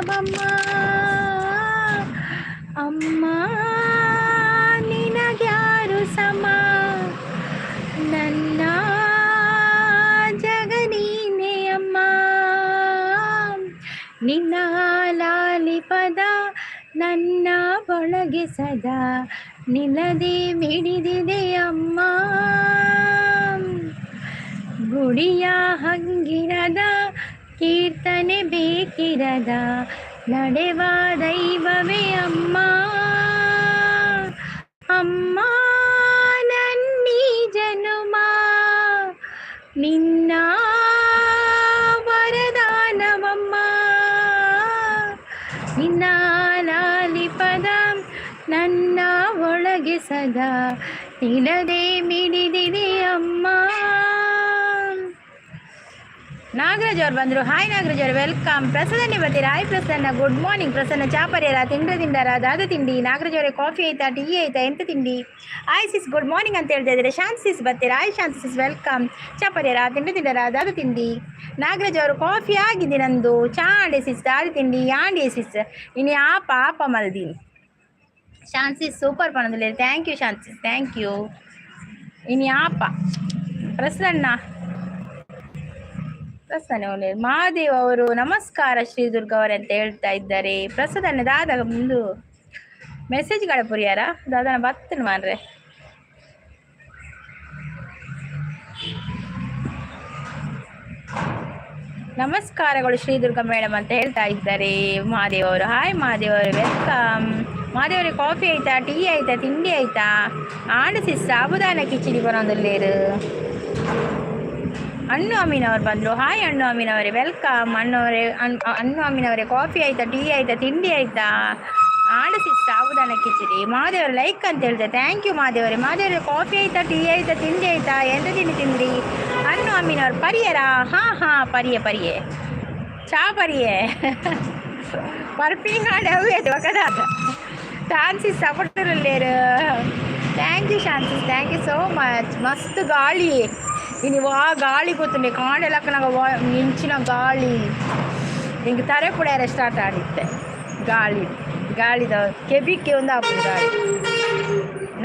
ವರದಾನವಮ್ಮ. ಅಮ್ಮ, ನಿನಗ್ಯಾರು ಸಮ? ನನ್ನ ಜಗ ನೀನೇ ಅಮ್ಮ. ನಿನ್ನ ಲಾಲಿ ಪದ ನನ್ನ ಒಳಗೆ ಸದಾ ನಿಲ್ಲದೆ ಮಿಡಿದಿದೆ ಅಮ್ಮ. ಗುಡಿಯ ಹಂಗಿರದ, ಕೀರ್ತನೆ ಬೇಕಿರದ, ನಡೆವ ದೈವವೇ ಅಮ್ಮ. ಅಮ್ಮ, ನನ್ನೀ ಜನುಮ ನಿನ್ನ ವರದಾನವಮ್ಮ. ನಿನ್ನ ಲಾಲಿ ಪದ ನನ್ನ ಒಳಗೆ ಸದಾ ನಿಲ್ಲದೆ ಮಿಡಿದಿದೆ ಅಮ್ಮ. ನಾಗರಾಜ್ ಅವ್ರು ಬಂದರು. ಹಾಯ್ ನಾಗರಾಜ್ ಅವರು, welcome. Prasanna ಬರ್ತೀರಾ? ಹಾಯ್ ಪ್ರಸನ್ನ, ಗುಡ್ ಮಾರ್ನಿಂಗ್. ಪ್ರಸನ್ನ, ಚಾಪರ್ಯರ, ತಿಂಡ್ರ ತಿಂಡಾರ, ದಾದ ತಿಂಡಿ? ನಾಗರಾಜ್ ಅವರೇ, ಕಾಫಿ ಆಯ್ತಾ, ಟೀ ಆಯ್ತಾ, ಎಂತ ತಿಂಡಿ? ಹಾಯ್ ಸಿಸ್, ಗುಡ್ ಮಾರ್ನಿಂಗ್ ಅಂತ ಹೇಳ್ತಾ ಇದ್ದಾರೆ. ಶಾಂತಿ ಸಿಸ್ ಬರ್ತೀರಾ? ಹಾಯ್ ಶಾಂತಿ ಸಿಸ್, welcome. ಚಾಪರ್ಯರ, ತಿಂಡಿ ತಿಂಡಾರ, ದಾದ ತಿಂಡಿ? ನಾಗರಾಜ್ ಅವರು, ಕಾಫಿ ಆಗಿದೆ ನಂದು. ಚಾ ಆಂಡೆ ಸಿಸ್, ದಾದ ತಿಂಡಿ ಯಾಂಡೆ ಸಿಸ್? ಇನ್ನು ಆಪ ಆಪ ಮಲ್ದೀನಿ. ಶಾಂತಿ super ಪಣದಲ್ಲಿ. Thank you Shanti, thank you. ಇನ್ನು ಆಪ ಪ್ರಸನ್ನ, ಪ್ರಸನ್ನ ಮಹಾದೇವ್ ಅವರು, ನಮಸ್ಕಾರ ಶ್ರೀ ದುರ್ಗಾ ಅವರೇ ಅಂತ ಹೇಳ್ತಾ ಇದ್ದಾರೆ. ಪ್ರಸನ್ನ, ದಾದ ಒಂದು ಮೆಸೇಜ್ ಪುರಿಯಾರ ದಾದನ ಬತ್ತನ ಮಾರ್ರೆ. ನಮಸ್ಕಾರಗಳು ಶ್ರೀ ದುರ್ಗಾ ಮೇಡಮ್ ಅಂತ ಹೇಳ್ತಾ ಇದ್ದಾರೆ ಮಹಾದೇವ್ ಅವರು. ಹಾಯ್ ಮಹಾದೇವ್ ಅವರು, welcome. ಮಹಾದೇವರೇ, ಕಾಫಿ ಆಯ್ತಾ, ಟೀ ಆಯ್ತಾ, ತಿಂಡಿ ಆಯ್ತಾ? ಆಂಡ ಸಿಸ್, ಸಾಬುದಾನ ಕಿಚಡಿ ಬರೋದಲ್ಲೇರು. ಅಣ್ಣು ಅಮೀನ್ ಅವರು ಬಂದರು. ಹಾಯ್ ಅಣ್ಣು ಅಮೀನ್ ಅವರೇ, welcome. ಅಣ್ಣವರೇ, ಅಣ್ಣು ಅಮೀನ್ ಅವರೇ, ಕಾಫಿ ಆಯ್ತಾ, ಟೀ ಆಯ್ತಾ, ತಿಂಡಿ ಆಯ್ತಾ? ಆಂಡ ಸಿಸ್, ಸಾಬುದಾನ ಕಿಚಡಿ. ಮಹಾದೇವರು ಲೈಕ್ ಅಂತ ಹೇಳ್ತಾರೆ. Thank you ಮಹಾದೇವರೇ. ಮಹಾದೇವರೇ, ಕಾಫಿ ಆಯ್ತಾ, ಟೀ ಆಯ್ತಾ, ತಿಂಡಿ ಆಯ್ತಾ, ಎಂತ ತಿಂಡಿ ತಿಂದ್ರಿ? ಅಣ್ಣು ಅಮೀನ್ ಅವರು ಪರಿಯರಾ? ಹಾಂ ಹಾಂ, ಪರಿಯೆ ಪರಿಯೆ, ಚಾ ಪರಿಯೆ. ಪರ್ಪಿಂಗಾಂಡ್ ಅವು ಕದ. ಶಾನ್ಸಿ ಸಪೋರ್ಟರ್. Thank you ಶಾನ್ಸಿಸ್, thank you so much. ಮಸ್ತ್ ಗಾಳಿ ಇನಿ. ವಾ ಗಾಳಿ ಗೊತ್ತುಂಡೆ ಕಾಂಡೆಲಕ್ಕನಾಗ ಮಿಂಚಿನ ಗಾಳಿ. ಹಿಂಗೆ ತರೆ ಪುಡ್ಯಾರ ಸ್ಟಾರ್ಟ್ ಆಡಿತ್ತೆ ಗಾಳಿ. ಗಾಳಿದ ಕೆಬಿಕ್ಕೆ ಒಂದು ಆಪುಂಡು ಗಾಳಿ.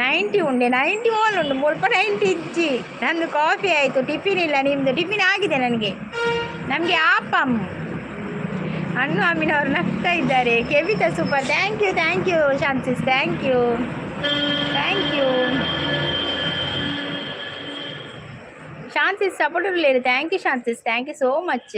90 ಉಂಡೆ, 90 ಓಲ್ ಉಂಡು ಮುಲ್ಪ 90 ಇಜ್ಜಿ. ನಂದು ಕಾಫಿ ಆಯಿತು, ಟಿಫಿನ್ ಇಲ್ಲ. ನಿಮ್ಮದು ಟಿಫಿನ್ ಆಗಿದೆ? ನನಗೆ ನಮಗೆ ಆಪಮ್. ಅಣ್ಣು ಅಮ್ಮಿನವರು ನಗ್ತಾ ಇದ್ದಾರೆ. ಕೆವಿತ super. Thank you, thank you ಶಾಂತಿಸ್, thank you, thank you. ಶಾಂತಿಸ್ support. Thank you ಶಾಂತಿಸ್, thank you so much.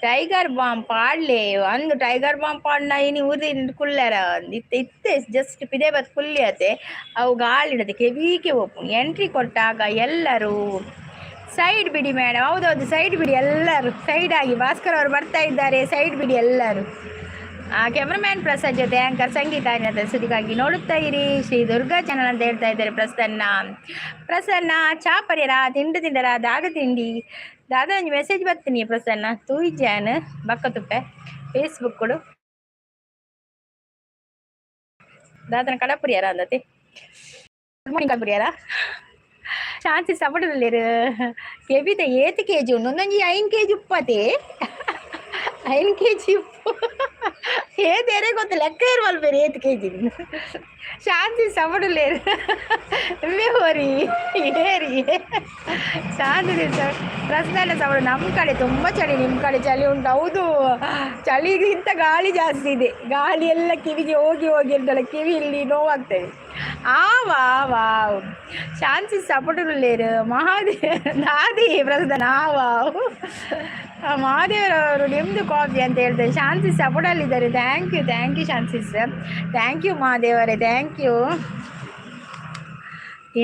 Tiger balm ಪಾಡ್ಲೆ ಅಂದು. ಟೈಗರ್ ಬಾಂಬ್ ಪಾಡ್ನ ಇನಿ ಊರಿ ಕುಲ್ಲೆರ ಇತ್ತೆ ಇತ್ತೆ ಜಸ್ಟ್ ಪಿದೆ ಬತ್ ಕುಲ್ಲಿ ಅತೆ. ಅವು ಗಾಳಿಡದೆ ಕೆವಿಕೆ ಓಪು. ಎಂಟ್ರಿ ಕೊಟ್ಟಾಗ ಎಲ್ಲರೂ ಸೈಡ್ ಬಿಡಿ ಮೇಡಮ್. ಹೌದೌದು, ಸೈಡ್ ಬಿಡಿ ಎಲ್ಲರೂ, ಸೈಡ್ ಆಗಿ. ಭಾಸ್ಕರ್ ಅವರು ಬರ್ತಾ ಇದ್ದಾರೆ, ಸೈಡ್ ಬಿಡಿ ಎಲ್ಲರೂ. ಕ್ಯಾಮ್ರಾಮ್ಯಾನ್ ಪ್ರಸಾದ್ ಜೊತೆ ಆ್ಯಂಕರ್ ಸಂಗೀತ ಸುದ್ದಿಗಾಗಿ ನೋಡುತ್ತಾ ಇರಿ ಶ್ರೀ ದುರ್ಗಾ ಚಾನಲ್ ಅಂತ ಹೇಳ್ತಾ ಇದ್ದಾರೆ ಪ್ರಸನ್ನ. ಪ್ರಸನ್ನ, ಚಾ ಪರಿಯರ, ತಿಂಡು ತಿಂಡರ, ದಾದ ತಿಂಡಿ? ದಾದ ಒಂಜಿ ಮೆಸೇಜ್ ಬರ್ತೀನಿ ಪ್ರಸನ್ನ, ತೂಯಿಜಾನ್ ಬಕ್ಕ ತುಪ್ಪೆ ಫೇಸ್ಬುಕ್ ಕೊಡು. ದಾದನ ಕಡಪುರಿಯಾರ ಅಂದತೆ. Good morning ಕಡಪುರಿಯಾರ. ಶಾಂತಿ ಸಪಡಲ್ಲಿರು. ಕೆಬಿತ ಏತ್ ಕೆಜಿ ಉಂಡು? ಒಂದೊಂಜಿ 5 ಕೆಜಿ ಉಪ್ಪತೆ. 5 ಕೆಜಿ ಉಪ್ಪು ಏತ್ ಎರೆ ಗೊತ್ತು ಲೆಕ್ಕ ಇರುವಲ್ ಬೇರೆ. ಏತ್ ಕೆಜಿ? ಶಾಂತಿ ಸಪಡಲ್ಲೇರು ಹೋರಿ ಏರಿ. ಶಾಂತಿ ಪ್ರಶ್ನೆ ಸಪಡ. ನಮ್ಮ ಕಡೆ ತುಂಬ ಚಳಿ, ನಿಮ್ಮ ಕಡೆ ಚಳಿ ಉಂಟು. ಹೌದು, ಚಳಿಗಿಂತ ಗಾಳಿ ಜಾಸ್ತಿ ಇದೆ. ಗಾಳಿ ಎಲ್ಲ ಕಿವಿಗೆ ಹೋಗಿ ಹೋಗಿ ಉಂಟಲ್ಲ, ಕಿವಿ ಇಲ್ಲಿ ನೋವಾಗ್ತದೆ. ಆ ವಾ ವಾವ್, ಶಾಂತಿ ಸಪೋರ್ಟ್. ಮಹಾದೇವ್ ದಾದಿ ಪ್ರಸನ್ನ. ಆ ವಾವ್, ಮಹಾದೇವರವರು ನಿಮ್ಮದು ಕಾಫಿ ಅಂತ ಹೇಳ್ತಾರೆ. ಶಾಂತಿ ಸಪೋರ್ಟಲ್ಲಿದ್ದಾರೆ. Thank you, thank you ಶಾಂತಿಸ್, thank you ಮಹಾದೇವರೇ, thank you.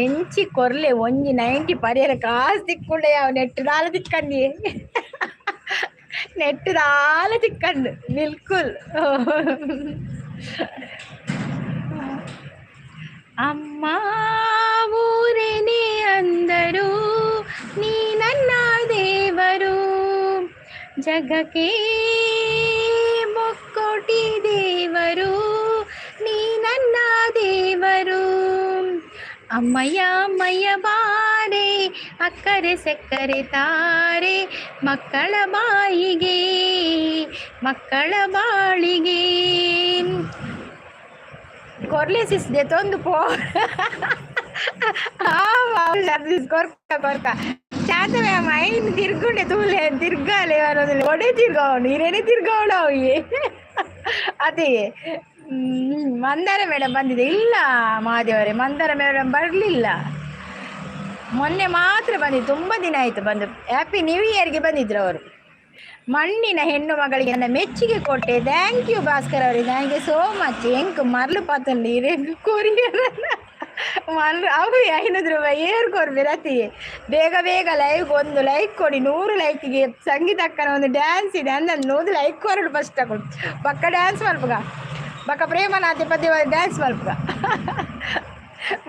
ಎಂಚಿ ಕೊರ್ಲೆ ಒಂಜಿ 90 ಪರಿಯರ ಕಾಸು ತಿಕ್ಕೊಂಡೆ ಯಾವ ನೆಟ್ಟು ದಾಲ ತಿಕ್ಕಂದಿ, ನೆಟ್ಟು ದಾಲ ತಿಕ್ಕಂದು ಬಿಲ್ಕುಲ್. ಅಮ್ಮ ಊರೇನೇ ಅಂದರು ನೀ ನನ್ನ ದೇವರು, ಜಗಕ್ಕೆ ಮುಕ್ಕೋಟಿ ದೇವರು ನೀ ನನ್ನ ದೇವರು. ಅಮ್ಮಯ್ಯ ಅಮ್ಮಯ್ಯ ಬಾರೆ, ಅಕ್ಕರೆ ಸಕ್ಕರೆ ತಾರೆ, ಮಕ್ಕಳ ಬಾಯಿಗೆ ಮಕ್ಕಳ ಬಾಳಿಗೆ. ಕೊರ್ಲೆ ಸಿಸ್ ತೊಂದು ಪೋ. ಕೊರ್ಕ ಕೊರ್ಕ ಶಾಂತ ಮ್ಯಾಮ್. ಐನ್ ತಿರ್ಗುಂಡೆ ತೂಲೆ, ತಿರ್ಗಾಲೆ ಬರೋದಿಲ್ಲ. ಒಡೆ ತಿರ್ಗಾವನು, ಹಿರೇನೆ ತಿರ್ಗಾವಣ ಅವಿಗೆ. ಅದೇ ಮಂದಾರ ಮೇಡಮ್ ಬಂದಿದೆ. ಇಲ್ಲ ಮಹಾದೇವರೇ, ಮಂದಾರ ಮೇಡಮ್ ಬರಲಿಲ್ಲ. ಮೊನ್ನೆ ಮಾತ್ರ ಬಂದಿದ್ದು. ತುಂಬ ದಿನ ಆಯಿತು ಬಂದು. ಹ್ಯಾಪಿ ನ್ಯೂ ಇಯರ್ಗೆ ಬಂದಿದ್ರು ಅವರು. ಮಣ್ಣಿನ ಹೆಣ್ಣು ಮಗಳಿಗೆ ನನ್ನ ಮೆಚ್ಚುಗೆ ಕೊಟ್ಟೆ. Thank you Bhaskar ಅವರೇ, thank you so much. ಎಂಕ್ ಮರ್ಲು ಪಾತಂಡಿ ಕೊರಿಯರ್ ಮರ್ಲು ಅವು 500 ರೂಪಾಯಿ ಏರ್ ಕೊರ್ಬೇರತಿ. ಬೇಗ ಬೇಗ ಲೈವ್ ಒಂದು ಲೈಕ್ ಕೊಡಿ. 100 ಲೈಕ್ಗೆ ಸಂಗೀತ ಅಕ್ಕನ ಒಂದು ಡ್ಯಾನ್ಸ್ ಇದೆ ಅಂದ. 100 ಲೈಕ್ ಕೊರಡು ಫಸ್ಟ್ ತಗೊಂಡು ಪಕ್ಕ ಡ್ಯಾನ್ಸ್ ಮಲ್ಪಗ. ಬಕ್ಕ ಪ್ರೇಮನಾಥಿ ಪದ್ಯ ಡ್ಯಾನ್ಸ್ ಮಲ್ಪಗ.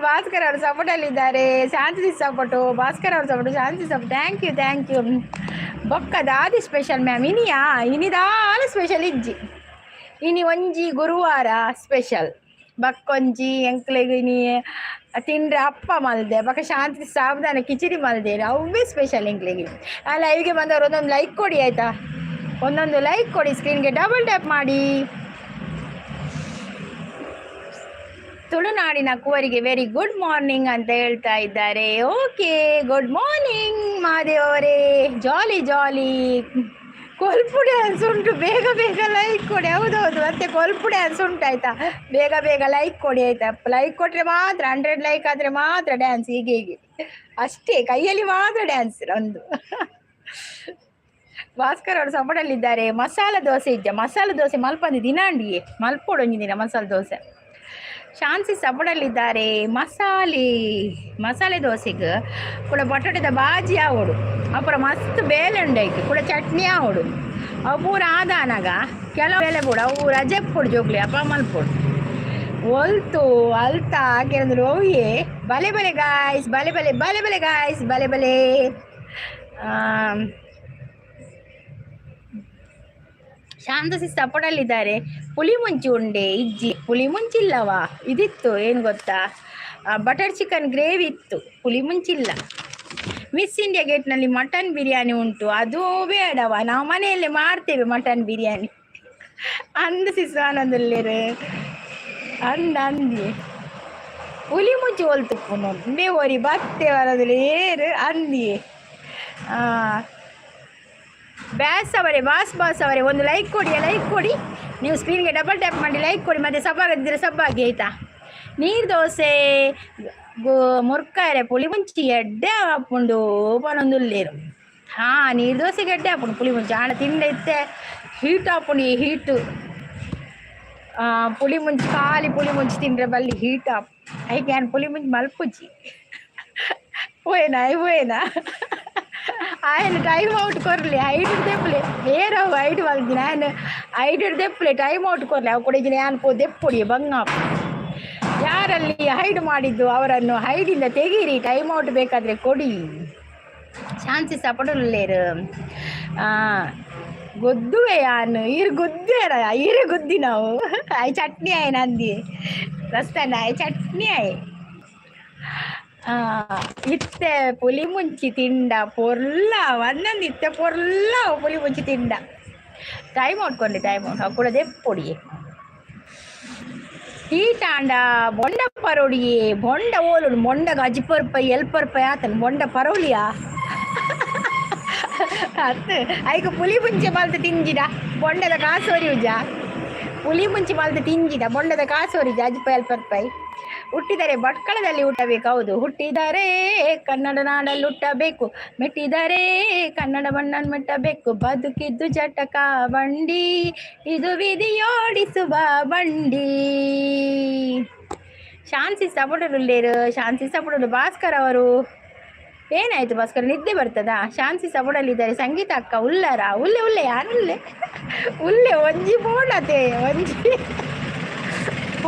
ಭಾಸ್ಕರ್ ಅವರು ಸಪೋರ್ಟಲ್ಲಿದ್ದಾರೆ. ಶಾಂತಿ ಸಪೋರ್ಟು, ಭಾಸ್ಕರ್ ಅವ್ರ support, Shanti support. Thank you, thank you. ಬೊಕ್ಕ ದಾದಿ ಸ್ಪೆಷಲ್ ಮ್ಯಾಮ್? ಇನಿಯಾ? ಇನಿದಾಲ ಸ್ಪೆಷಲ್ ಇಜ್ಜಿ. ಇನಿ ಒಂಜಿ ಗುರುವಾರ ಸ್ಪೆಷಲ್. ಬಕ್ಕೊಂಜಿ ಎಂಕ್ಲೆಗ್ ಇನಿ ತಿಂಡ್ರೆ ಅಪ್ಪ ಮಲ್ದೆ, ಬೊಕ ಶಾಂತಿ ಸಾಬುದಾನ ಕಿಚಡಿ ಮಲ್ದೆ. ಅವೇ ಸ್ಪೆಷಲ್ ಎಂಕ್ಲೆಗ್. ಆ ಲೈವ್ಗೆ ಬಂದವರು ಒಂದೊಂದು ಲೈಕ್ ಕೊಡಿ, ಆಯ್ತಾ? ಒಂದೊಂದು ಲೈಕ್ ಕೊಡಿ, ಸ್ಕ್ರೀನ್ಗೆ ಡಬಲ್ ಟ್ಯಾಪ್ ಮಾಡಿ. ತುಳುನಾಡಿನ ಕುವರಿಗೆ ವೆರಿ ಗುಡ್ ಮಾರ್ನಿಂಗ್ ಅಂತ ಹೇಳ್ತಾ ಇದ್ದಾರೆ. ಓಕೆ, ಗುಡ್ ಮಾರ್ನಿಂಗ್ ಮಹಾದೇವ್ ಅವರೇ. ಜಾಲಿ ಜಾಲಿ ಕೊಲ್ಪು ಡ್ಯಾನ್ಸ್ ಉಂಟು, ಬೇಗ ಬೇಗ ಲೈಕ್ ಕೊಡಿ. ಹೌದೌದು, ಮತ್ತೆ ಕೊಲ್ಪು ಡ್ಯಾನ್ಸ್ ಉಂಟು, ಆಯ್ತಾ? ಬೇಗ ಬೇಗ ಲೈಕ್ ಕೊಡಿ, ಆಯ್ತಾ? ಲೈಕ್ ಕೊಟ್ಟರೆ ಮಾತ್ರ, 100 ಲೈಕ್ ಆದರೆ ಮಾತ್ರ ಡ್ಯಾನ್ಸ್. ಹೀಗೆ ಹೀಗೆ ಅಷ್ಟೇ, ಕೈಯಲ್ಲಿ ಮಾತ್ರ ಡ್ಯಾನ್ಸ್ ಒಂದು. ಭಾಸ್ಕರ್ ಅವರು ಸಪೋರ್ಟಲ್ಲಿದ್ದಾರೆ. ಮಸಾಲ ದೋಸೆ ಇದ್ದ? ಮಸಾಲೆ ದೋಸೆ ಮಲ್ಪಂದು ದಿನಾಂಡಿಯೇ ಮಲ್ಪೋಡು ಒಂಜಿ ದಿನ ಮಸಾಲೆ ದೋಸೆ. ಶಾನ್ಸಿ ಸಪೋರ್ಟಲ್ಲಿದ್ದಾರೆ. ಮಸಾಲೆ ಮಸಾಲೆ ದೋಸೆಗೆ ಕೂಡ ಬಟಾಟದ ಬಾಜಿ ಆವೋಡು, ಅಪುರ ಮಸ್ತ್ ಬೇಲೆ ಉಂಡೈಕ್ ಕೂಡ ಚಟ್ನಿ ಆವೋಡು. ಅವು ಪೂರ ಆದಾನಾಗ ಕೆಲವು ಬೇಲೆ ಬೋಡು. ಅವು ರಜೆ ಪೊಡು ಜೋಕ್ಲಿ ಅಪ್ಪ ಮಲ್ಪೊಡು. ಒಲ್ತು ಅಲ್ತ ಕೆಲವೊಂದು ಓಯೆ. ಬಲೆ ಬಲೆ ಗಾಯ್ಸ್, ಬಲೆ ಬಲೆ ಬಲೆ ಬಲೆ ಗಾಯ್ಸ್, ಬಲೆ ಬಲೆ. ಶಾಂತಸಿ ಸಪೋರ್ಟಲ್ಲಿದ್ದಾರೆ. ಪುಳಿ ಮುಂಚಿ ಉಂಡೆ? ಇಜ್ಜಿ, ಪುಳಿ ಮುಂಚಿಲ್ಲವಾ. ಇದಿತ್ತು, ಏನು ಗೊತ್ತಾ? ಬಟರ್ ಚಿಕನ್ ಗ್ರೇವಿ ಇತ್ತು, ಪುಳಿ ಮುಂಚಿಲ್ಲ. ಮಿಸ್ ಇಂಡಿಯಾ ಗೇಟ್ನಲ್ಲಿ ಮಟನ್ ಬಿರಿಯಾನಿ ಉಂಟು. ಅದು ಬೇಡವಾ, ನಾವು ಮನೆಯಲ್ಲೇ ಮಾಡ್ತೇವೆ ಮಟನ್ ಬಿರಿಯಾನಿ. ಅಂದ ಸಿಸ್ವಾನಂದಲ್ಲೇರು ಅಂದ ಅಂದಿ. ಹುಲಿ ಮುಂಚಿ ಒಲ್ತುಪ್ಪುನು ಇಂಬೆ ಒರಿ ಬತ್ತೆ ಬರೋದಿಲ್ಲ ಏರು ಅಂದಿ. ಬ್ಯಾಸ್ ಅವರೇ, ಬಾಸ್ ಬಾಸ್ ಅವರೇ, ಒಂದು ಲೈಕ್ ಕೊಡಿ, ಲೈಕ್ ಕೊಡಿ. ನೀವು ಸ್ಕ್ರೀನ್ಗೆ ಡಬಲ್ ಟ್ಯಾಪ್ ಮಾಡಿ ಲೈಕ್ ಕೊಡಿ. ಮತ್ತು ಸಬ್ಬಾಗದಿದ್ದರೆ ಸಬ್ಬಾಗಿ, ಆಯಿತಾ? ನೀರು ದೋಸೆ ಗೋ ಮುರ್ಕಾರೆ ಪುಳಿ ಮುಂಚಿ ಎಡ್ಡೆ ಆಪುಂಡು ಪನೊಂದುಲ್ಲೇರು. ಹಾಂ, ನೀರು ದೋಸೆಗೆ ಎಡ್ಡೆ ಆಪುಂಡು ಪುಳಿ ಮುಂಚಿ. ಆಣ ತಿಂಡ ಇತ್ತೆ ಹೀಟ್ ಆಪುಂಡು. ಈ ಹೀಟು ಪುಳಿ ಮುಂಚಿ, ಖಾಲಿ ಪುಳಿ ಮುಂಚಿ ತಿಂದ್ರೆ ಬಲ್ಲಿ ಹೀಟ್ ಆಪ್. ಐಕೆ ಯಾನ್ ಪುಳಿ ಮುಂಚಿ ಮಲ್ಪುಜಿ. ಪೋಯೆನಾ ಪೋಯೆನಾ? ఆయన ಟೈಮ್ ಔಟ್ ಕೊರ್ಲಿ, ಐಟ್ ದೆಪ್ಪಲೆ. ಬೇರೆ ಐಟ್ ಮಲ್ದಿನ ఆయన ಐಟ್ ದೆಪ್ಪಲೆ, ಟೈಮ್ ಔಟ್ ಕೊರ್ಲಿ. ಅವು ಕೂಡ ಯಾನ್ ಪೋ ದೆಪ್ಪೊಡಿ ಬಂಗ. ಯಾರಲ್ಲಿ ಹೈಡ್ ಮಾಡಿದ್ದು ಅವರನ್ನು ಹೈಡಿಂದ ತೆಗೀರಿ. ಟೈಮ್ ಔಟ್ ಬೇಕಾದರೆ ಕೊಡಿ. ಶಾಂತಿ ಸಪಡುಲ್ಲೇರು. ಗೊದ್ದುವೆ ಯಾನ್ ಈರು ಗುದ್ದೇರ ಈರೆ ಗುದ್ದಿ ನಾವು. I chutney I Nandi ರಸ್ತಾನ I chutney ಆಯ್. ಇತ್ತೆ ಪುಲಿ ಮುಂಚಿ ತಿಂಡ ಪೊರ್ಲ ಒಂದೊಂದು. ಇತ್ತೆ ಪೊರ್ಲ ಪುಲಿ ಮುಂಚಿ ತಿಂಡ. ಟೈಮ್ ಔಟ್ ಕೊಂಡಿ, ಟೈಮ್ ಔಟ್ ಕೂಡ ದೆಪ್ಪೊಡಿ. ಹೀಟಾಂಡ ಬೊಂಡ ಪರೋಡಿಯೇ. ಬೊಂಡ ಓಲುಡು? ಬೊಂಡಗ ಅಜಿಪ ರೂಪಾಯಿ, ಎಲ್ಪ ರೂಪಾಯಿ ಆತನ ಬೊಂಡ ಪರೋಲಿಯಾ? ಅತ್ತು ಐಕ ಪುಲಿ ಮುಂಚೆ ಮಲ್ತ ತಿಂಜಿಡ ಬೊಂಡದ ಕಾಸೋರಿ ಉಜ. ಪುಲಿ ಮುಂಚೆ ಮಲ್ತ ತಿಂಜಿಡ ಬೊಂಡದ ಕಾಸೋರಿ ಅಜಿಪ ಎಲ್ಪ ರೂಪಾಯಿ. ಹುಟ್ಟಿದರೆ ಭಟ್ಕಳದಲ್ಲಿ ಹುಟ್ಟಬೇಕು. ಹೌದು, ಹುಟ್ಟಿದರೆ ಕನ್ನಡ ನಾಡಲ್ಲಿ ಹುಟ್ಟಬೇಕು, ಮೆಟ್ಟಿದರೆ ಕನ್ನಡ ಮಣ್ಣನ್ನು ಮೆಟ್ಟಬೇಕು. ಬದುಕಿದ್ದು ಜಟಕ ಬಂಡಿ, ಇದು ವಿಧಿಯೋಡಿಸುವ ಬಂಡಿ. ಶಾನ್ಸಿ ಸಪೋರ್ಟುಲ್ಲೇರು, ಶಾನ್ಸಿ ಸಪೋರ್ಟ್. ಭಾಸ್ಕರ್ ಅವರು, ಏನಾಯ್ತು ಭಾಸ್ಕರ್, ನಿದ್ದೆ ಬರ್ತದಾ? ಶಾನ್ಸಿ ಸಪೋರ್ಟಲ್ಲಿದ್ದಾರೆ. ಸಂಗೀತ ಅಕ್ಕ ಉಲ್ಲರ? ಉಲ್ಲೆ ಉಲ್ಲೆ, ಯಾರು ಉಲ್ಲೆ ಉಲ್ಲೆ? ಒಂಜಿ ಬೋಡತೆ, ಒಂಜಿ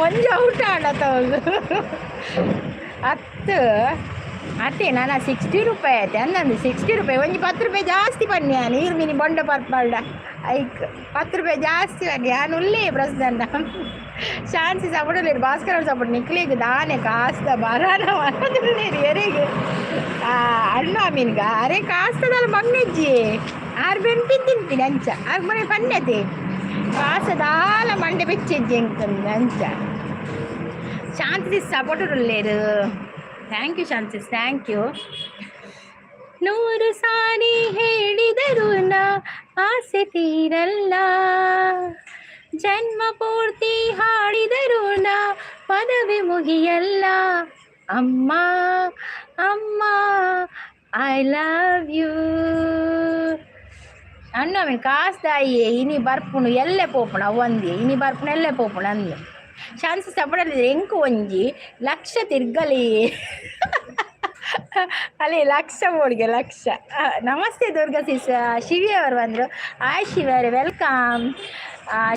ಒಂಜಿ ಔಟ್ ಆಡತ. ಹತ್ತು ಅತ್ತೆ ನಾನು 60 ರೂಪಾಯಿ ಆಯ್ತು ಅಂದಂದು. 60 ರೂಪಾಯಿ, ಒಂಜಿ 10 ರೂಪಾಯಿ ಜಾಸ್ತಿ ಬನ್ನಿ. ನೀರು ಮೀನಿ ಬೊಂಡ ಪರ್ಪಾಲ್ಡ ಐಕ್ 10 ರೂಪಾಯಿ ಜಾಸ್ತಿ ಬನ್ನಿ. ಯಾನು ಉಲ್ಲೇ ಪ್ರಶ್ನೆ. ಶಾನ್ಸಿ ಸಪೋರ್ಟ್, ಭಾಸ್ಕರ್ ಅವ್ರ ಸಪೋರ್ಟ್. ನಿಕ್ಲಿಗ್ ದಾನೆ ಕಾಸ್ತ ಬರಾನ ಮನದುಲ್ಲೇರು ಎರೆಗ್ ಅಣ್ಣ ಮೀನ್ಗ? ಅರೆ ಕಾಸ್ತದಲ್ಲ ಮಂಗ್ನೆಜ್ಜಿ ಆರು ಬೆನ್ಪಿನ್ ತಿನ್ಪಿನಿ ಅಂಚ ಆರು ಮನೆ ಪನ್ಯತೆ. ಕಾಸದಾಲ ಮಂಡೆ ಬೆಚ್ಚಿಜ್ಜಿ ಅಂಚ. ಶಾಂತಿ ಸಪೋರ್ಟ್ ಉಲ್ಲೇರು. Thank you Shanti, thank you. 100 ಸಾರಿ ಹೇಳಿದರು ನಾ ಆಸೆ ತೀರಲ್ಲ, ಜನ್ಮ ಪೂರ್ತಿ ಹಾಡಿದರು ನಾ ಪದವಿ ಮುಗಿಯಲ್ಲ. ಅಮ್ಮ ಅಮ್ಮ, I love you. ಅಣ್ಣ ಕಾಸ್ದಾಯಿಯೇ ಇನಿ ಬರ್ಪುಣು ಎಲ್ಲೆ ಪೋಪುಣು ಅವಂದಿ ಇನಿ ಬರ್ಪುಣು ಎಲ್ಲೆ ಪೋಪುಣು ಅಂದು. ಶಾಂತಿ ಸಪಡಲ್ಲಿ ಎಂಕು ಒಂಜಿ ಲಕ್ಷ ತಿರ್ಗಲಿ ಅಲ್ಲಿ ಲಕ್ಷ ಬೋಡಿಗೆ ಲಕ್ಷ. ನಮಸ್ತೆ ದುರ್ಗಾ ಸಿಸ್. ಶಿವಿ ಅವರು ಬಂದರು. ಆಯ್ ಶಿವಿ ಅವರೇ, welcome.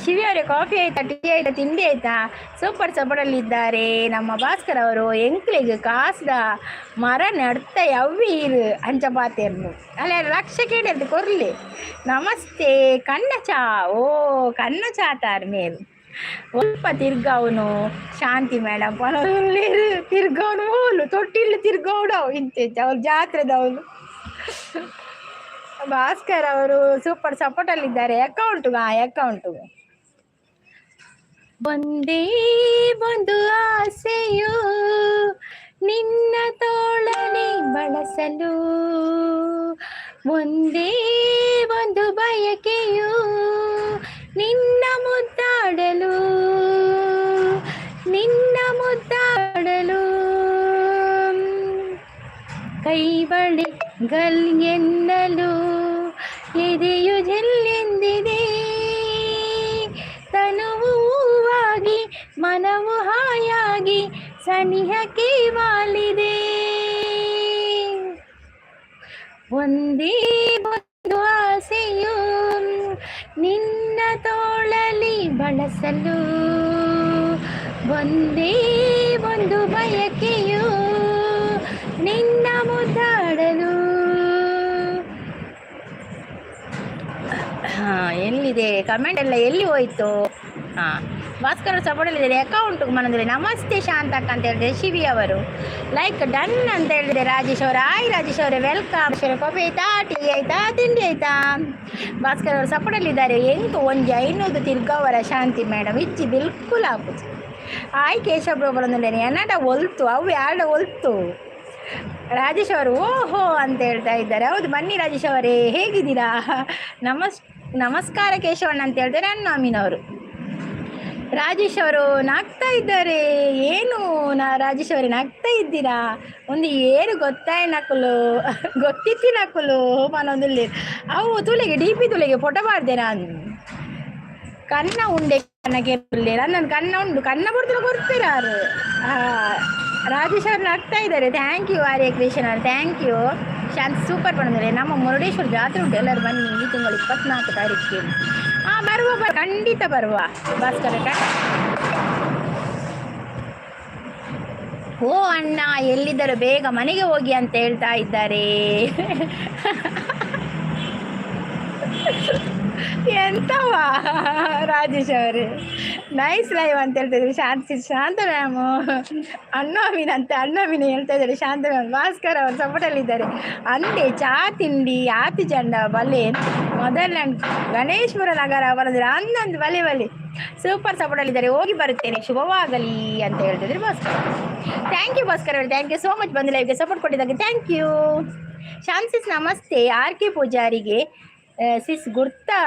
ಶಿವಿ ಅವರೇ, ಕಾಫಿ ಆಯ್ತಾ, ಟೀ ಆಯ್ತಾ, ತಿಂಡಿ ಆಯ್ತಾ? ಸೂಪರ್ ಸಪೋರ್ಟಲ್ಲಿದ್ದಾರೆ ನಮ್ಮ ಭಾಸ್ಕರ್ ಅವರು. ಎಂಕ್ಲಿಗ್ ಕಾಸ್ದ ಮರ ನಡ್ತ ಯವ್ವೀರು ಅಂಚ ಪಾತೆರ್ನು ಅಲ್ಲ ಲಕ್ಷ ಕೇಳಿರ್ದು ಕೊರ್ಲಿ. ನಮಸ್ತೆ ಕಣ್ಣ ಚಾ. ಓ ಕಣ್ಣ ಚಾತಾರ್ ಮೇಲ್ ಒಲ್ಪ ತಿರ್ಗವನು ಶಾಂತಿ ಮೇಡಮ್ ಪನೊಂದುಲ್ಲೇರು. ತಿರ್ಗವನು ಓಲು ತೊಟ್ಟಿಲ್ಲು ತಿರ್ಗವಡು ಅವು ಇಂಚೆ ಅವ್ರು ಜಾತ್ರೆದವನು. ಭಾಸ್ಕರ್ ಅವರು ಸೂಪರ್ ಸಪೋರ್ಟ್ ಅಲ್ಲಿದ್ದಾರೆ. ಅಕೌಂಟು ಅಕೌಂಟು ಒಂದೇ ಒಂದು ಆಸೆಯು ನಿನ್ನ ತೋಳನೆ ಬಳಸಲು, ಒಂದೇ ಒಂದು ಬಯಕೆಯು ನಿನ್ನ ಮುದ್ದಾಡಲು, ನಿನ್ನ ಮುದ್ದಾಡಲು. ಕೈಬಳೆ ಗಲ್ ಎನ್ನಲು ಎದೆಯು ಜಲ್ಲೆಂದಿದೆ, ತನುವು ಹೂವಾಗಿ ಮನವು ಹಾಯಾಗಿ ಸನಿಹಕ್ಕೆ ವಾಲಿದೆ. ಒಂದೇ ಒಂದು ಆಸೆಯು ನಿನ್ನ ತೋಳಲಿ ಬಳಸಲು, ಒಂದೇ ಒಂದು ಬಯಕೆಯು ನಿನ್ನ ಮುದ್ದಾಡಲು. ಎಲ್ಲಿದೆ ಕಮೆಂಟ್ ಎಲ್ಲ, ಎಲ್ಲಿ ಹೋಯ್ತು? ಹಾಂ, ಭಾಸ್ಕರ್ ಸಪೋರ್ಟಲ್ಲಿದ್ದಾರೆ. ಅಕೌಂಟ್ ಮನಂದ್ರೆ. ನಮಸ್ತೆ ಶಾಂತಕ್ಕ ಅಂತ ಹೇಳಿದೆ ಶಿವಿ ಅವರು. ಲೈಕ್ ಡನ್ ಅಂತ ಹೇಳಿದೆ ರಾಜೇಶ್ ಅವರು. ಆಯ್ ರಾಜೇಶ್ ಅವರೇ, welcome. Coffee ಆಯ್ತಾ, ಟೀ ಆಯ್ತಾ, ತಿಂಡಿ ಆಯ್ತಾ? ಭಾಸ್ಕರ್ ಅವರು ಸಪೋರ್ಟಲ್ಲಿದ್ದಾರೆ. ಎಂಟು ಒಂಜಿ 500 ತಿರ್ಗವರ ಶಾಂತಿ ಮೇಡಮ್ ಇಚ್ಚಿ ಬಿಲ್ಕುಲ್ ಆಪುಜಿ. ಆಯ್ ಕೇಶವ ಬ್ರೋ ಬರಂದ್ರೆ ಎನ್ನಟ ಒಲ್ತು ಅವು ಯಾಡ ಒಲ್ತು. ರಾಜೇಶ್ ಅವರು ಓಹೋ ಅಂತ ಹೇಳ್ತಾ ಇದ್ದಾರೆ. ಹೌದು, ಬನ್ನಿ ರಾಜೇಶ್ ಅವರೇ, ಹೇಗಿದ್ದೀರಾ? ನಮಸ್ಕಾರ ಕೇಶವಣ್ಣ ಅಂತ ಹೇಳ್ತಾರೆ ಅಣ್ಣಾಮಿನವರು. ರಾಜೇಶ್ ಅವರು ನಾಗ್ತಾ ಇದ್ದಾರೆ. ಏನು ನಾ ರಾಜೇಶ್ ಅವರೇ ನಾಗ್ತಾ ಇದ್ದೀರಾ? ಒಂದು ಏನು ಗೊತ್ತಾಯ್ ನಕಲು ಗೊತ್ತಿತ್ತಿ ನಕಲು ಮನೊಂದು ಅವು ತುಲೆಗೆ ಡಿ ಪಿ ತುಲೆಗೆ ಫೋಟೋ ಮಾಡಿದೆ ನಾನು. ಕನ್ನ ಉಂಡೆ ಕನ್ನಕ್ಕೆ ನನ್ನ ಕನ್ನ ಉಂಡು ಕನ್ನ ಬರ್ತದೆ ಕೊಡ್ತೀರಾರು. ರಾಜೇಶ್ ಅವ್ರು ನಗ್ತಾ ಇದ್ದಾರೆ. Thank you Arya creation ಅವರು, thank you. Shanti super ಬಂದರೆ. ನಮ್ಮ ಮುರುಡೇಶ್ವರ ಜಾತ್ರೆ ಉಂಟು, ಎಲ್ಲರೂ ಬನ್ನಿ ಈ ತಿಂಗಳು 24 ತಾರೀಕಿಗೆ. ಹಾಂ, ಬರುವ, ಖಂಡಿತ ಬರುವ ಭಾಸ್ಕರ. ಓ ಅಣ್ಣ ಎಲ್ಲಿದ್ದರು ಬೇಗ ಮನೆಗೆ ಹೋಗಿ ಅಂತ ಹೇಳ್ತಾ ಇದ್ದಾರೆ. ಎಂತವಾ ರಾಜೇಶ್ ಅವರೇ, ನೈಸ್ ಲೈವ್ ಅಂತ ಹೇಳ್ತಾ ಇದ್ದಾರೆ. ಶಾಂತಿ ಶಾಂತ ಮ್ಯಾಮು ಅಣ್ಣಾಮೀನ್ ಅಂತ ಅಣ್ಣಾಮೀನ್ ಹೇಳ್ತಾ ಇದ್ದಾರೆ. ಶಾಂತ ಮ್ಯಾಮ್ ಭಾಸ್ಕರ್ ಅವರು ಸಪೋರ್ಟಲ್ಲಿದ್ದಾರೆ. ಅಂದೆ ಚಾ ತಿಂಡಿ ಆತಿ ಚಂಡ ಬಲೆ ಮೊದಲ ಗಣೇಶ್ವರ ನಗರ ಬರೆದ್ರೆ ಅಂದಂದು ಬಲೆ ಬಲೆ. ಸೂಪರ್ ಸಪೋರ್ಟಲ್ಲಿದ್ದಾರೆ. ಹೋಗಿ ಬರುತ್ತೇನೆ, ಶುಭವಾಗಲಿ ಅಂತ ಹೇಳ್ತಿದ್ರು ಭಾಸ್ಕರ್. Thank you Bhaskar ಅವರು, thank you so much ಬಂದು ಲೈವ್ಗೆ ಸಪೋರ್ಟ್ ಕೊಟ್ಟಿದ್ದಕ್ಕೆ thank you. ಶಾನ್ಸಿಸ್ ನಮಸ್ತೆ. ಆರ್ ಕೆ ಪೂಜಾರಿಗೆ ಸಿಸ್ ಗುರ್ತಾ?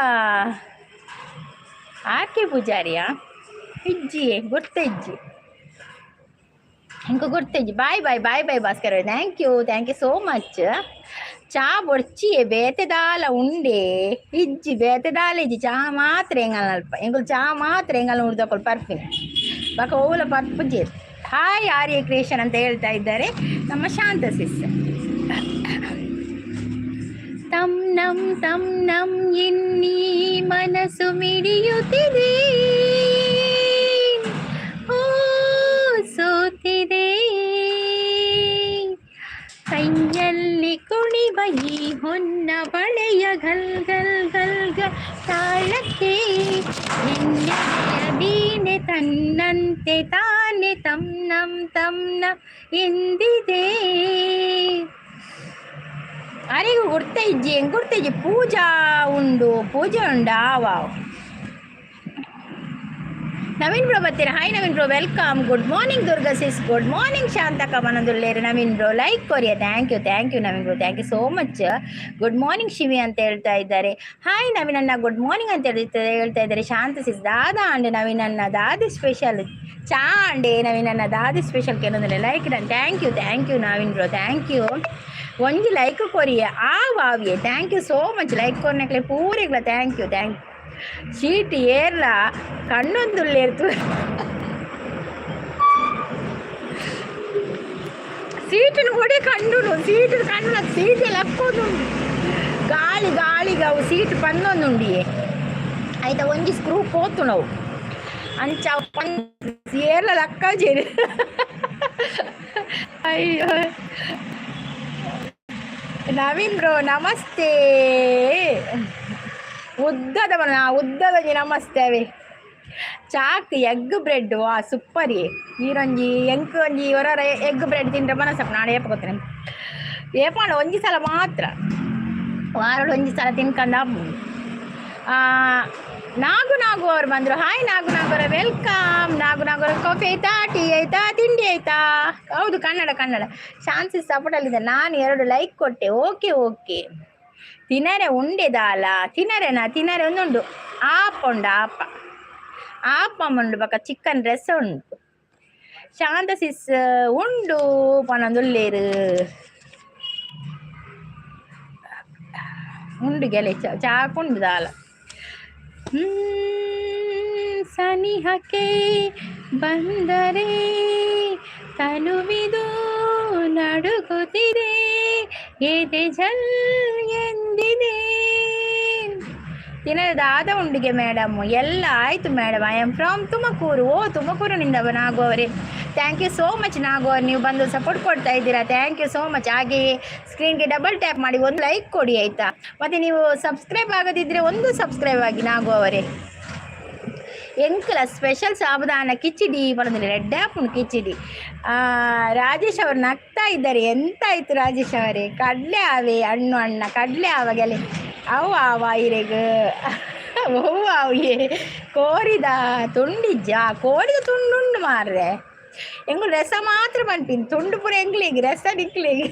ಆರ್ ಕೆ ಪೂಜಾರಿಯಾ? ಇಜ್ಜಿ ಗುರ್ತ ಇಜ್ಜಿ ಇಂಕ ಗುರ್ತ ಇಜ್ಜಿ. Bye bye bye bye Bhaskar, thank you, thank you so much. ಚಾ ಬೊಡ್ಚಿಯೇ ಬೇತೆ ದಾಲ ಉಂಡೆ ಇಜ್ಜಿ ಬೇತೆ ದಾಲ ಇಜ್ಜಿ. ಚಾ ಮಾತ್ರ ಎಂಗಲ್ ಅಲ್ಪ ಎಂಗುಲ್ ಚಾ ಮಾತ್ರ ಎಂಗಲ್ ಉಡ್ದಕೊಲ್ ಪರ್ಪಿನ ಬಕ ಓಲ ಪರ್ಪುಜೇರ್. ಹಾಯ್ ಆರ್ಯ ಕ್ರಿಯೇಷನ್ ಅಂತ ಹೇಳ್ತಾ ಇದ್ದಾರೆ ನಮ್ಮ ಶಾಂತ ಸಿಸ್. ತಂ ನಂ ತಂ ನಂ ಎನ್ನಿ ಮನಸ್ಸು ಮಿಡಿಯುತ್ತಿದೆ, ಓ ಸೋತಿದೆ. ಕೈಯಲ್ಲಿ ಕುಣಿವ ಈ ಹೊನ್ನ ಬಳೆಯ ಘಲ್ ಘಲ್ ಘಲ್ ಘಲ್ ತಾಳಕ್ಕೆ ನಿನ್ನೆಯ ವೀಣೆ ತನ್ನಂತೆ ತಾನೆ ತಂ ನಂ ತಂ ನಂ ಎಂದಿದೆ. ಅರೆಗೂ ಗುರ್ತ ಇಜ್ಜಿ, ಹೆಂಗ್ ಗುರ್ತ ಇಜ್ಜಿ? ಪೂಜಾ ಉಂಡು, ಪೂಜೆ ಉಂಡಾ? ವಾವ್. ನವೀನ್ ಬ್ರೋ ಬರ್ತೀರಾ? Hi Naveen bro, welcome. Good morning Durga sis, good morning ಶಾಂತಕ್ಕ ಮನದುಳ್ಳೇರು. ನವೀನ್ ಬ್ರೋ ಲೈಕ್ ಕೊರಿಯ. Thank you, thank you Naveen bro, thank you so much. Good morning Shivi ಅಂತ ಹೇಳ್ತಾ ಇದ್ದಾರೆ. ಹಾಯ್ ನವೀನ್ ಅಣ್ಣ, ಗುಡ್ ಮಾರ್ನಿಂಗ್ ಅಂತ ಹೇಳ್ತಾ ಇದ್ದಾರೆ ಶಾಂತ ಸಿಸ್. ದಾದಾ ಅಂಡೆ ನವೀನ್ ಅಣ್ಣ, ದಾದಿ ಸ್ಪೆಷಲ್ ಚಾ ಅಂಡೆ ನವೀನ್ ಅಣ್ಣ, ದಾದಿ special ಕೆಲವೊಂದ್ರೆ like done. Thank you, thank you Naveen bro, thank you. ಒಂಜಿ ಲೈಕ್ ಕೊರಿಯ ಆ ವಾವಿಯೆ. Thank you so much. Like ಕೊರ್ನಕ್ಲೆ ಪೂರೆಗ್ಲ thank you, thank. Sheet ಏರ್ಲ ಕಣ್ಣೊಂದುಲ್ಲೇರ್ತು ಸೀಟಿನ ಕೊಡಿ ಕಂಡುನು ಸೀಟಿನ ಕಣ್ಣು ಸೀಟ್ ಲಕ್ಕೊಂದುಂಡು. ಗಾಳಿ ಗಾಳಿಗೆ ಅವು ಸೀಟ್ ಪನ್ನೊಂದುಂಡಿಯೇ. ಆಯ್ತಾ, ಒಂಜಿ ಸ್ಕ್ರೂ ಪೋತು ನಾವು ಅಂಚ ಪನ್ ಏರ್ಲ ಲಕ್ಕಾಜೇರಿ. ಅಯ್ಯೋ ನವೀನ್ ಬ್ರೋ, ನಮಸ್ತೆ. ಉದ್ದದ ಬನ ಉದ್ದದ ನಮಸ್ತೆ. ಅವೇ ಚಾಕ್ ಎಗ್ ಬ್ರೆಡ್ ವಾ ಸೂಪರಿ. ಈರೊಂಜಿ ಎಂಕ್ ಒಂಜಿ ಹೊರ ಎಗ್ ಬ್ರೆಡ್ ತಿಂದ್ರೆ ಮನಸ್ಸಪ್ಪ. ನಾಳೆ ಏಪ ಗೊತ್ತೇನೆ ಏಪಾಂಡ ಒಂಜಿ ಸಲ ಮಾತ್ರ, ವಾರಡ್ ಒಂಜಿ ಸಲ ತಿನ್ಕಂದ. ನಾಗು ನಾಗು ಅವ್ರು ಬಂದರು. ಹಾಯ್ ನಾಗು ನಾಗು ಅವರ, welcome. ನಾಗು ನಾಗು ಅವರ, ಕಾಫಿ ಆಯ್ತಾ, ಟೀ ಆಯ್ತಾ, ತಿಂಡಿ ಆಯ್ತಾ? ಹೌದು, ಕನ್ನಡ ಕನ್ನಡ. ಶಾನ್ಸಿ ಸಪೋರ್ಟಲ್ಲಿದೆ. ನಾನು ಎರಡು ಲೈಕ್ ಕೊಟ್ಟೆ. Okay okay ತಿನ್ನರೆ ಉಂಡೆದಾಲ ತಿನ್ನರೆನಾ? ತಿನ್ನರೆ ಒಂದುಂಡು. ಆಪ ಉಂಡು, ಆಪ ಆಪ ಉಂಡು, ಬೊಕ ಚಿಕನ್ ರಸ ಉಂಟು. ಶಾಂತ ಸಿಸ್ ಉಂಡು ಪನೊಂದುಲ್ಲೇರು. ಉಂಡು ಗೆಲೆ ಚಾಕುಂಡು ದಾಲ. ಸನಿಹಕ್ಕೆ ಬಂದರೆ ತನುವಿದು ನಡುಗುತ್ತಿದೆ, ಎದೆ ಜಲ್ ಎಂದಿದೆ. ತಿನ್ನದಾದ ಉಂಡಿಗೆ ಮೇಡಮ್. ಎಲ್ಲ ಆಯಿತು madam. I am from Tumakuru. ಓ, ತುಮಕೂರಿನಿಂದ ನಾಗು ಅವರೇ, thank you so much. ನಾಗು ಅವರು, ನೀವು ಬಂದು ಸಪೋರ್ಟ್ ಕೊಡ್ತಾ ಇದ್ದೀರಾ, thank you so much. ಹಾಗೆಯೇ ಸ್ಕ್ರೀನ್ಗೆ ಡಬಲ್ ಟ್ಯಾಪ್ ಮಾಡಿ ಒಂದು ಲೈಕ್ ಕೊಡಿ, ಆಯಿತಾ? ಮತ್ತು ನೀವು ಸಬ್ಸ್ಕ್ರೈಬ್ ಆಗದಿದ್ದರೆ ಒಂದು ಸಬ್ಸ್ಕ್ರೈಬ್ ಆಗಿ ನಾಗು ಅವರೇ. ಎಂಕಲ ಸ್ಪೆಷಲ್ ಸಾಬುದಾನ ಕಿಚಿಡಿ ಪನೊಂದಿಲ್ಲ, ರೆಡ್ ಆಪುಂಡು ಕಿಚಿಡಿ. ರಾಜೇಶ್ ಅವರು ನಗ್ತಾ ಇದ್ದಾರೆ. ಎಂತ ಆಯ್ತು ರಾಜೇಶ್ ಅವರೇ? ಕಡಲೆ ಆವೆ ಹಣ್ಣು ಅಣ್ಣ, ಕಡಲೆ ಆವಾಗೆಲೆ ಅವು ಆವ ಇರೆಗ್ ಒವ್ವು ಅವು? ಕೋರಿದ ತುಂಡಿಜ್ಜ? ಕೋರಿದ ತುಂಡುಂಡು ಮಾರ್ರೆ. ಎಂಗುಲು ರಸ ಮಾತ್ರ ಪನ್ಪಿನಿ, ತುಂಡು ಪೂರ ಎಂಕ್ಲೆಗ್, ರಸ ನಿಕ್ಲೆಗ್.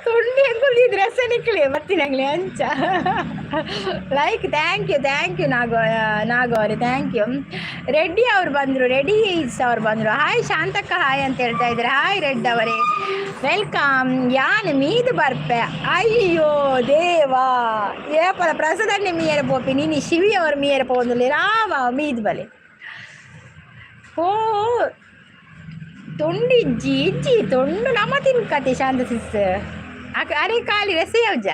ತುಂಡು ಎಂಕುಲು ಇದು, ರಸ ನಿಕ್ಲೆ ಬತ್ತಿನಂಗ್ಲೆ ಅಂಚ. Like, thank you, thank you ನಾಗೋ ನಾಗೋ ಅವರೇ, thank you. Reddy ಅವ್ರು ಬಂದರು, ರೆಡ್ಡಿ ಅವ್ರು ಬಂದರು. ಹಾಯ್ ಶಾಂತಕ್ಕ, ಹಾಯ್ ಅಂತ ಹೇಳ್ತಾ ಇದ್ದಾರೆ. ಹಾಯ್ ರೆಡ್ ಅವರೇ, welcome. ಯಾನ್ ಮೀದು ಬರ್ಪೆ. ಅಯ್ಯೋ ದೇವಾ, ಏಪಲ ಪ್ರಸಾದನ್ನೇ ಮೀಯರ ಪೋಪಿ ನೀನಿ. ಶಿವಿ ಅವರು ಮೀಯರ ಪೋಂದುಲ್ಲೆ. ರಾಮ ಮೀದು ಬಲೆ. ಓ, ತುಂಡು ಇಜ್ಜಿ ಇಜ್ಜಿ, ತುಂಡು ನಮ ತಿನ್ಕತೆ. ಶಾಂತ ಸಿಸ್, ಅರೆ ಖಾಲಿ ರಸ ಯಾವ್ಜ?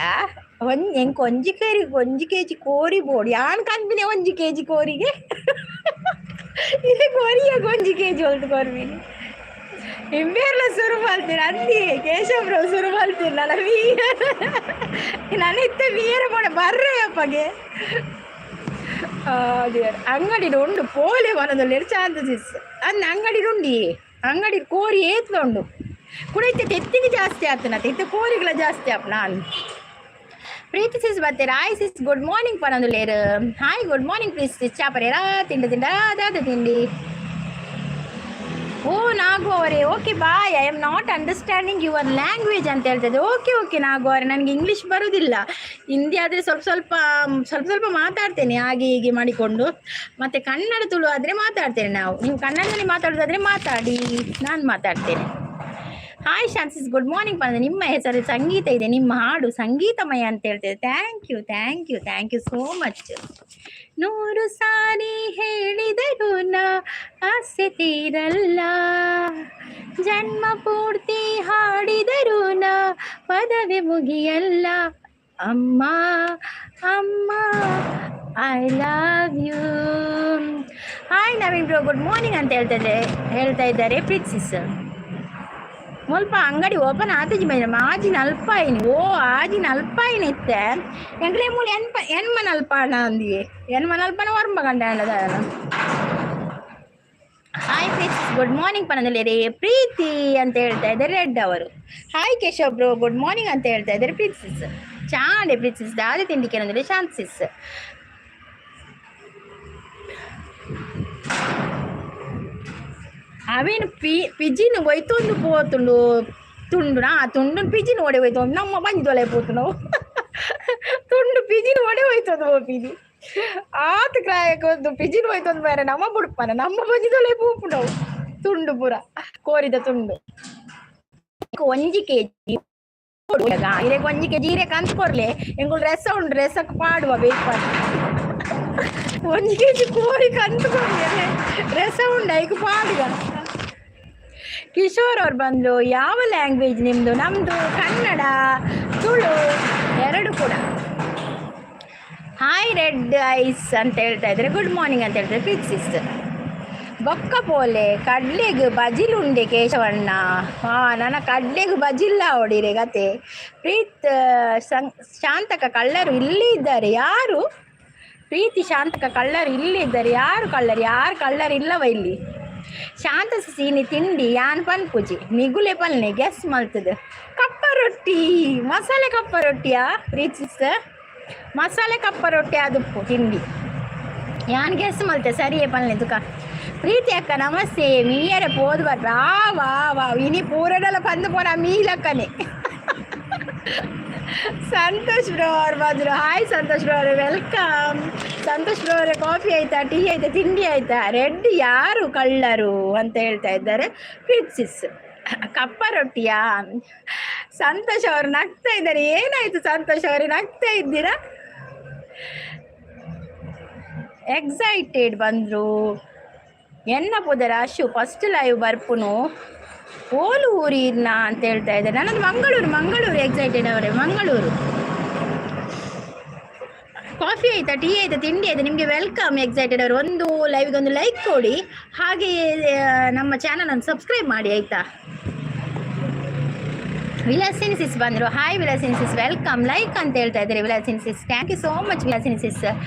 ಒಂಜಿ ಎಂಕ್ ಒಂಜಿ ಕೇರಿ 1 ಕೆಜಿ ಕೋರಿ ಬೋಡು. ಯಾನ್ ಕನ್ಪಿನೆ 1 ಕೆಜಿ ಕೋರಿಗೆ ಇದೆ ಕೋರಿಯಾಗ 1 ಕೆಜಿ ಹೊಲ್ತು ಕೊರ್ಪಿನಿ. ಇಂಬೇರ್ಲ ಶುರು ಮಲ್ತೀರ ಅಂದಿ ಕೇಶವ್ರು ಶುರು ಮಲ್ತೀರ. ನನ್ನ ಮೀ ನನ್ನ ಇತ್ತೆ ಮೀರ ಪೋಡ ಬರ್ರೆ ಅಪ್ಪಗೆ. ಅಂಗಡಿ ಉಂಡು ಪೋಲೆ ಮನದಲ್ಲಿ ಚಾಂತ ಸಿಸ್ ಅನ್ನ ಅಂಗಡಿ ಉಂಡಿ. ಅಂಗಡಿ ಕೋರಿ ಏತ್ಲ ಉಂಡು ಕುಡ. ಇತ್ತೆ ತೆತ್ತಿಗೆ ಜಾಸ್ತಿ ಆತನ, ಇತ್ತೆ ಕೋರಿಗಳ ಜಾಸ್ತಿ ಆಪ್. ನಾನು ಪ್ರೀತಿ ಸಿಸ್ ಬರ್ತೀರಾ? ಹಾಯ್ ಸಿಸ್, ಗುಡ್ ಮಾರ್ನಿಂಗ್ ಪನೊಂದುಲ್ಲೇರು. Hi, good morning Preethi sis. ಚಾಪರೇರಾ ತಿಂಡಿ ತಿಂಡ ದಾದ ತಿಂಡಿ? ಓ ನಾಗು ಅವರೇ, okay bye. I am not understanding your language ಅಂತ ಹೇಳ್ತದೆ. ಓಕೆ ಓಕೆ ನಾಗು ಅವರೇ, ನನಗೆ ಇಂಗ್ಲೀಷ್ ಬರುವುದಿಲ್ಲ. ಹಿಂದಿ ಆದರೆ ಸ್ವಲ್ಪ ಸ್ವಲ್ಪ ಸ್ವಲ್ಪ ಸ್ವಲ್ಪ ಮಾತಾಡ್ತೇನೆ ಹಾಗೆ ಹೀಗೆ ಮಾಡಿಕೊಂಡು. ಮತ್ತು ಕನ್ನಡ ತುಳು ಆದರೆ ಮಾತಾಡ್ತೇನೆ ನಾವು. ನೀವು ಕನ್ನಡದಲ್ಲಿ ಮಾತಾಡೋದಾದರೆ ಮಾತಾಡಿ, ನಾನು ಮಾತಾಡ್ತೇನೆ. ಹಾಯ್ ಶಾನ್ಸಿಸ್, ಗುಡ್ ಮಾರ್ನಿಂಗ್ ಬಂದ. ನಿಮ್ಮ ಹೆಸರು ಸಂಗೀತ ಇದೆ, ನಿಮ್ಮ ಹಾಡು ಸಂಗೀತಮಯ ಅಂತ ಹೇಳ್ತೇವೆ. Thank you, thank you, thank you so much. ನೂರು ಸಾರಿ ಹೇಳಿದರು ನಾ ಆಸೆ ತೀರಲ್ಲ, ಜನ್ಮ ಪೂರ್ತಿ ಹಾಡಿದರು ನಾ ಪದವಿ ಮುಗಿಯಲ್ಲ. ಅಮ್ಮ ಅಮ್ಮ, I love you. Hi Naveen bro, good morning ಅಂತ ಹೇಳ್ತಾ ಇದ್ದಾರೆ ಪ್ರೀತಿಸ್. ಮುಲ್ಪ ಅಂಗಡಿ ಓಪನ್ ಆತಿಜಿ ಮೇಡಮ್. ಆಜಿ ನಲ್ಪಾಯಿನಿ. ಓ, ಆಜಿ ನಲ್ಪಾಯಿನಿ ಇತ್ತೆ. ಎಂಕ್ಲೆ ಮೂಲು ಎನ್ಪ ಎನ್ಮ ನಲ್ಪಾಣ ಅಂದಿಯೇ, ಎನ್ಮ ನಲ್ಪನ ಒರ್ಂಬ ಗಂಟೆ. ಹಾಯ್ ಪ್ರೀತಿ, ಗುಡ್ ಮಾರ್ನಿಂಗ್ ಪನದಲ್ಲಿ ಪ್ರೀತಿ ಅಂತ ಹೇಳ್ತಾ ಇದ್ದಾರೆ ರೆಡ್ ಅವರು. Hi Keshav bro, good morning ಅಂತ ಹೇಳ್ತಾ ಇದ್ದಾರೆ ಪ್ರೀತಿಸ್. ಚಾಂಡೆ ಪ್ರೀತಿಸ್, ದಾದಿ ತಿಂಡಿ ಕೆನಂದ್ರೆ ಶಾಂತಿಸ್. ಅವೇನು ಪಿಜಿನ್ ಒಯ್ತೊಂದು ಪೋತುಂಡು ತುಂಡು. ಆ ತುಂಡು ಪಿಜಿನ್ ಒಡೆ ಹೋಯ್ತು. ನಮ್ಮ ಬಂಜೊಲೆ ಪೋತು ನಾವು ತುಂಡು ಪಿಜಿನ್ ಒಡೆ ಹೋಯ್ತೊಂದು ಪೋಪಿದಿ. ಆತ ಕ್ರಾಯಕ್ಕೆ ಒಂದು ಪಿಜಿನ್ ಹೋಯ್ತೊಂದು ಬೇರೆ ನಮ್ಮ ಬುಡ್ಪನ ನಮ್ಮ ಬಂಜಿದೊಲೆ ಪೂಪುಂಡವು ತುಂಡು ಪೂರ ಕೋರಿದ ತುಂಡು. 1 ಕೆಜಿ ಇರೆಗ್ 1 ಕೆಜಿ ಇರೆ ಕಂತ್ ಕೊರ್ಲೆ. ಎಂಗುಲ್ ರಸ ಉಂಡು, ರಸಕ್ಕೆ ಪಾಡುವ ಬೇಕು. 1 ಕೆಜಿ ಕೋರಿ ಕಂತು ಕೊರ್ಲೆ, ರಸ ಉಂಡು, ಐಕ್ ಪಾಡುಗ. ಕಿಶೋರ್ ಅವ್ರು ಬಂದರು. ಯಾವ ಲ್ಯಾಂಗ್ವೇಜ್ ನಿಮ್ಮದು? ನಮ್ಮದು ಕನ್ನಡ, ತುಳು ಎರಡು ಕೂಡ. ಹಾಯ್ ರೆಡ್ ಐಸ್ ಅಂತ ಹೇಳ್ತಾ ಇದ್ದಾರೆ. ಗುಡ್ ಮಾರ್ನಿಂಗ್ ಅಂತ ಹೇಳ್ತಾರೆ ಪ್ರೀತ್ ಸಿಸ್ಟರ್. ಬೊಕ್ಕ ಪೋಲೆ ಕಡ್ಲೆಗ್ ಬಜಿಲ್ ಉಂಡೆ ಕೇಶವಣ್ಣ. ಹಾಂ, ನನ್ನ ಕಡ್ಲೆಗ್ ಬಜಿಲ್ಲ ಹೊಡಿರೆ ಗತೆ. ಪ್ರೀತ್ ಶಾಂತಕ ಕಳ್ಳರು ಇಲ್ಲಿ ಇದ್ದಾರೆ ಯಾರು? ಪ್ರೀತಿ ಶಾಂತಕ ಕಳ್ಳರು ಇಲ್ಲಿ ಇದ್ದಾರೆ ಯಾರು? ಕಳ್ಳರು ಯಾರು? ಕಳ್ಳರು ಇಲ್ಲವ ಇಲ್ಲಿ. ಶಾಂತ ಸೀನಿ ತಿಂಡಿ ಯಾನ್ ಪನ್ಪುಜಿ, ನಿಗುಲೆ ಪಲ್ನೆ ಗೆಸ್ ಮಲ್ತದೆ. ಕಪ್ಪ ರೊಟ್ಟಿ, ಮಸಾಲೆ ಕಪ್ಪ ರೊಟ್ಟಿಯಾ ಪ್ರೀತ್ ಸಿಸ್ಟರ್? ಮಸಾಲೆ ಕಪ್ಪ ರೊಟ್ಟಿ ಅದುಪ್ಪು ತಿಂಡಿ. ಯಾನ್ ಗೆಸ್ ಮಲ್ತೆ, ಸರಿಯೇ ಪಲ್ನೆ ತುಕ. ಪ್ರೀತಿ ಅಕ್ಕ ನಮಸ್ತೆ. ಮೀಯರೆ ಪೋದು ಬರ್ಪ. ಆ ವಾ ವಾ, ಇನಿ ಪೂರಡಲ ಪಂದು ಪೋನ ಮೀಲಕ್ಕನೆ. ಸಂತೋಷ್ ಬ್ರೋ ಅವ್ರು ಬಂದರು. ಹಾಯ್ ಸಂತೋಷ್ ಬ್ರೋ ಅವರೇ, welcome. Santosh bro ಅವರೇ, ಕಾಫಿ ಆಯ್ತಾ, ಟೀ ಆಯ್ತಾ, ತಿಂಡಿ ಆಯ್ತಾ? ರೆಡ್ ಯಾರು ಕಳ್ಳರು ಅಂತ ಹೇಳ್ತಾ ಇದ್ದಾರೆ ಪ್ರೀತ್ಸಿಸ್. ಕಪ್ಪ ರೊಟ್ಟಿಯಾ? ಸಂತೋಷ್ ಅವರು ನಗ್ತಾ ಇದ್ದಾರೆ. ಏನಾಯ್ತು ಸಂತೋಷ್ ಅವರೇ, ನಗ್ತಾ ಇದ್ದೀರಾ? ಎಕ್ಸೈಟೆಡ್ ಬಂದರು. ಎನ್ನ ಪುದರ ಅಶು, ಫಸ್ಟ್ ಲೈವ್ ಬರ್ಪುನು, ಓಲು ಊರಿನ ಅಂತ ಹೇಳ್ತಾ ಇದ್ದಾರೆ. ನನ್ನದು ಮಂಗಳೂರು, ಮಂಗಳೂರು. ಎಕ್ಸೈಟೆಡ್ ಅವರೇ, ಮಂಗಳೂರು. ಕಾಫಿ ಆಯ್ತಾ, ಟೀ ಆಯ್ತಾ, ತಿಂಡಿ ಆಯ್ತಾ? ನಿಮಗೆ welcome excited ಅವರು. ಒಂದು ಲೈವ್ಗೆ ಒಂದು ಲೈಕ್ ಕೊಡಿ, ಹಾಗೆಯೇ ನಮ್ಮ ಚಾನಲನ್ನು ಸಬ್ಸ್ಕ್ರೈಬ್ ಮಾಡಿ, ಆಯ್ತಾ? ವಿಲಾಸಿನಿ ಸಿಸ್ ಬಂದರು. Hi Vilasini sis, welcome. Like ಅಂತ ಹೇಳ್ತಾ ಇದ್ದಾರೆ Vilasini sis. Thank you so much Vilasini sis.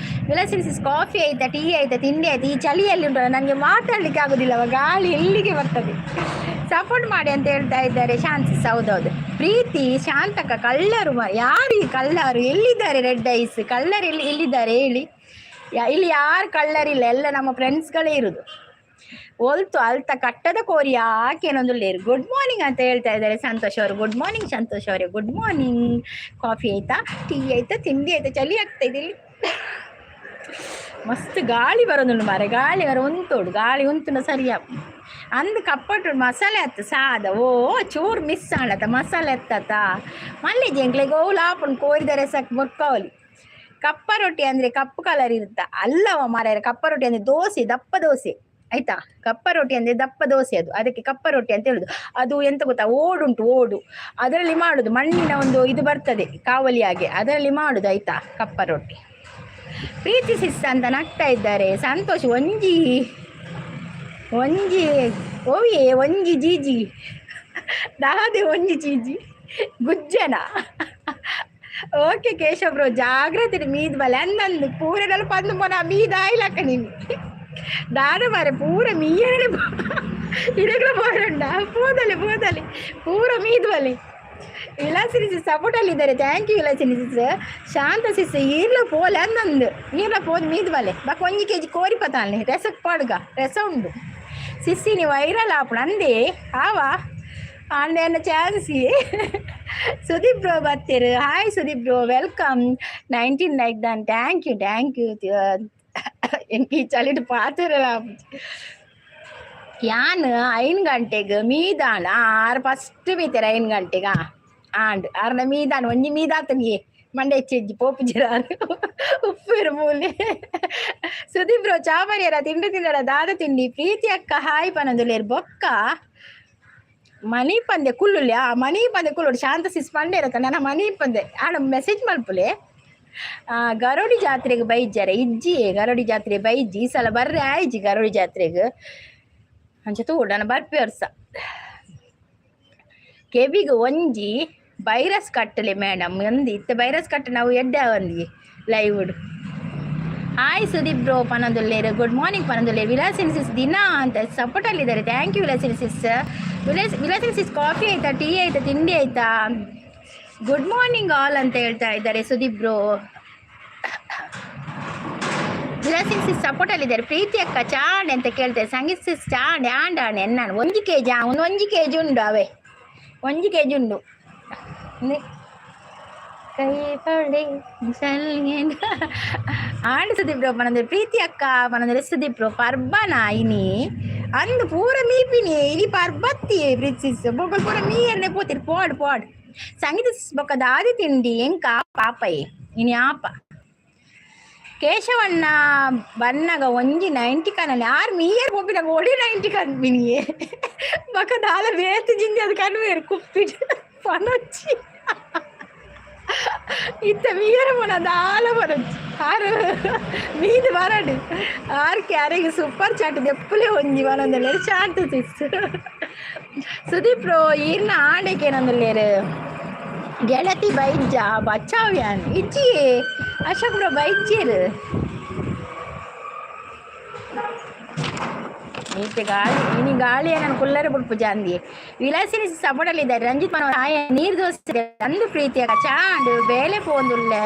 Vilasini sis, coffee ಆಯ್ತಾ, ಟೀ ಆಯ್ತಾ, ತಿಂಡಿ ಆಯ್ತಾ? ಈ ಚಳಿಯಲ್ಲಿ ಉಂಟಲ್ಲ, ನನಗೆ ಮಾತಾಡಲಿಕ್ಕೆ ಆಗೋದಿಲ್ಲ, ಗಾಳಿ ಎಲ್ಲಿಗೆ ಬರ್ತದೆ. ಸಪೋರ್ಟ್ ಮಾಡಿ ಅಂತ ಹೇಳ್ತಾ ಇದ್ದಾರೆ ಶಾಂತಿ. ಹೌದೌದು. ಪ್ರೀತಿ ಶಾಂತಕ ಕಳ್ಳರು ಯಾರು ಈ ಕಳ್ಳರು? ಎಲ್ಲಿದ್ದಾರೆ? ರೆಡ್ ಐಸ್ ಕಳ್ಳರು ಎಲ್ಲಿ, ಎಲ್ಲಿದ್ದಾರೆ ಹೇಳಿ? ಇಲ್ಲಿ ಯಾರು ಕಳ್ಳರಿಲ್ಲ, ಎಲ್ಲ ನಮ್ಮ ಫ್ರೆಂಡ್ಸ್ಗಳೇ ಇರುದು. ಒಲ್ತು ಅಲ್ತ ಕಟ್ಟದ ಕೋರಿ ಯಾಕೇನೊಂದು. ಗುಡ್ ಮಾರ್ನಿಂಗ್ ಅಂತ ಹೇಳ್ತಾ ಇದ್ದಾರೆ ಸಂತೋಷ್ ಅವರು. ಗುಡ್ ಮಾರ್ನಿಂಗ್ ಸಂತೋಷ್ ಅವರೇ, ಗುಡ್ ಮಾರ್ನಿಂಗ್. ಕಾಫಿ ಆಯ್ತಾ, ಟೀ ಆಯ್ತಾ, ತಿಂಡಿ ಆಯ್ತಾ? ಚಳಿ ಆಗ್ತಾ ಇದೆ ಇಲ್ಲಿ. ಮಸ್ತ್ ಗಾಳಿ ಬರೋದುಂಟು ಮಾರೆ. ಗಾಳಿ ಬರೋ ಉಂತೋಡು, ಗಾಳಿ ಉಂತುನ ಸರಿಯ ಅಂದ್. ಕಪ್ಪಟ್ಟು ಮಸಾಲೆ ಅತ್ತ ಸಾದ. ಓ, ಚೂರು ಮಿಸ್ ಆಂಡತ, ಮಸಾಲೆ ಎತ್ತತ ಮಲ್ಲಿ ಜಂಕ್ಲೆಗ್ ಓಲು ಆಪುಂಡು ಕೋರಿದರೆ ಸಾಕು ಬೊಕ್ಕವಲಿ. ಕಪ್ಪ ರೊಟ್ಟಿ ಅಂದ್ರೆ ಕಪ್ಪು ಕಲರ್ ಇರುತ್ತ ಅಲ್ಲವ ಮಾರಾಯ. ಕಪ್ಪ ರೊಟ್ಟಿ ಅಂದ್ರೆ ದೋಸೆ, ದಪ್ಪ ದೋಸೆ, ಆಯ್ತಾ? ಕಪ್ಪ ರೊಟ್ಟಿ ಅಂದ್ರೆ ದಪ್ಪ ದೋಸೆ ಅದು. ಅದಕ್ಕೆ ಕಪ್ಪ ರೊಟ್ಟಿ ಅಂತ ಹೇಳುದು. ಅದು ಎಂತ ಗೊತ್ತಾ? ಓಡುಂಟು, ಓಡು. ಅದರಲ್ಲಿ ಮಾಡುದು. ಮಣ್ಣಿನ ಒಂದು ಇದು ಬರ್ತದೆ ಕಾವಲಿ ಹಾಗೆ, ಅದರಲ್ಲಿ ಮಾಡುದು, ಆಯ್ತಾ? ಕಪ್ಪ ರೊಟ್ಟಿ. ಪ್ರೀತಿ ಸಿಸ್ ಅಂತ ನಗ್ತಾ ಇದ್ದಾರೆ ಸಂತೋಷ್. ಒಂಜಿ ಒಂಜಿ ಓವಿಯೇ ಒಂಜಿ ಜೀಜಿ ದಾದೆ ಒಂಜಿ ಜೀಜಿ ಗುಜ್ಜನ. ಓಕೆ ಕೇಶವ್ ಬ್ರೋ, ಜಾಗ್ರತೆ ಮೀದ್ ಬಲೆ ಅಂದಂದು ಪೂರದಲ್ಲ ಪಂದು ಪೋನ ಮೀದ ಆಯ್ಲಕ್ಕ ನೀನು ದಾದ ಮಾರೆ. ಪೂರ ಮೀಯರನೆ ಇರಗ್ಲ ಬೋರಂಡ. ಪೋದಲೆ ಪೋದಲೆ, ಪೂರ ಮೀದ್ ಬಲೆ. ವಿಲಾಸಿನಿ ಸಿಸ್ ಸಪೋರ್ಟ್ ಅಲ್ಲಿ ಇದ್ದಾರೆ. Thank you Vilasini ಸಿಸ್. ಶಾಂತ ಸಿಸ್, ಈರ್ಲ ಪೋಲೆ ಅಂದಂದು, ಈರ್ಲ ಪೋದು ಮೀದ್ ಬಲೆ ಬಕ್. 1 ಕೆಜಿ ಕೋರಿ ಪತಾನೆ, ರಸಕ್ಕೆ ಪಾಡ್ಗ, ರಸ ಉಂಡು. ಸಿಸ್ಸಿನಿ ವೈರಲ್ ಆಪುಣ ಅಂದೇ ಆವಾ ಆಂಡೆ ಚಾನ್ಸ್. ಸುದೀಪ್ ಬ್ರೋ ಬರ್ತೀರು. Hi Sudeep bro, welcome. 19 like done. Thank you, thank you. ಎಂಕಿ ಚಳಿಟ್ ಪಾತಿರಲ್ಲ. ಯಾನ್ 5 ಗಂಟೆಗೆ ಮೀದಾಣ. ಆರು ಫಸ್ಟ್ ಮೀತೆರ್ 5 ಗಂಟೆಗೆ ಆಂಡ್. ಆರ್ನ ಮೀದಾನ ಒಂಜಿ ಮೀದಾತನಿಗೆ ಮಂಡೆ ಹೆಚ್ಚೆಜ್ಜಿ ಪೋಪು ಜಿರಾರು ಉಪ್ಪೇರು ಮೂಲೆ. ಸುದೀಪ್ ಬ್ರೋ, ಚಾ ಬರಿಯರ? ತಿಂಡಿ ತಿಂದಡ? ದಾದ ತಿಂಡಿ? ಪ್ರೀತಿ ಅಕ್ಕ ಹಾಯ್ ಪನೊಂದುಲ್ಲೆರ್. ಬೊಕ್ಕ ಮನಿ ಪಂದೆ ಕುಲ್ಲುಲ್ಲೆ. ಆ ಮನಿ ಪಂದೆ ಕುಲ್ಲುಡು. ಶಾಂತ ಸಿಸ್ ಪಂಡೆ ಇರತ್ತ ನನ್ನ ಮನಿ ಪಂದೆ ಆಡ ಮೆಸೇಜ್ ಮಲ್ಪುಲೆ. ಗರೋಡಿ ಜಾತ್ರೆಗೆ ಬೈಜಾರೆ? ಇಜ್ಜಿ, ಗರೋಡಿ ಜಾತ್ರೆ ಬೈಜಿ. ಈ ಸಲ ಬರ್ರೆ ಆಯ್ಜಿ ಗರೋಡಿ ಜಾತ್ರೆಗೆ. ಅಂಚ ತೂಡು, ನಾನು ಬರ್ಪೆ ವರ್ಷ. ಕೆಬಿಗೆ ಒಂಜಿ ಬೈರಸ್ ಕಟ್ಟಲೆ ಮೇಡಮ್ ಅಂದಿ. ಇತ್ತೆ ಬೈರಸ್ ಕಟ್ಟ ನಾವು ಎಡ್ಡೆ ಒಂದಿ ಲೈವ್. ಹಾಯ್ ಸುದೀಪ್ ಬ್ರೋ ಪನೊಂದುಲ್ಲೇರು. ಗುಡ್ ಮಾರ್ನಿಂಗ್ ಪನೊಂದುಲ್ಲೇರು. ವಿಲಾಸಿನಿ ಸಿಸ್ ದಿನ ಅಂತ ಸಪೋರ್ಟ್ ಅಲ್ಲಿದ್ದಾರೆ. Thank you Vilasini sis. Vilasini sis, coffee ಆಯ್ತಾ, ಟೀ ಆಯ್ತಾ, ತಿಂಡಿ ಆಯ್ತಾ? ಗುಡ್ ಮಾರ್ನಿಂಗ್ ಆಲ್ ಅಂತ ಹೇಳ್ತಾ ಇದ್ದಾರೆ ಸುದೀಪ್ ಬ್ರೋ. ವಿಲಾಸಿನಿ ಸಿಸ್ ಸಪೋರ್ಟಲ್ಲಿದ್ದಾರೆ. ಪ್ರೀತಿ ಅಕ್ಕ ಚಾಂಡ್ ಅಂತ ಕೇಳ್ತಾರೆ. ಸಂಗೀತ ಸಿಸ್ ಚಾಂಡ್ ಆಂಡ್ ಆಂಡ್ ಎನ್ನಾನು. 1 ಕೆಜಿ, ಒಂದು 1 ಕೆಜಿ ಉಂಡು ಅವೇ, 1 ಕೆಜಿ ಉಂಡು. ಕೈ ಪಡೆ ಆಂಡ್ ಸುದೀಪ್ ಬ್ರೋ ಪನಂದ್ರೆ. ಪ್ರೀತಿ ಅಕ್ಕ ಪನಂದ್ರೆ. ಸುದೀಪ್ ಬ್ರೋ, ಪರ್ಬನ ಇನಿ? ಅಂದು ಪೂರ ಮೀಪಿನಿ, ಇನಿ ಪರ್ಬತ್ತಿ. ಪ್ರೀತಿ ಬೊಕ್ಕಲ್ ಪೂರ ಮೀಯನ್ನೇ ಪೋತಿರ್. Pod pod. ಸಂಗೀತ ಬೊಕ್ಕ ದಾದಿ ತಿಂಡಿ ಎಂಕ ಪಾಪಯಿ ಇನಿ ಆಪ. ಕೇಶವಣ್ಣ ಬನ್ನಗ ಒಂಜಿ 90 ಕನಲಿ ಆರ್ ಮೀಯರ್ ಪೋಪಿನಾಗ ಒಡಿ 90 ಕನ್ಪಿನಿಯೇ. ಬೊಕ ದಾಲ ಬೇತೆ ಜಿಂಜಿ ಅದು ಕನ್ವೇರು ಕುಪ್ಪಿಟ್ ಪನೊಚ್ಚಿ. ಇತ್ತ ಮೀಯರ ಪೋನ ದಾಲ ಪನೊಚ್ಚಿ. ಆರು ಮೀದು ಬರಡು ಆರ್ ಕ್ಯಾರಿಗೆ ಸೂಪರ್ ಚಾಟ್ ದೆಪ್ಪುಲೆ ಒಂಜಿ ಪನೊಂದುಲ್ಲೆರ್ ಶಾಂತ ಸಿಸ್. ಸುದೀಪ್ ಬ್ರೋ, ಈರ್ನ ಆಂಡೆಕೇನೊಂದುಲ್ಲೆರ್. ಗೆಳತಿ ಬೈಜ್ಜ ಬಚಾವ್ಯಾನ್ ಇಜ್ಜಿ. ಅಶೋಕ್ ಬ್ರೋ, ಬೈಜ್ಜೇರು. ಈತೆ ಗಾಳಿ ಇನಿ ಗಾಳಿ ನಾನು ಕುಲ್ಲರೆ ಬುಡ್ಪು ಜಾಂದಿ. ವಿಲಾಸಿನಿ ಸಪೋರ್ಟಲ್ಲಿದ್ದಾರೆ. ರಂಜಿತ್ ಮನೋಹರ್ ಆಯ. ನೀರು ದೋಸೆ ಅಂದು. ಪ್ರೀತಿಯ ಚಾಂಡು ಬೇಲೆ ಪೋಂದುಲ್ಲೆ.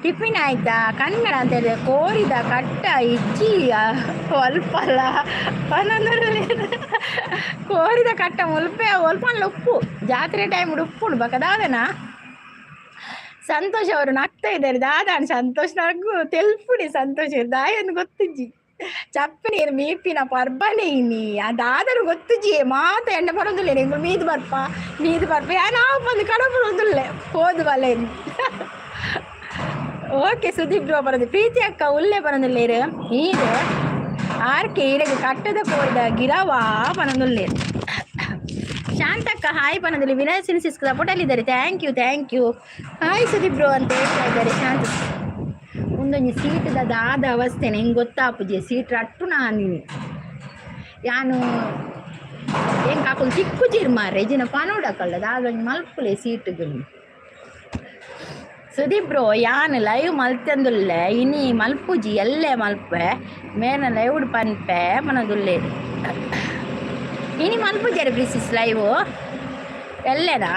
ಟಿಫಿನ್ ಆಯ್ತಾ ಕನ್ನಡ ಅಂತ ಹೇಳಿದ್ರೆ. ಕೋರಿದ ಕಟ್ಟ ಇಜ್ಜಿ ಅಲ್ಪಲ್ಲ ಪನೊಂದು. ಕೋರಿದ ಕಟ್ಟ ಮುಲ್ಪೆ ಒಲ್ಪನ್ಲ ಉಪ್ಪು ಜಾತ್ರೆ ಟೈಮ್ ಉಪ್ಪುಂಡು ಬಕದಾದನಾ. ಸಂತೋಷ್ ಅವರು ನಗ್ತಾ ಇದ್ದಾರೆ. ದಾದಾನ್ ಸಂತೋಷ್ ನಗು ತೆಲ್ಪುಡಿ. ಸಂತೋಷ್ ದಾಯನ್ ಗೊತ್ತುಜ್ಜಿ. ಚಪ್ಪೆ ನೀರು ಮೀಪಿನ ಪರ್ಬನೆ ಇನಿ. ಅದಾದರೂ ಗೊತ್ತುಜ್ಜಿ. ಮಾತ ಎಣ್ಣೆ ಬರೋದಿಲ್ಲ. ಎಂಕುಲು ಮೀದು ಬರ್ಪ ಮೀದು ಬರ್ಪ ಯಾನ್ ಬಂದು ಕಡ ಬರೋದಿಲ್ಲ ಹೋದು ಬಲ್ಲೆ. ಓಕೆ ಸುದೀಪ್ ಬ್ರೋ ಬರೋದು. ಪ್ರೀತಿ ಅಕ್ಕ ಉಲ್ಲೆ ಬರೋದಿಲ್ಲೇರು ಈರು. ಆರ್ಕೆ ಈರೆಗೆ ಕಟ್ಟದ ಕೋರಿದ ಗಿರವಾ ಪನೊಂದುಲ್ಲೇರು. ಶಾಂತಕ್ಕ ಹಾಯ್ ಪನದಲ್ಲಿ. ವಿನಯ್ ಸಿನ್ಸಿಸ್ ಸಪೋರ್ಟಲ್ಲಿದ್ದಾರೆ. Thank you, thank you. Hi Sudeep bro ಅಂತ ಹೇಳ್ತಾ ಇದ್ದಾರೆ ಶಾಂತ. ಒಂದೊಂಜಿ ಸೀಟದ ದಾದ ಅವಸ್ಥೆನೆ ಹಿಂಗೆ ಗೊತ್ತಾಪುಜಿ. ಸೀಟ್ ರಟ್ಟು ನಾನು ಯಾನು ಎಂಕ್ ಅಕುಲು ತಿಕ್ಕುಜಿರ್ ಮಾರ್ರೆ. ಇಜಿನ ಪನೋಡಕಲ್ಲ ದಾದ ಒಂಜಿ ಮಲ್ಪುಲೆ ಸೀಟುಗಳು. ಸುದೀಪ್ ಬ್ರೋ, ಯಾನ್ ಲೈವ್ ಮಲ್ತಂದುಲ್ಲೆ. ಇನಿ ಮಲ್ಪುಜಿ, ಎಲ್ಲೆ ಮಲ್ಪೆ. ಮೇನ ಲೈವ್ ಪನ್ಪೆ ಪನೊಂದುಲ್ಲೇರು. ಇನಿ ಮಲ್ಪುಜಾರೆ ಪ್ರೀಸಿಸ್ live ಎಲ್ಲೆನಾ?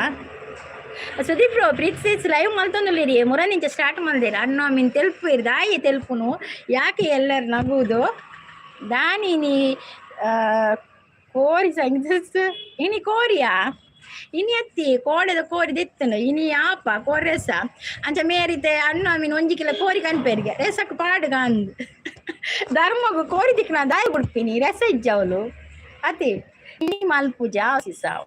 Sudeep bro, ಪ್ರೀತಿಸ್ live ಮಲ್ತೊಂದುಲ್ಲೇರಿ. ಮುರನಿಂಚ start ಮಲ್ದೇರು. ಅಣ್ಣ ಮೀನ್ ತೆಲ್ಪು ದಾಯಿ ತೆಲ್ಪುನು. ಯಾಕೆ ಎಲ್ಲರು ನಗುವುದು ದಾನಿನಿ? ಕೋರಿ ಸಂಗೀತ ಇನಿ ಕೋರಿಯಾ? ಇನಿ ಅತ್ತಿ ಕೋಡೆದ ಕೋರಿ ದೆತ್ತನು. ಇನಿ ಆಪ ಕೋರಿ ರೆಸ ಅಂಚ ಮೇರಿತೆ. ಅಣ್ಣ ಮೀನು 1 ಕಿಲೋ ಕೋರಿ ಕನ್ಪೇರಿಗೆ ರೆಸಕ್ ಪಾಡುಗ ಅಂದ್. ಧರ್ಮಗು ಕೋರಿ ದಿಕ್ನ ದಾಯಿ ಬಿಡ್ಪಿನಿ. ರೆಸ ಇಜ್ಜವಲು ಅತಿ ಇನಿ ಮಲ್ಪುಜ ಸಿಸಾವು.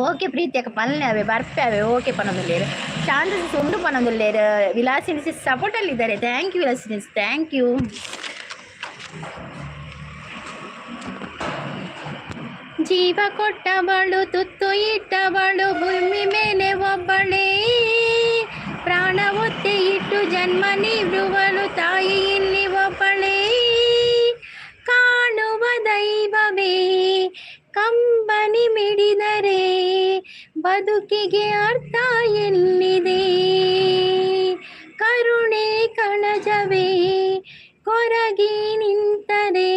ಓಕೆ ಪ್ರೀತಿ ಅಕ್ಕ, ಪಲ್ಲೆ ಅವೆ ಬರ್ಪೆ ಅವೆ. ಓಕೆ ಪನೊಂದುಲ್ಲೇರು. ಶಾಂತ ಸಿಸ್ ಉಂಡು ಪನೊಂದುಲ್ಲೇರು. ವಿಲಾಸಿನಿ ಸಿಸ್ ಸಪೋರ್ಟಲ್ಲಿದ್ದಾರೆ. Thank you Vilasini, thank you. ಜೀವ ಕೊಟ್ಟವಳು, ತುತ್ತು ಇಟ್ಟವಳು ಭೂಮಿ ಮೇಲೆ ಒಬ್ಬಳೇ. ಪ್ರಾಣ ಒತ್ತೆ ಇಟ್ಟು ಜನ್ಮ ನೀಡುವಳು ತಾಯಿ ಇಲ್ಲಿ ಒಬ್ಬಳೇ. ಕಾಣುವ ದೈವವೇ ಕಂಬನಿ ಮಿಡಿದರೆ ಬದುಕಿಗೆ ಅರ್ಥ ಎಲ್ಲಿದೆ? ಕರುಣೆ ಕಣಜವೇ ಕೊರಗಿ ನಿಂತರೆ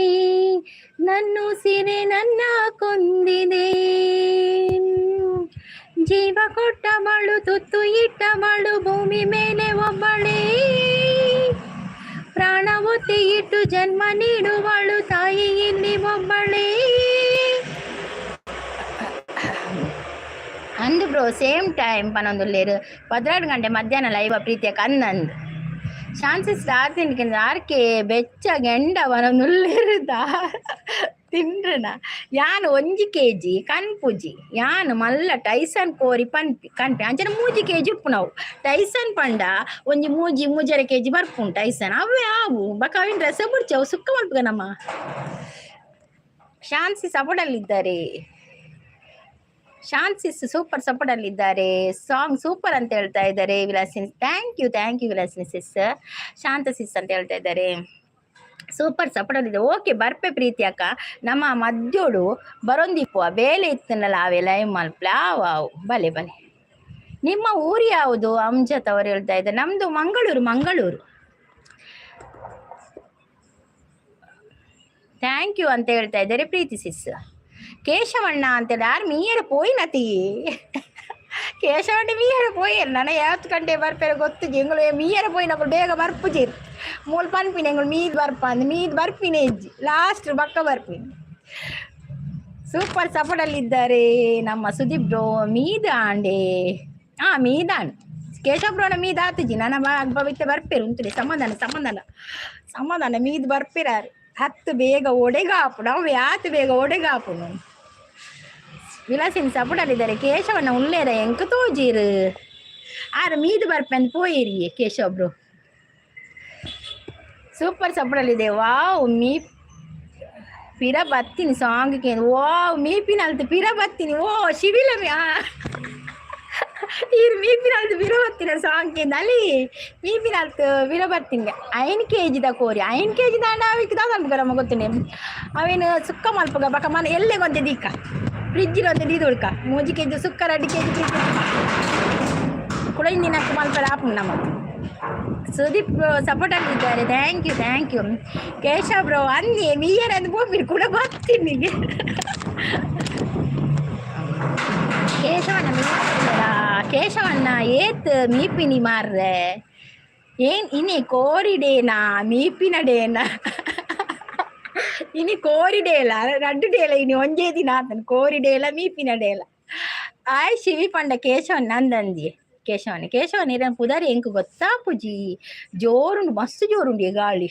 ನನ್ನುಸಿರೆ ನನ್ನ ಕೊಂದಿದೆ. ಜೀವ ಕೊಟ್ಟವಳು, ತುತ್ತು ಇಟ್ಟವಳು ಭೂಮಿ ಮೇಲೆ ಒಬ್ಬಳೇ. ಪ್ರಾಣ ಒತ್ತಿ ಇಟ್ಟು ಜನ್ಮ ನೀಡುವಳು ತಾಯಿ ಇಲ್ಲಿ ಒಬ್ಬಳೇ. ಅಂದು ಬ್ರೋ, ಸೇಮ್ ಟೈಮ್ ಪನೊಂದುಲ್ಲೇರು. 12 ಗಂಟೆ ಮಧ್ಯಾಹ್ನ ಲೈವ ಪ್ರೀತಿಯ ಕನ್ನಂದು. ಶಾನ್ಸಿಸ್ ರಾತ್ರಿ ಆರ್ಕೆ ಬೆಚ್ಚ ಗೆಂಡ ಪನೊಂದುಲ್ಲೇರು. ತಿಂಡ್ರನ ಯಾನ್ 1 ಕೆಜಿ ಕನ್ಪುಜಿ. ಯಾನ್ ಮಲ್ಲ ಟೈಸನ್ ಕೋರಿ ಪನ್ಪಿ ಕನ್ಪಿ ಅಂಚನೆ 3 ಕೆಜಿ ಉಪ್ಪುನವು. ಟೈಸನ್ ಪಂಡ ಒಂಜಿ ಮೂಜಿ 3.5 ಕೆಜಿ ಬರ್ಪುಂಡು ಟೈಸನ್. ಅವೇ ಆವು ಬಕ ಅವಿನ ರಸ ಬುಡ್ಚಿ ಅವು ಸುಕ್ಕ ಮಲ್ಪುಗ ನಮ್ಮ. ಶಾನ್ಸಿ ಸಪೋರ್ಟಲ್ಲಿದ್ದಾರೆ. ಶಾನ್ಸಿಸ್ ಸೂಪರ್ ಸಪೋರ್ಟಲ್ಲಿದ್ದಾರೆ. ಸಾಂಗ್ ಸೂಪರ್ ಅಂತ ಹೇಳ್ತಾ ಇದ್ದಾರೆ Vilasini. Thank you, thank you Vilasini sis. Shanta sis ಅಂತ ಹೇಳ್ತಾ ಇದ್ದಾರೆ. ಸೂಪರ್ ಸಪೋರ್ಟಲ್ಲಿದೆ. ಓಕೆ ಬರ್ಪೆ ಪ್ರೀತಿ ಅಕ್ಕ. ನಮ್ಮ ಮದ್ಯೋಡು ಬರೊಂದಿಪ್ಪು ಬೇಲೆ ಇತ್ತನಲ್ಲ ಅವೆ ಲೈವ್ ಮಲ್ಪ್ಲ ಆವು. ಬಲೆ ಬಲೆ. ನಿಮ್ಮ ಊರು ಯಾವುದು? ಅಮ್ಜತ್ ಅವರು ಹೇಳ್ತಾ ಇದ್ದಾರೆ. ನಮ್ದು ಮಂಗಳೂರು, ಮಂಗಳೂರು. Thank you ಅಂತ ಹೇಳ್ತಾ ಇದ್ದಾರೆ ಪ್ರೀತಿ ಸಿಸ್. ಕೇಶವಣ್ಣ ಅಂತೇಳಿ ಯಾರು ಮೀಯರ ಪೋಯಿನತಿ. ಕೇಶವಂಡಿ ಮೀಯರ ಪೋಯೆರ್ ನನ ಯಾತ್ ಗಂಟೆ ಬರ್ಪೆರೆ ಗೊತ್ತುಜಿ. ಎಂಗುಲು ಮೀಯರ ಪೋಯಿನಕುಲು ಬೇಗ ಬರ್ಪುಜೆರ್. ಮೂಲು ಪನ್ಪಿನ ಎಂಗುಲು ಮೀದ್ ಬರ್ಪ ಅಂದ್, ಮೀದ್ ಬರ್ಪಿನ ಇಜ್ಜಿ, ಲಾಸ್ಟ್ ಬಕ್ಕ ಬರ್ಪಿನಿ. ಸೂಪರ್ ಸಪೋರ್ಟಲ್ಲಿದ್ದಾರೆ ನಮ್ಮ ಸುದೀಪ್ ಬ್ರೋ. ಮೀದ ಆಂಡೆ, ಹಾ ಮೀದಾಂಡ್. ಕೇಶವ ಬ್ರೋನ ಮೀದ್ ಆತುಜಿ. ನನ ಬವಿತ್ತೆ ಬರ್ಪೇರು ಉಂತುಲೆ. ಸಮಾಧಾನ ಸಮಾಧಾನ ಸಮಾಧಾನ. ಮೀದ್ ಬರ್ಪೇರಾರು ಹತ್ತು ಬೇಗ ಒಡೆಗಾಪುಡು ಅವು ಯಾತ್ ಬೇಗ ಒಡೆಗಾಪುನು. ವಿಲಾಸಿನ ಸಪೋರ್ಟಲ್ಲಿದ್ದಾರೆ. ಕೇಶವನ ಉಲ್ಲೇರ ಎಂಕ್ ತೋಜಿರು. ಆರು ಮೀದು ಬರ್ಪೆಂದು ಪೋಯಿರಿ. ಕೇಶವ ಬ್ರೋ ಸೂಪರ್ ಸಪೋರ್ಟಲ್ಲಿದೆ. ವಾವ್, ಮೀ ಪಿರ ಬತ್ತೀನಿ ಸಾಂಗ್ ಕೇಂದ್ರ. ವಾವ್, ಮೀಪಿನಲ್ತು ಪಿರ ಬತ್ತೀನಿ. ಓ ಶಿವಿಲ, ಈರ್ ಮೀಪಿನಲ್ತು ಪಿರ ಬತ್ತಿನ ಸಾಂಗ್ ಕೇಂದ್ರ. ಅಲ್ಲಿ ಮೀಪಿನಲ್ತು ಪಿರ ಬತ್ತೀನಿ. 5 ಕೆ ಜಿದ ಕೋರಿ, 5 ಕೆ ಜಿ ದಾಂಡ ಅವಿಕ್ ದಾದ ಅನ್ಪುಗರಮ್ಮ ಗೊತ್ತುಂಡೆ. ಅವೇನು ಸುಕ್ಕ ಮಲ್ಪುಗ ಬಕ ಮನ ಎಲ್ಲೆಗೊಂತೆ ದೀಕ ಫ್ರಿಜ್ಜಿಡ್ ಒಂತೆ ದೀದುಳ್ಕ. 3 K G sukka, 2 K G fridge ಕುಡೊಂಜಿ ದಿನಕ್ಕೆ ಮಲ್ಪರೆ ಆಪುಂಡು ನಮಕ್. ಸುದೀಪ್ ಸಪೋರ್ಟ್ ಆಗಿದ್ದಾರೆ. Thank you, thank you. Keshav bro ಅಂದಿ ಮೀಯರ್ ಅಂದ್ ಪೋಪಿರ್ ಕೂಡ ಗೊತ್ತೀನಿ. ಕೇಶವಣ್ಣ ಮೀಯರ, ಕೇಶವಣ್ಣ ಏತ್ ಮೀಪಿನಿ ಮಾರ್ರೆ. ಏನ್ ಇನಿ ಕೋರಿಡೇನಾ ಮೀಪಿನ ಡೇನಾ? ಇನಿ ಕೋರಿಡೇಲ ರಡ್ಡು ಡೇಲ. ಇನಿ ಒಂಜೇ ದಿನ ಆತನ ಕೋರಿಡೇಲ ಮೀಪಿನ ಡೇಲ. ಆಯ್ ಶಿವಿ ಪಂಡ ಕೇಶವನ್ ನಂದಂದಿ. ಕೇಶವನ ಕೇಶವನ್ ಇರನ್ ಪುದರ್ ಎಂಕ್ ಗೊತ್ತಾಪುಜಿ. ಜೋರುಂಡು, ಮಸ್ತ್ ಜೋರುಂಡು ಈ ಗಾಳಿ.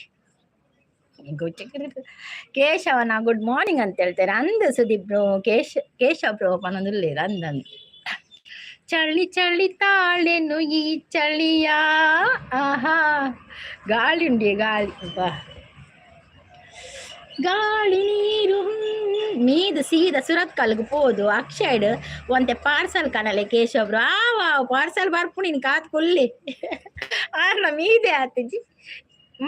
ಕೇಶವನ ಗುಡ್ ಮಾರ್ನಿಂಗ್ ಅಂತ ಹೇಳ್ತಾರೆ. ಅಂದ್ ಸುದೀಪ್ ಬ್ರೋ. ಕೇಶವ ಬ್ರೋ ಪನೊಂದುಲ್ಲೆರ್. ಅಂದಂದು ಚಳಿ ಚಳಿ ತಾಳೆನು ಈ ಚಳಿಯ. ಆಹಾ, ಗಾಳಿ ಉಂಡಿ ಗಾಳಿ ಬಾ ಗಾಳಿ ನೀರು ಮೀದು ಸೀದಾ ಸುರತ್ಕಲ್ಗ್ ಪೋದು ಅಕ್ಷಯ್ಡ್ ಒಂತೆ ಪಾರ್ಸಲ್ ಕನಲೆ ಕೇಶವ್ ಬ್ರೋ. ಆವ ಪಾರ್ಸಲ್ ಬರ್ಪುಂಡು, ನೀನು ಕಾತ್ ಕುಲ್ಲಿ. ಆರ್ನ ಮೀದೆ ಆತಿಜಿ.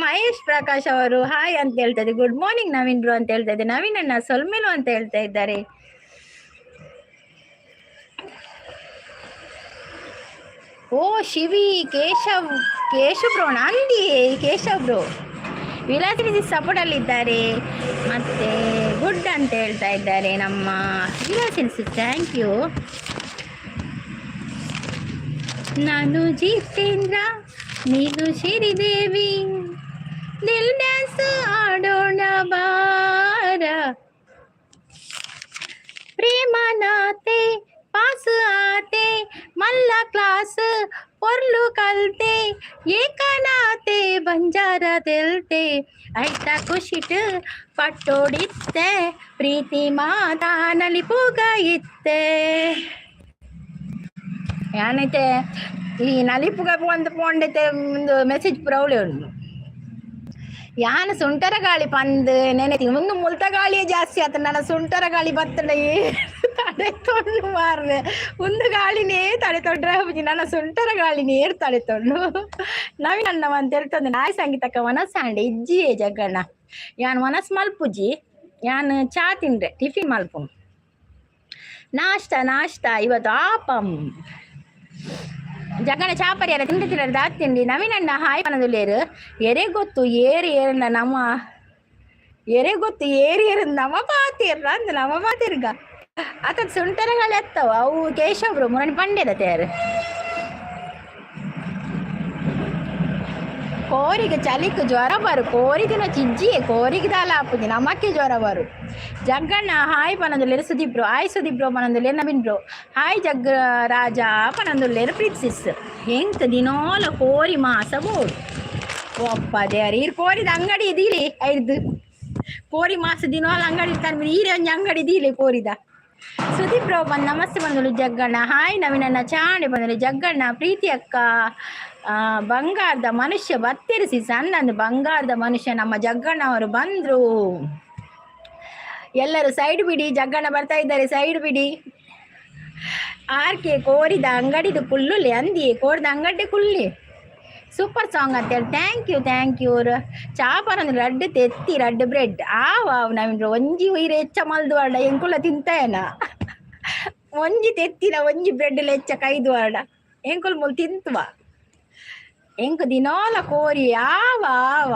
ಮಹೇಶ್ ಪ್ರಕಾಶ್ ಅವರು ಹಾಯ್ ಅಂತ ಹೇಳ್ತಾ ಇದ್ದಾರೆ. ಗುಡ್ ಮಾರ್ನಿಂಗ್ ನವೀನ್ ಬ್ರೋ ಅಂತ ಹೇಳ್ತಾ ಇದ್ದಾರೆ. ನವೀನ್ ಅಣ್ಣ ಸೊಲ್ಮೆಲು ಅಂತ ಹೇಳ್ತಾ ಇದ್ದಾರೆ. ಓ ಶಿವಿ ಕೇಶವ್, ಕೇಶವ್ ಬ್ರೋಣ ಅಂದಿ. ಕೇಶವ್ ಬ್ರೋ ವಿಲಾಸಿನಿ ಸಪೋರ್ಟ್ ಅಲ್ಲಿ ಇದ್ದಾರೆ. ಮತ್ತೆ ಗುಡ್ ಅಂತ ಹೇಳ್ತಾ ಇದ್ದಾರೆ ನಮ್ಮ ವಿಲಾಸಿನಿ. Thank you. ನಾನು ಜಿತೇಂದ್ರ, ನೀನು ಶ್ರೀದೇವಿ, ದಿಲ್ ಡ್ಯಾನ್ಸ್ ಆಡೋಣ ಬಾರ. ಪ್ರೇಮನಾತೆ ಪಾಸ್ ಆತೆ, ಮಲ್ಲ ಕ್ಲಾಸ್ ಪೊರ್ಲು ಕಲ್ತೆ, ಏಕನಾತೆ ಬಂಜಾರ ತೆಲ್ತೆ, ಐತ ಖುಷಿಟ್ ಪಟ್ಟೋಡಿತ್ತೆ, ಪ್ರೀತಿ ಮಾತಾನಲಿ ಪೂಗ ಇತ್ತೆ. ಯಾನೈತೆ ಈ ನಲಿಪುಗ ಒಂದು ಪೋಂಡೈತೆ ಒಂದು ಮೆಸೇಜ್ ಪೂರ ಅವಳೆ ಉಂಡು. ಯಾನ್ ಸುಂಟರ ಗಾಳಿ ಪಂದ್ ನೆನೆತಿ ಮುಂದೆ ಮುಲ್ತ ಗಾಳಿಯೇ ಜಾಸ್ತಿ ಆತ. ನನ್ನ ಸುಂಟರ ಗಾಳಿ ಬತ್ತಡ ತಡೆ ತೊಂಡು ಮಾರ್ರೆ. ಒಂದು ಗಾಳಿನೇ ತಡೆ ತೊಂಡ್ರೆ ನನ್ನ ಸುಂಟರ ಗಾಳಿನೇ ತಡೆ ತೊಂಡು. ನವೀನ್ ಅಣ್ಣ ಅಂತ ಹೇಳ್ತಂದೆ. ನಾಯ್ ಸಂಗೀತಕ್ಕ ವನಸಾಂಡೆ ಇಜ್ಜಿಯೇ ಜಗ್ಗಣ್ಣ. ಯಾನ್ ವನಸ್ ಮಲ್ಪುಜಿ. ಯಾನ್ ಚಾ ತಿಂಡ್ರೆ ಟಿಫಿನ್ ಮಲ್ಪು. ನಾಷ್ಟ ನಾಷ್ಟ ಇವತ್ತು ಆಪಂ. ಜಗಣ ಚಾಪರಿ ಅಲ್ಲ ತಿಂಡಿ ತಿನ್ನರು ದಾತ್ ತಿಂಡಿ. ನವೀನಣ್ಣ ಹಾಯ್ ಪನದುಲ್ಲೇರು. ಎರೆ ಗೊತ್ತು ಏರು ಏರಣ್ಣ ನಮ್ಮ ಎರೆ ಗೊತ್ತು ಏರು ಏರು ನಮ್ಮ ಪಾತಿರ್ರ ಅಂದ್ ನಮ್ಮ ಪಾತಿರ್ಗ ಆತ ಸುಂಟರಗಳು ಎತ್ತವ ಅವು. ಕೇಶವ್ರು ಮುರಣಿ ಪಂಡ್ಯದ ತೇರು. ಕೋರಿಗೆ ಚಲಿಕ್ ಜ್ವರ ಬರು. ಕೋರಿ ದಿನ ಚಿಜ್ಜಿಯೇ ಕೋರಿಗೆ ದಾಲ ಆಪುಜಿ, ನಮಕ್ಕೆ ಜ್ವರ ಬರು. ಜಗ್ಗಣ್ಣ ಹಾಯ್ ಪನೊಂದುಲ್ಲೆರ್. Sudeep bro hi. Sudeep bro ಪನೊಂದುಲ್ಲೆರ್. Naveen bro hi. Jagraj ಪನೊಂದುಲ್ಲೆರ್. ಪ್ರೀತ್ ಸಿಸ್ ಎಂಕ್ ದಿನೋಲ ಕೋರಿ ಮಾಸ ಬೋಡು. ಒಪ್ಪ ದೇವರೇ, ಈರ್ ಕೋರಿದ ಅಂಗಡಿ ದೀಲಿ. ಐದು ಕೋರಿ ಮಾಸ ದಿನೋಲ ಅಂಗಡಿ ಇರ್ತಾನೆ. ಈರೆ ಒಂಜಿ ಅಂಗಡಿ ದೀಲೆ ಕೋರಿದ. ಸುದೀಪ್ ಬ್ರೋ ಬಂದು ನಮಸ್ತೆ ಬಂದಳು. ಜಗ್ಗಣ್ಣ ಹಾಯ್. ನವೀನಣ್ಣ ಚಾಣೆ ಬಂದಳು. ಜಗ್ಗಣ್ಣ ಪ್ರೀತಿ ಅಕ್ಕ ಬಂಗಾರದ ಮನುಷ್ಯ ಬತ್ತಿರಿಸಿ ಸಣ್ಣಂದು. ಬಂಗಾರದ ಮನುಷ್ಯ ನಮ್ಮ ಜಗ್ಗಣ್ಣ ಅವರು ಬಂದ್ರು. ಎಲ್ಲರೂ ಸೈಡ್ ಬಿಡಿ, ಜಗ್ಗಣ್ಣ ಬರ್ತಾ ಇದ್ದಾರೆ, ಸೈಡ್ ಬಿಡಿ. ಆರ್ ಕೆ ಕೋರಿದ ಅಂಗಡಿದು ಕುಲ್ಲುಲೆ ಅಂದಿ ಕೋರಿದ ಅಂಗಡಿ ಕುಲ್ಲಿ. ಸೂಪರ್ ಸಾಂಗ್ ಅಂತೇಳಿ. Thank you, thank you. ಚಾಪರ ರಡ್ಡು ತೆತ್ತಿ ರಡ್ಡು ಬ್ರೆಡ್. ಆವ ನವೀನ್ ಒಂಜಿ ಉಯಿರ್ ಹೆಚ್ಚ ಮಲ್ದು ವಾಡ ಎಂಕುಲ ತಿಂತಾಯನ. ಒಂಜಿ ತೆತ್ತಿನ ಒಂಜಿ ಬ್ರೆಡ್ ಹೆಚ್ಚ ಕೈದು ವಾಡ ಎಂಕುಲು ಮುಲ್ ತಿಂತುವ. ಎಂಕ್ ದಿನೋಲ ಕೋರಿ ಆವ ಆವ.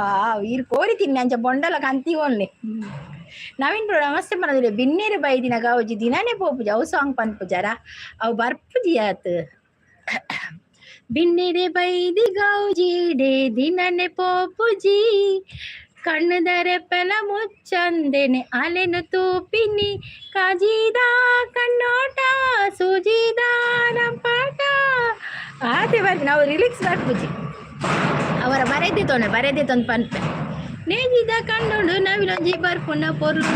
ಈರ್ ಕೋರಿ ತಿನ್ನಿ ಅಂಚ ಬೊಂಡಲ ಕಂತಿ ಒನ್ಲೆ. ನವೀನ್ ಬ್ರೋ ನಮಸ್ತೆ ಪನೊಂದುಲ್ಲೆ. ಬಿನ್ನೇರು ಬೈದಿನ ಗೌಜಿ ದಿನನೇ ಪೋಪುಜಿ ಅವು ಸಾಂಗ್ ಪನ್ಪುಜಾರ ಅವು ಬರ್ಪುಜಿ ಆತ್. ಬಿನ್ನೆರೆ ಬೈದಿ ಗೌಜಿ ಡೇ ದಿನನೆ ಪೋಪುಜಿ ಕಣ್ಣುದರೆ ಪೆಲ ಮುಚ್ಚಂದೆನೆ ಅಲೆನು ತೂಪಿನಿ ಕಾಜಿದ ಕಣ್ಣೋಟ ಸೂಜಿದ ಪಾಟ ಆತೆ ಬರ್ಪಿ ನಾವು ರಿಲೀಕ್ಸ್ ಬರ್ಪುಜಿ ಅವರ ಬರೆದಿ ತೋನೆ ಬರೆದಿ ತೊಂದು ಪನ್ಪೆ ನೇಜಿದ ಕಣ್ಣುಡು ನವಿಲೊಂಜಿ ಬರ್ಪುನ ಪೊರ್ಲು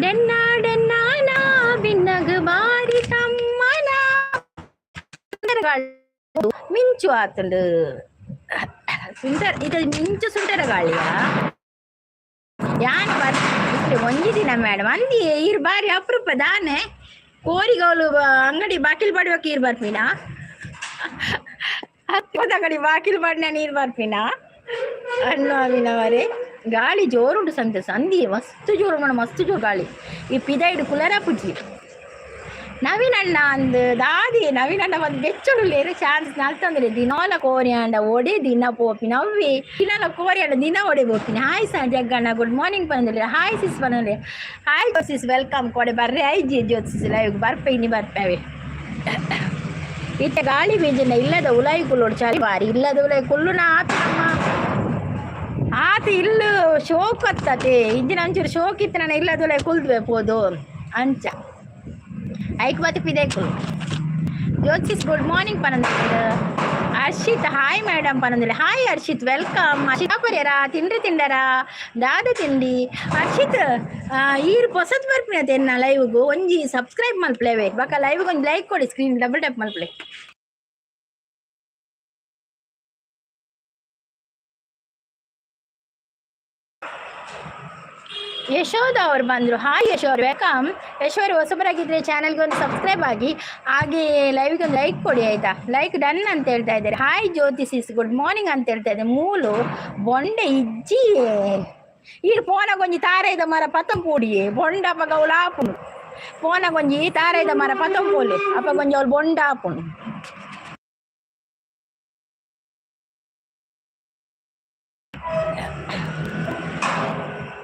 ಡೆನ್ನ ಡೆನ್ನಾನ ಬಿನ್ನಗ ಬಾರಿ ತಮ್ಮನ ಮಿಂಚು ಆತುಂಡು ಸುಂಟರ್ ಇದು ಮಿಂಚು ಸುಂಟರ ಗಾಳಿಯ ಯಾನ್ ಬರ್ ಒಂಜಿ ದಿನ ಮೇಡಮ್ ಅಂದಿ ಈರ್ ಬಾರಿ ಅಪರೂಪ ದಾನೆ ಕೋರಿಗೌಲು ಅಂಗಡಿ ಬಾಕಿಲ್ ಪಾಡ್ಬೇಕು ಈರ್ ಬರ್ಪಿನ ಹತ್ತದ ಅಂಗಡಿ ಬಾಕಿಲ್ ಪಾಡಿನ ನೀರು ಬರ್ಪಿನ ಅಣ್ಣಾವಿನವರೇ. ಗಾಳಿ ಜೋರುಂಟು ಸಂತೆ ಸಂಧಿ ಮಸ್ತ್ ಜೋರು ಮಣ ಮಸ್ತ್ ಜೋರು ಗಾಳಿ ಈ ಪಿದೈಡು ಕುಲರ ಪುಜಿ. ನವೀನ್ ಅಣ್ಣ ಅಂದ್ ದಾದಿ ನವೀನ್ ಅಣ್ಣ ಒಂದು ಬೆಚ್ಚೊಡುಲ್ಲೇರು ಚಾನ್ಸ್ ನಲ್ತಂದ್ರೆ ದಿನೋಲ ಕೋರಿ ಅಂಡ ಒಡೆ ದಿನ ಪೋಪಿನ ಅವ್ವೆ ದಿನಲ ಕೋರಿ ಅಂಡ ದಿನ ಒಡೆ ಪೋಪಿನ. ಹಾಯ್ ಸಾ ಜಗ್ಗಣ್ಣ ಗುಡ್ ಮಾರ್ನಿಂಗ್ ಪನೊಂದುಲ್ಲೆ. ಹಾಯ್ ಸಿಸ್ ಪನೊಂದುಲ್ಲೆ. ಹಾಯ್ ಸಿಸ್ welcome ಕೊಡೆ ಬರ್ರೆ ಐಜಿ ಜ್ಯೋತಿಸ್ ಲೈವ್ ಬರ್ಪೆ ಇನಿ ಬರ್ಪೇವೆ. ಇತ್ತೆ ಗಾಳಿ ಬೀಜನ ಇಲ್ಲದ ಉಲಾಯಿ ಕುಲ್ಲೋಡು ಚಳಿ ಬಾರಿ ಇಲ್ಲದ ಉಲಾಯಿ ಕುಲ್ಲುನ ಆತಮ್ಮ ಆತ ಇಲ್ಲು ಶೋಕ್ ಅತ್ತತೆ ಇಂಜಿನ ಒಂಚೂರು ಶೋಕ್ ಇತ್ತು ನಾನು ಇಲ್ಲದ ಉಲಾಯಿ ಕುಲ್ದ್ವೆ ಪೋದು ಅಂಚ ಐಕ್ ಬತ್ತಿ ಪಿದೈಕುಲು. ಜ್ಯೋತಿಸ್ ಗುಡ್ ಮಾರ್ನಿಂಗ್ ಪನೊಂದುಲ್ಲೆರ್. ಹರ್ಷಿತ್ ಹಾಯ್ ಮೇಡಮ್ ಪನೊಂದುಲ್ಲೆ. Hi Harshith welcome. Harshith ಬರ್ಯಾರ ತಿಂಡ್ರಿ ತಿಂಡರ ದಾದ ತಿಂಡಿ ಹರ್ಷಿತ್ ಈರ್ ಪೊಸತ್ ಬರ್ಪಿನ ತೆನ್ನ ಲೈವ್ಗು ಒಂಜಿ ಸಬ್ಸ್ಕ್ರೈಬ್ ಮಲ್ಪಲೇವೆ ಬೊಕ ಲೈವ್ಗೆ ಒಂಜಿ ಲೈಕ್ ಕೊಡಿ ಸ್ಕ್ರೀನ್ ಡಬಲ್ ಟ್ಯಾಪ್ ಮಲ್ಪಲೆ. ಯಶೋಧ ಅವ್ರು ಬಂದರು. ಹಾಯ್ ಯಶೋ ಅವ್ರು welcome. Yasho ಅವರು ಹೊಸಬರಾಗಿದ್ದರೆ ಚಾನಲ್ಗೆ ಒಂದು ಸಬ್ಸ್ಕ್ರೈಬ್ ಆಗಿ ಹಾಗೆ ಲೈವ್ಗೆ ಒಂದು ಲೈಕ್ ಕೊಡಿ ಆಯಿತಾ. ಲೈಕ್ ಡನ್ ಅಂತ ಹೇಳ್ತಾ ಇದ್ದಾರೆ. Hi Jyothi sis good morning ಅಂತ ಹೇಳ್ತಾ ಇದ್ದಾರೆ. ಮೂಲು ಬೊಂಡೆ ಇಜ್ಜಿ ಈಡ್ ಪೋನಗೊಂಜಿ ತಾರೇದ ಮರ ಪತ್ತಂಪೂಡಿಯೇ ಬೊಂಡ ಅಪಗ ಅವಳು ಆಪುಂಡು ಪೋನಗೊಂಜಿ ತಾರೇದ ಮರ ಪತ್ತಂಪೋಲೆ ಅಪಗೊಂಜಿ ಅವಳು ಬೊಂಡ ಆಪುಂಡು.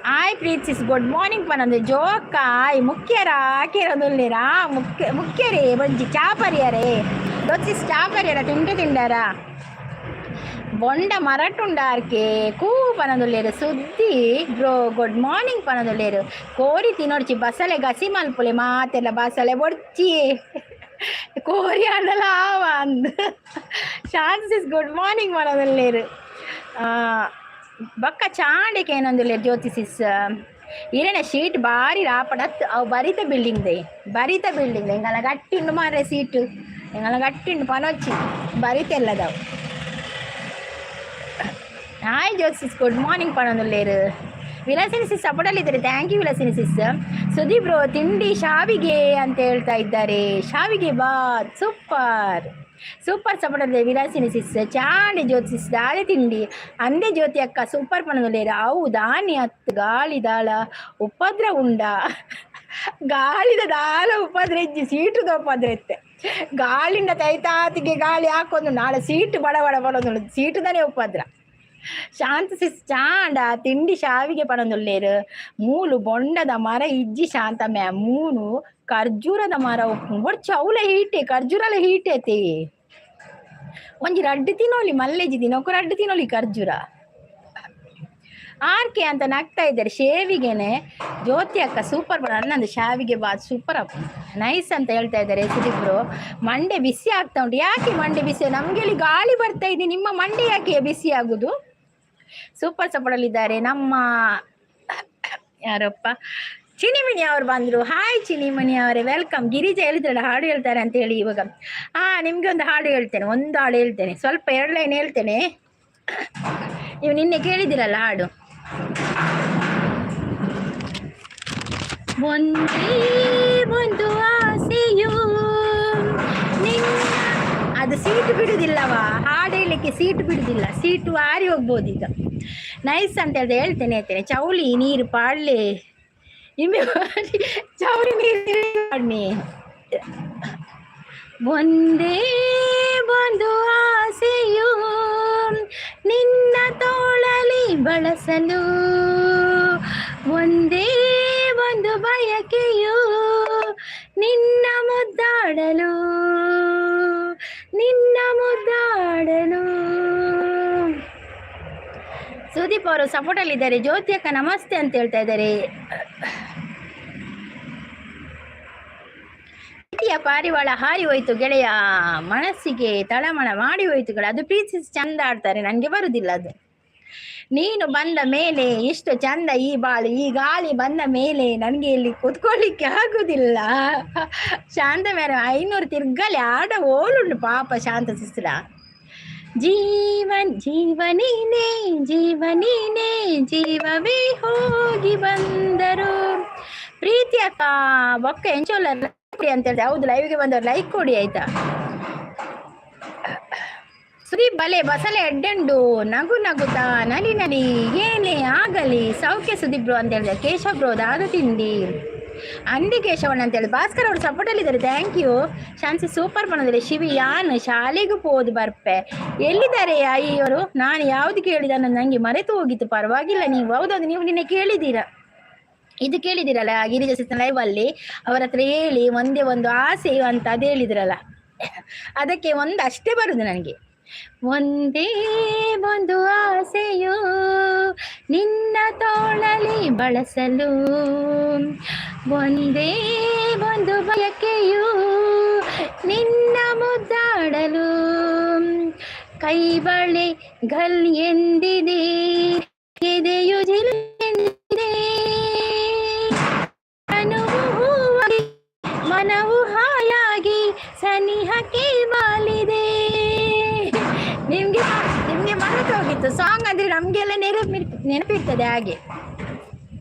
Hi Preeth sis good morning ಪನೊಂದು. ಜೋಕ್ಕ ಆಯ್ ಮುಖ್ಯರ ಆಕಿರೋದುಲ್ಲೇರಾ ಮುಖ್ಯ ಮುಖ್ಯರೇ ಒಂಜಿ ಚಾ ಪರಿಯರೇ ದೊಚ್ಚಿಸ್ ಚಾ ಪರಿಯರ ತಿಂಡಿ ತಿಂಡಾರ ಬೊಂಡ ಮರಟುಂಡಾರ್ಕೆ ಕೂ ಪನೊಂದುಲ್ಲೆರ್. ಸುದ್ದಿ ಬ್ರೋ ಗುಡ್ ಮಾರ್ನಿಂಗ್ ಪನೊಂದುಲ್ಲೆರ್. ಕೋರಿ ತಿನೊಡ್ಚಿ ಬಸಳೆ ಗಸಿ ಮಲ್ಪುಲೆ ಮಾತೆಲ್ಲ ಬಸಳೆ ಬೊಡ್ಚಿ ಕೋರಿ ಆಂಡಲ ಆವ ಅಂದ್. ಶಾಂತ್ ಸಿಸ್ ಗುಡ್ ಮಾರ್ನಿಂಗ್ ಪನೊಂದುಲ್ಲೆರ್. ಬೊಕ್ಕ ಚಾಂಡಿಕೆ ಏನೊಂದುಲ್ಲೆರ್ ಜ್ಯೋತಿ ಸಿಸ್ ಇರೆನ ಶೀಟ್ ಬಾರಿ ರಾಪಡತ್ ಅವು ಬರಿತ ಬಿಲ್ಡಿಂಗ್ they ಬರಿತ ಬಿಲ್ಡಿಂಗ್ ಎಂಗಲ ಗಟ್ಟಿ ಉಂಡು ಮಾರ್ರೆ ಸೀಟ್ ಎಂಗಲ ಗಟ್ಟಿ ಉಂಡು ಪನೊಚ್ಚಿ ಬರಿತೆಲ್ಲದವು. Hi Jyothi sis good morning ಪನೊಂದುಲ್ಲೆರ್. ವಿಲಾಸಿನಿ ಸಿಸ್ ಸಪೋರ್ಟಲ್ಲಿದ್ದಾರೆ. Thank you Vilasini sis. Sudeep bro ತಿಂಡಿ ಶಾವಿಗೆ ಅಂತ ಹೇಳ್ತಾ ಇದ್ದಾರೆ. ಶಾವಿಗೆ ಬಾತ್ super super support Vilasini sis. ಚಾಂಡಿ ಜ್ಯೋತಿ ಸಿಸ್ ದಾದೆ ತಿಂಡಿ ಅಂದೆ ಜ್ಯೋತಿ ಅಕ್ಕ ಸೂಪರ್ ಪನೊಂದುಲ್ಲೆರ್. ಅವು ದಾನಿ ಅತ್ ಗಾಳಿ ದಾಳ ಉಪದ್ರ ಉಂಡ ಗಾಳಿದ ದಾಲ ಉಪದ್ರ ಇಜ್ಜಿ ಸೀಟುದ ಉಪದ್ರ ಇತ್ತೆ ಗಾಳಿಂಡ ತೈತಾತಿಗೆ ಗಾಳಿ ಹಾಕೊಂದು ನಾಳೆ ಸೀಟು ಬಡ ಬಡ ಬಡೊಂದುಂಡು ಸೀಟುದನೇ ಉಪದ್ರ. ಶಾಂತ ಸಿಸ್ ಚಾಂಡ ತಿಂಡಿ ಶಾವಿಗೆ ಪನೊಂದುಲ್ಲೆರ್. ಮೂಲು ಬೊಂಡದ ಮರ ಇಜ್ಜಿ ಶಾಂತ ಮ್ಯಾಮ್ ಮೂನು ಖರ್ಜೂರದ ಮರ ಉಪ್ಪುಂಡು ಬೊಡ್ಚಿ ಅವ್ಲ ಹೀಟೆ ಖರ್ಜೂರಲ ಹೀಟೆ ಅತೆ ಒಂಜಿ ರಡ್ಡ್ ತಿನೊಲಿ ಮಲ್ಲೆಜಿ ದಿನೊಕು ರಡ್ಡ್ ತಿನೊಲಿ ಖರ್ಜೂರ. ಆರ್ಕೆ ಅಂತ ನಗ್ತಾ ಇದ್ದಾರೆ. ಶೇವಿಗೆನೆ ಜ್ಯೋತಿ ಅಕ್ಕ ಸೂಪರ್ ಅನ್ನಂದು ಶಾವಿಗೆ ಬಾತ್ ಸೂಪರ್ ಅಪ್ಪ ನೈಸ್ ಅಂತ ಹೇಳ್ತಾ ಇದ್ದಾರೆ ಸುದೀಪ್ ಬ್ರೋ. ಮಂಡೆ ಬಿಸಿ ಆಗ್ತಾ ಉಂಟು. ಯಾಕೆ ಮಂಡೆ ಬಿಸಿ? ನಮ್ಗೆ ಇಲ್ಲಿ ಗಾಳಿ ಬರ್ತಾ ಇದೆ, ನಿಮ್ಮ ಮಂಡೆ ಯಾಕೆ ಬಿಸಿ ಆಗುದು? ಸೂಪರ್ ಸಪೋರ್ಟ್ ನಮ್ಮ ಯಾರಪ್ಪ ಚಿನಿಮಣಿ ಅವ್ರು ಬಂದ್ರು. ಹಾಯ್ ಚಿನಿಮಣಿ ಅವರೇ welcome. Girija ಹೇಳಿದ್ರಲ್ಲ ಹಾಡು ಹೇಳ್ತಾರೆ ಅಂತ ಹೇಳಿ ಇವಾಗ ಹಾ ನಿಮ್ಗೆ ಒಂದು ಹಾಡು ಹೇಳ್ತೇನೆ, ಒಂದು ಹಾಡು ಹೇಳ್ತೇನೆ, ಸ್ವಲ್ಪ ಎರಡು ಲೈನ್ ಹೇಳ್ತೇನೆ. ನೀವು ನಿನ್ನೆ ಕೇಳಿದಿರಲ್ಲ ಹಾಡು. ಒಂದೇ ಒಂದು ಆಸೆಯು ನಿನ್ನ ಅದು ಸೀಟು ಬಿಡುದಿಲ್ಲವಾ, ಹಾಡು ಹೇಳಲಿಕ್ಕೆ ಸೀಟು ಬಿಡುದಿಲ್ಲ, ಸೀಟು ಆರಿ ಹೋಗ್ಬೋದು ಈಗ. ನೈಸ್ ಅಂತ ಹೇಳ್ದೆ ಹೇಳ್ತೇನೆ ಹೇಳ್ತೇನೆ. ಚೌಳಿ ನೀರು ಪಾಡ್ಲೆ ನಿಮ್ಮೆ ಚೌಳಿ ನೀರು ಪಾಡ್ನಿ. ಒಂದೇ ಒಂದು ಆಸೆಯು ನಿನ್ನ ತೋಳಲಿ ಬಳಸಲು, ಒಂದೇ ಒಂದು ಬಯಕೆಯು ನಿನ್ನ ಮುದ್ದಾಡಲು, ನಿನ್ನ ಮುದ್ದಾಡಲು. ಸುದೀಪ್ ಅವರು ಸಪೋರ್ಟ್ ಅಲ್ಲಿ ಇದ್ದಾರೆ. ಜ್ಯೋತಿ ಅಕ್ಕ ನಮಸ್ತೆ ಅಂತ ಹೇಳ್ತಾ ಇದ್ದಾರೆ. ಪ್ರೀತಿಯ ಪಾರಿವಾಳ ಹಾರಿ ಹೋಯ್ತು ಗೆಳೆಯ, ಮನಸ್ಸಿಗೆ ತಳಮಳ ಮಾಡಿ ಹೋಯ್ತು ಗೆಳೆಯ. ಅದು ಪ್ರೀತಿ ಚಂದ ಆಡ್ತಾರೆ, ನನಗೆ ಬರುದಿಲ್ಲ ಅದು. ನೀನು ಬಂದ ಮೇಲೆ ಇಷ್ಟು ಚಂದ ಈ ಬಾಳು, ಈ ಗಾಳಿ ಬಂದ ಮೇಲೆ ನನಗೆ ಇಲ್ಲಿ ಕೂತ್ಕೊಳ್ಳಿಕ್ಕೆ ಆಗುದಿಲ್ಲ. ಶಾಂತ ಮೇಡಮ್ 500 ತಿರ್ಗಲಿ ಆಡ ಓಳುಂಡು ಪಾಪ ಶಾಂತ ಸಿಸ್ರ. ಜೀವನ್ ಜೀವನೀನೇ ಜೀವನೀನೇ ಜೀವವೇ ಹೋಗಿ ಬಂದರು. ಪ್ರೀತಿ ಅಕ್ಕ ಬೊಕ್ಕ ಎಂಚೋಲ ಕೊಡಿ ಅಂತ ಹೇಳ್ತಾರೆ. ಹೌದು, ಲೈವ್ಗೆ ಬಂದವರು ಲೈಕ್ ಕೊಡಿ ಆಯ್ತಾ. ಸುದೀಪ್ ಬಲೆ ಬಸಲೆ ಎಡ್ಡೆಂಡು ನಗು ನಗುತ್ತಾ ನಲಿ ನಲಿ ಏನೇ ಆಗಲಿ ಸೌಖ್ಯ ಸುದೀಪ್ ಬ್ರೋ ಅಂತ ಹೇಳಿದೆ. ಕೇಶವ್ ಬ್ರೋ ದಾದ ತಿಂಡಿ ಅಂದಿ ಕೇಶವಣ್ಣ ಅಂತ ಹೇಳಿ. ಭಾಸ್ಕರ್ ಅವರು ಸಪೋರ್ಟ್ ಅಲ್ಲಿ ಇದ್ದಾರೆ, thank you. Shanti super ಬಂದಿದೆ. ಶಿವಿ ಯಾನ್ ಶಾಲೆಗೂ ಪೋದು ಬರ್ಪೆ. ಎಲ್ಲಿದ್ದಾರೆ ಆಯಿಯವರು? ನಾನು ಯಾವ್ದು ಕೇಳಿದ ನನಗೆ ಮರೆತು ಹೋಗಿತ್ತು, ಪರವಾಗಿಲ್ಲ. ನೀವು ಹೌದೌದು, ನೀವು ನಿನ್ನೆ ಕೇಳಿದ್ದೀರಾ, ಇದು ಕೇಳಿದ್ದೀರಲ್ಲ ಗಿರಿಜಾ ಸಿಸ್ಟರ್ ಲೈವ್ ಅಲ್ಲಿ ಅವರ ಹತ್ರ ಹೇಳಿ ಒಂದೇ ಒಂದು ಆಸೆ ಅಂತ ಅದು ಹೇಳಿದ್ರಲ್ಲ, ಅದಕ್ಕೆ ಒಂದು ಅಷ್ಟೇ ಬರುದು ನನಗೆ. ಒಂದೇ ಒಂದು ಆಸೆಯು ನಿನ್ನ ತೋಳಲಿ ಬಳಸಲು, ಒಂದೇ ಒಂದು ಬಯಕೆಯು ನಿನ್ನ ಮುದ್ದಾಡಲು. ಕೈಬಳೆ ಗಲ್ ಎಂದಿದೆ, ಎದೆಯು ಜಿಲ್ಲೆಂದಿದೆ, ತನುವು ಹೂವಾಗಿ ಮನವು ಹಾಯಾಗಿ ಸನಿಹಕ್ಕೆ ವಾಲಿದೆ. ನಿಮ್ಗೆ ನಿಮ್ಗೆ ಮರೆತು ಹೋಗಿತ್ತು ಸಾಂಗ್ ಅಂದ್ರೆ ನಮ್ಗೆಲ್ಲ ನೆನಪಿರ್ತದೆ ಹಾಗೆ.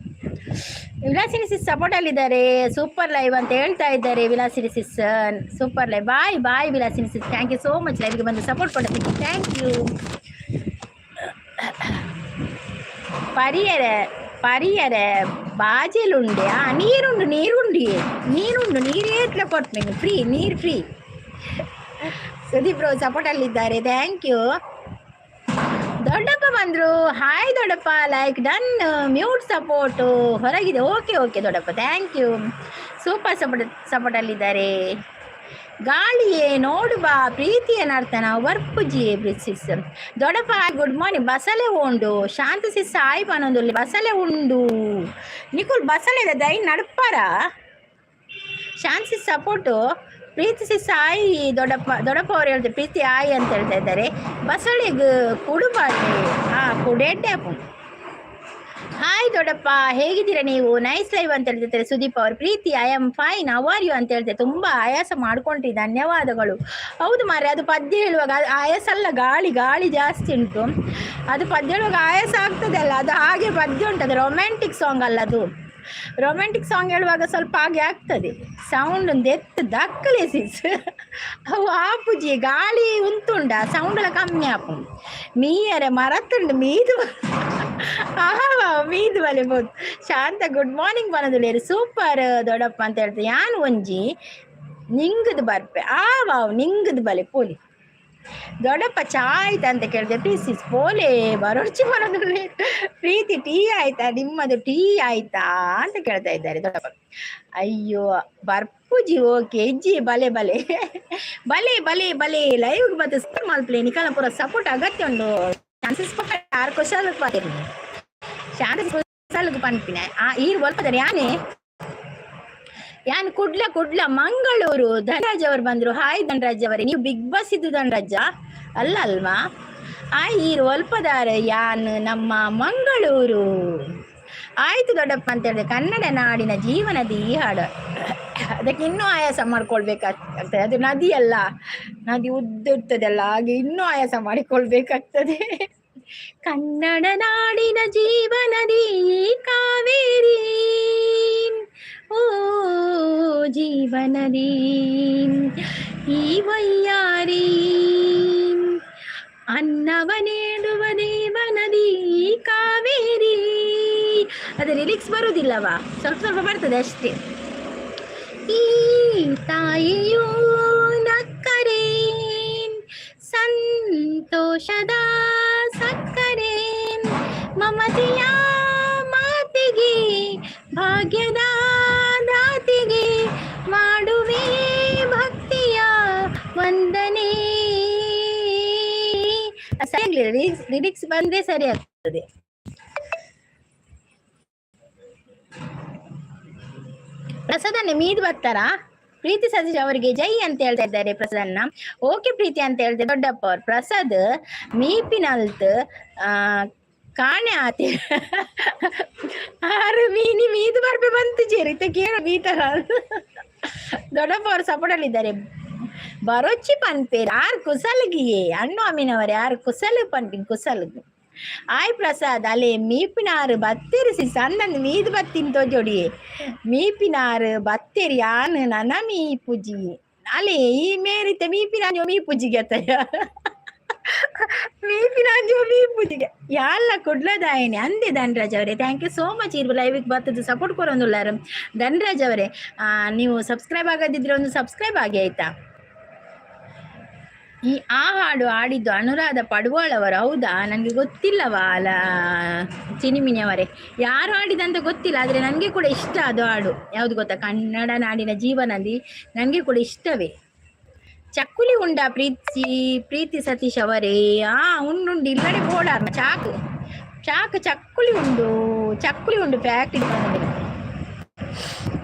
ವಿಲಾಸಿನಿ ಸಿಸ್ ಸಪೋರ್ಟ್ ಅಲ್ಲಿದ್ದಾರೆ, ಸೂಪರ್ ಲೈವ್ ಅಂತ ಹೇಳ್ತಾ ಇದ್ದಾರೆ. Vilasini sis super live. Bye bye Vilasini sis, thank you so much ಲೈವ್ಗೆ ಬಂದು ಸಪೋರ್ಟ್ ಕೊಡೋದಕ್ಕೆ, thank you. ಪರಿಯರ ಪರಿಯರ ಬಾಜೆಲುಂಡೆ. ಆ ನೀರುಂಡು, ನೀರುಂಡು, ನೀರುಂಡು, ನೀರೇ ಕೊಡ್ತೀನಿ, ಫ್ರೀ ನೀರು ಫ್ರೀ. ಸುದೀಪ್ ಬ್ರೋ ಸಪೋರ್ಟ್ ಅಲ್ಲಿದ್ದಾರೆ, thank you. ದೊಡ್ಡಪ್ಪ ಬಂದರು, ಹಾಯ್ ದೊಡ್ಡಪ್ಪ, ಲೈಕ್ ಡನ್, ಮ್ಯೂಟ್ ಸಪೋರ್ಟು ಹೊರಗಿದೆ. ಓಕೆ ಓಕೆ ದೊಡ್ಡಪ್ಪ, thank you. Super support ಸಪೋರ್ಟಲ್ಲಿದ್ದಾರೆ. ಗಾಳಿಯೇ ನೋಡು ಬಾ ಪ್ರೀತಿಯ ನರ್ತನ ವರ್ಪುಜಿ ಬ್ರಿಸಿಸ್. ದೊಡ್ಡಪ್ಪ ಗುಡ್ ಮಾರ್ನಿಂಗ್. ಬಸಲೆ ಉಂಡು ಶಾಂತ ಸಿಸ್ ಆಯ್ ಪನೊಂದು ಬಸಲೆ ಉಂಡು ನಿಕುಲ್ ಬಸಲೆ ದೈ ನಡ್ಪಾರ. ಶಾಂತಿ ಸಪೋರ್ಟು ಪ್ರೀತಿಸಿ ಸಾಯಿ ದೊಡ್ಡಪ್ಪ. ದೊಡ್ಡಪ್ಪ ಅವ್ರು ಹೇಳ್ತಾರೆ ಪ್ರೀತಿ ಆಯಿ ಅಂತ ಹೇಳ್ತಾ ಇದ್ದಾರೆ. ಬಸಳೆಗೆ ಕುಡುಬಾರ್ದೆ, ಹಾಂ ಕುಡೆಡ್ಡೆ. ಹಾಯ್ ದೊಡ್ಡಪ್ಪ, ಹೇಗಿದ್ದೀರಾ ನೀವು? ನೈಸ್ ಲೈವ್ ಅಂತ ಹೇಳ್ತಿದ್ದಾರೆ ಸುದೀಪ್ ಅವರು. ಪ್ರೀತಿ I am fine, how are you ಅಂತ ಹೇಳ್ತಾರೆ. ತುಂಬ ಆಯಾಸ ಮಾಡ್ಕೊಂಡ್ರಿ, ಧನ್ಯವಾದಗಳು. ಹೌದು ಮಾರ್ರೆ, ಅದು ಪದ್ಯ ಹೇಳುವಾಗ ಅದು ಆಯಾಸ ಅಲ್ಲ, ಗಾಳಿ ಗಾಳಿ ಜಾಸ್ತಿ ಉಂಟು. ಅದು ಪದ್ಯ ಹೇಳುವಾಗ ಆಯಾಸ ಆಗ್ತದೆ ಅಲ್ಲ, ಅದು ಹಾಗೆ ಪದ್ಯ ಉಂಟು. ಅದು ರೊಮ್ಯಾಂಟಿಕ್ ಸಾಂಗ್ ಅಲ್ಲ, ಅದು ರೊಮ್ಯಾಂಟಿಕ್ ಸಾಂಗ್ ಹೇಳುವಾಗ ಸ್ವಲ್ಪ ಹಾಗೆ ಆಗ್ತದೆ. ಸೌಂಡ್ ಒಂದು ಎತ್ತು ದಕ್ಕಲೆ ಸಿಸ್ ಅವು ಆಪುಜಿ ಗಾಳಿ ಉಂತುಂಡ ಸೌಂಡ್ ಎಲ್ಲ ಕಮ್ಮಿ ಆಪುಂಡು. ಮೀಯರೆ ಮರತ್ತುಂಡು ಮೀದು ಆಹಾ ಮೀದು ಬಲೆ ಬೋದು. ಶಾಂತ ಗುಡ್ ಮಾರ್ನಿಂಗ್ ಬನದುಲೇರು. ಸೂಪರ್ ದೊಡ್ಡಪ್ಪ ಅಂತ ಹೇಳ್ತಾರೆ. ಯಾನ್ ಒಂಜಿ ನಿಂಗದು ಬರ್ಪೆ ಆ ವಾವ್ ನಿಂಗದು ಬಲೆ ಪೋಲಿ. ದೊಡ್ಡಪ್ಪ ಚಾ ಆಯ್ತಾ ಅಂತ ಕೇಳಿದೆ. ಪ್ಲೀಸ್ ಪೋಲೆ ಬರೋರ್ಚಿ ಬರೋದು. ಪ್ರೀತಿ ಟೀ ಆಯ್ತಾ ನಿಮ್ಮದು, ಟೀ ಆಯ್ತಾ ಅಂತ ಕೇಳ್ತಾ ಇದ್ದಾರೆ ದೊಡ್ಡಪ್ಪ. ಅಯ್ಯೋ ಬರ್ಪುಜಿ ಓಕೆ ಇಜ್ಜಿ ಬಲೆ ಬಲೆ ಬಲೆ ಬಲೆ ಬಲೆ. ಲೈವ್ ಮತ್ತೆ ಸೂಪರ್ ಮಲ್ಪ್ಲೆ ನಿಕಲ ಪೂರ ಸಪೋರ್ಟ್ ಅಗತ್ಯ ಉಂಡು. ಚಾನ್ಸಸ್ ಪಕ್ಕ ಆರು ಕ್ವಶನ್ ಪಾತಿರ್ನಿ ಶಾಂತ ಕುಶಾಲಗ್ ಪನ್ಪಿನ ಆ ಈರ್ ಒಲ್ಪದಾರೆ ಯಾನೆ ಯಾನ್ ಕುಡ್ಲ ಕುಡ್ಲ ಮಂಗಳೂರು. ಧನರಾಜ್ ಅವರು ಬಂದ್ರು, ಹಾಯ್ ಧನರಾಜ್ ಅವರೇ. ನೀವು ಬಿಗ್ ಬಾಸ್ ಇದ್ದು ಧನರಾಜ ಅಲ್ಲ ಅಲ್ವಾ? ಆಯ್ ಈರ್ ಒಲ್ಪದಾರ ಯಾನ್ ನಮ್ಮ ಮಂಗಳೂರು. ಆಯ್ತು ದೊಡ್ಡಪ್ಪ ಅಂತ ಹೇಳಿದೆ. ಕನ್ನಡ ನಾಡಿನ ಜೀವನದಿ ಈ ಹಾಡು, ಅದಕ್ಕೆ ಇನ್ನೂ ಆಯಾಸ ಮಾಡ್ಕೊಳ್ಬೇಕಾಗ್ತದೆ. ಅದು ನದಿ ಅಲ್ಲ, ನದಿ ಉದ್ದ ಇರ್ತದಲ್ಲ, ಹಾಗೆ ಇನ್ನೂ ಆಯಾಸ ಮಾಡಿಕೊಳ್ಬೇಕಾಗ್ತದೆ. ಕನ್ನಡ ನಾಡಿನ ಜೀವನದಿ ಕಾವೇರಿ, ಓ ಜೀವನದಿ ಈ ವೈಯಾರಿ, ಅನ್ನವ ನೀಡುವ ದೇವನದಿ ಕಾವೇರಿ. ಅದು ಲಿರಿಕ್ಸ್ ಬರುದಿಲ್ಲವಾ, ಸ್ವಲ್ಪ ಸ್ವಲ್ಪ ಬರ್ತದೆ ಅಷ್ಟೇ. ಈ ತಾಯಿಯು ನಕ್ಕರೆ ಸಂತೋಷದ ಸಕ್ಕರೆ ಮಮತೆ. ಭಾಗ್ಯದ ದಾತಿಗೆ ಮಾಡುವೆ ಭಕ್ತಿಯ ವಂದನೆ. ಸರಿ, ಲಿರಿಕ್ಸ್ ಬಂದ್ರೆ ಸರಿ ಆಗ್ತದೆ. ಪ್ರಸಾದನ್ನ ಮೀದ್ ಬರ್ತಾರಾ? ಪ್ರೀತಿ ಸತೀಶ್ ಅವರಿಗೆ ಜೈ ಅಂತ ಹೇಳ್ತಾ ಇದ್ದಾರೆ ಪ್ರಸಾದನ್ನ. ಓಕೆ ಪ್ರೀತಿ ಅಂತ ಹೇಳ್ತಾರೆ ದೊಡ್ಡಪ್ಪ ಅವ್ರು. ಪ್ರಸಾದ್ ಮೀಪಿನಲ್ತ್ ಕಾಣೆ ಆತಿ ಆರು ಮೀನಿ ಮೀದು ಬರ್ಬೆ ಬಂತು ಜೇರಿ ಕೇಳು ಮೀತರ. ದೊಡ್ಡಪ್ಪ ಅವರು ಸಪೋರ್ಟ್ ಅಲ್ಲಿ ಇದ್ದಾರೆ. ಬರೊಚ್ಚಿ ಪನ್ಪೇರ್ ಆರ್ ಕುಸಲ್ಗಿಯೇ ಅಣ್ಣು ಅಮ್ಮಿನವರೇ, ಆರ್ ಕುಸಲ್ ಪನ್ಪಿನ್ ಕುಸಲ್ಗ್. ಆಯ್ ಪ್ರಸಾದ್ ಅಲೆ ಮೀಪಿನಾರು ಬತ್ತಿರಿಸಿ ಸಣ್ಣಂದು ಮೀದು ಬತ್ತಿನ ತೋಜೋಡಿ. ಮೀಪಿನಾರು ಬತ್ತೇರಿ ಯಾನ್ ನನ ಮೀಪುಜಿ ಅಲೆ ಈ ಮೇರಿತ ಮೀಪಿನಾಂಜೋ ಮೀಪುಜಿಗೆ ಅತ್ತಯ್ಯ ಮೀಪಿನಾಂಜೋ ಮೀಪುಜಿಗೆ ಯಾಲ್ಲ ಕುಡ್ಲದಾಯನೆ ಅಂದೆ. ಧನರಾಜ್ ಅವರೇ, thank you so much. ಇರ್ ಲೈವಿಗೆ ಬರ್ತದೆ ಸಪೋರ್ಟ್ ಕೊರೊಂದುಲ್ಲಾರು. ಧನರಾಜ್ ಅವರೇ, ನೀವು ಸಬ್ಸ್ಕ್ರೈಬ್ ಆಗದಿದ್ರೆ ಒಂದು ಸಬ್ಸ್ಕ್ರೈಬ್ ಆಗಿ, ಆಯ್ತಾ? ಈ ಆ ಹಾಡು ಹಾಡಿದ್ದು ಅನುರಾಧ ಪಡ್ವಾಳವರು, ಹೌದಾ? ನನಗೆ ಗೊತ್ತಿಲ್ಲವಾ ಅಲ್ಲ ಚಿನಿಮಿನಿಯವರೇ, ಯಾರು ಹಾಡಿದಂತ ಗೊತ್ತಿಲ್ಲ. ಆದರೆ ನನಗೆ ಕೂಡ ಇಷ್ಟ ಅದು ಹಾಡು. ಯಾವುದು ಗೊತ್ತಾ? ಕನ್ನಡ ನಾಡಿನ ಜೀವನದಿ ನನಗೆ ಕೂಡ ಇಷ್ಟವೇ. ಚಕ್ಕುಲಿ ಉಂಡ ಪ್ರೀತಿ ಪ್ರೀತಿ ಸತೀಶ್ ಅವರೇ? ಆ ಉಂಡುಂಡು ಇಲ್ಲಡೆ ಬೋಡಾರ ಚಾಕು ಚಾಕು ಚಕ್ಕುಲಿ ಉಂಡು, ಚಕ್ಕುಲಿ ಉಂಡು ಫ್ಯಾಕ್ಟ್ರಿ.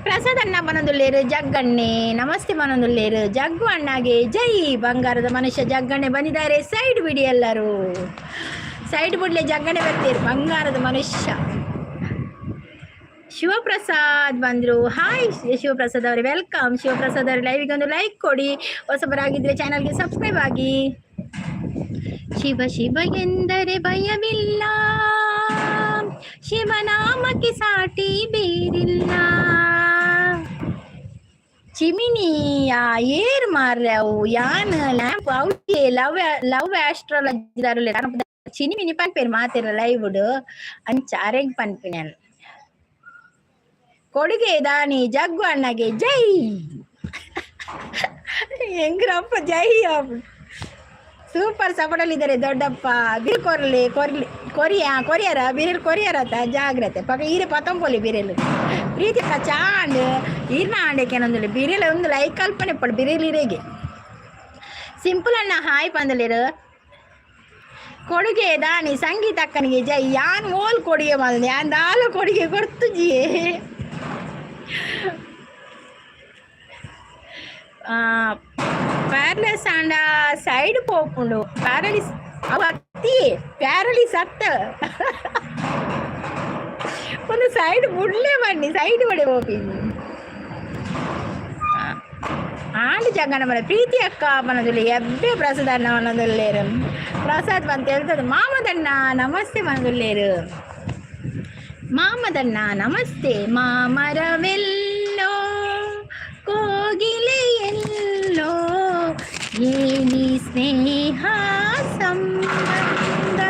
ಪ್ರಸಾದ್ ಅಣ್ಣ ಬನದುಲ್ಲೇರು, ಜಗ್ಗಣ್ಣೆ ನಮಸ್ತೆ ಬನದುಲ್ಲೇರು. ಜಗ್ಗು ಅಣ್ಣಗೆ ಜೈ. ಬಂಗಾರದ ಮನುಷ್ಯ ಜಗ್ಗಣ್ಣೆ ಬಂದಿದ್ದಾರೆ. ಸೈಡ್ ಬಿಡಿ ಎಲ್ಲರೂ, ಸೈಡ್ ಬಿಡ್ಲೆ, ಜಗ್ಗಣ್ಣೆ ಬರ್ತೀರಿ. ಬಂಗಾರದ ಮನುಷ್ಯ ಶಿವಪ್ರಸಾದ್ ಬಂದ್ರು. ಹಾಯ್ ಶಿವಪ್ರಸಾದ್ ಅವರೇ, welcome. Shivaprasad ಅವರೇ, ಲೈವಿಗೆ ಒಂದು ಲೈಕ್ ಕೊಡಿ. ಹೊಸಬರಾಗಿದ್ರೆ ಚಾನಲ್ಗೆ ಸಬ್ಸ್ಕ್ರೈಬ್ ಆಗಿ. ಶಿವ ಶಿವ ಎಂದರೆ ಭಯವಿಲ್ಲ, ಶಿವನಾಮಕ್ಕೆ ಸಾಟಿ ಬೇರಿಲ್ಲ. ಚಿಮಿನಿ ಏರ್ ಮಾರ್ರೆ ಅವು ಯಾನ್ ಲ್ಯಾಂಪ್ ಅವು ಲವ್ ಲವ್ ಆಸ್ಟ್ರಾಲಜಿ ಚಿನಿಮಿನಿ ಪನ್ಪೇರು ಮಾತಿರ ಲೈವ್ ಅಂಚ ಅರೆಗ್ ಪನ್ಪಿನ. ಕೊಡುಗೆ ದಾನಿ ಜಗ್ಗು ಅಣ್ಣಗೆ ಜೈ. ಹೆಂಗ್ರಪ್ಪ ಜೈ. ಸೂಪರ್ ಸಪೋರ್ಟಲ್ಲಿದ್ದಾರೆ ದೊಡ್ಡಪ್ಪ. ಬಿಲ್ ಕೊರ್ಲಿ ಕೊರ್ಲಿ ಕೊರಿಯಾ ಕೊರಿಯರ ಬಿರಿಲ್ ಕೊರಿಯರ ಆತ ಜಾಗ್ರತೆ ಪಕ್ಕ ಈರೆ ಪತಂಪೊಲಿ ಬಿರೆಲು. ಪ್ರೀತಿ ಚಾಂಡ್ ಈರ್ನ ಆಂಡೆಕೆ ಏನೊಂದು ಬಿರಿಲ ಒಂದು ಲೈಕ್ ಕಲ್ಪನೆ ಪಡು ಬಿರಿಲ್ ಇರೆಗೆ. ಸಿಂಪಲ್ ಅಣ್ಣ ಹಾಯ್ ಪಂದಲಿರು. ಕೊಡುಗೆ ದಾನಿ ಸಂಗೀತ ಅಕ್ಕನಿಗೆ ಜೈ. ಯಾನ್ ಓಲ್ ಕೊಡುಗೆ ಬಂದ ಯಾನ್ ದಾಲ ಕೊಡುಗೆ ಕೊಡ್ತುಜಿಯೇ. ಪ್ಯಾರಲೆಸ್ ಆಂಡ ಸೈಡ್ ಪೋಪುಂಡು ಪ್ಯಾರಲಿಸ್ ಅವು ಅತ್ತಿ ಪ್ಯಾರಲಿಸ್ ಅತ್ತ ಒಂದು ಸೈಡ್ ಬುಡ್ಲೆ ಬನ್ನಿ ಸೈಡ್ ಬಡೆ ಪೋಪಿ ಆಂಡ್ ಜಂಗನ ಮನೆ. ಪ್ರೀತಿ ಅಕ್ಕ ಮನದಲ್ಲಿ ಎಬ್ಬೆ ಪ್ರಸಾದ್ ಅಣ್ಣ ಮನದಲ್ಲೇರು. ಪ್ರಸಾದ್ ಬಂತ ಹೇಳ್ತದೆ. ಮಾಮದಣ್ಣ ನಮಸ್ತೆ ಮನದಲ್ಲೇರು. ಮಾಮದಣ್ಣ ನಮಸ್ತೆ. ಮಾಮರವೆಲ್ಲೋ ಕೋಗಿಲೆಯೆಲ್ಲೋ ಏನಿ ಸ್ನೇಹ ಸಂಬಂಧ.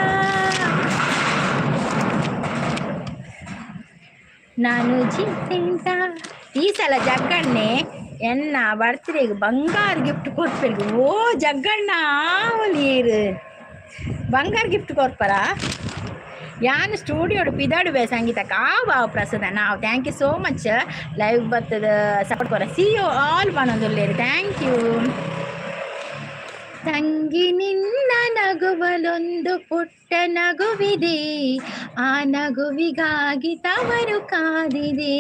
ನಾನು ಜಿತೆಂತ. ಈ ಸಲ ಜಗ್ಗಣ್ಣೆ ಎನ್ನ ಬರ್ತ್ಡೇಗೆ ಬಂಗಾರ ಗಿಫ್ಟ್ ಕೊಡ್ಬೇಕು. ಓ ಜಗ್ಗಣ್ಣ ಆವಲೀರು ಬಂಗಾರ ಗಿಫ್ಟ್ ಕೊಡ್ಪಾರ. ಯಾನ್ ಸ್ಟುಡಿಯೋಡು ಪಿದಾಡುವೆ ಸಂಗೀತಕ್ಕೆ ಆವ್ ಆವ್ ಪ್ರಸಾದ ನಾವು. Thank you so much live ಬರ್ತದ ಸಪೋರ್ಟ್ ಕೊರ. ಸಿ you all ಪನೊಂದುಲ್ಲೇರು. Thank you. ತಂಗಿ ನಿನ್ನ ನಗುವಲೊಂದು ಪುಟ್ಟ ನಗುವಿದೆ, ಆ ನಗುವಿಗಾಗಿ ತವರು ಕಾದಿದೆ.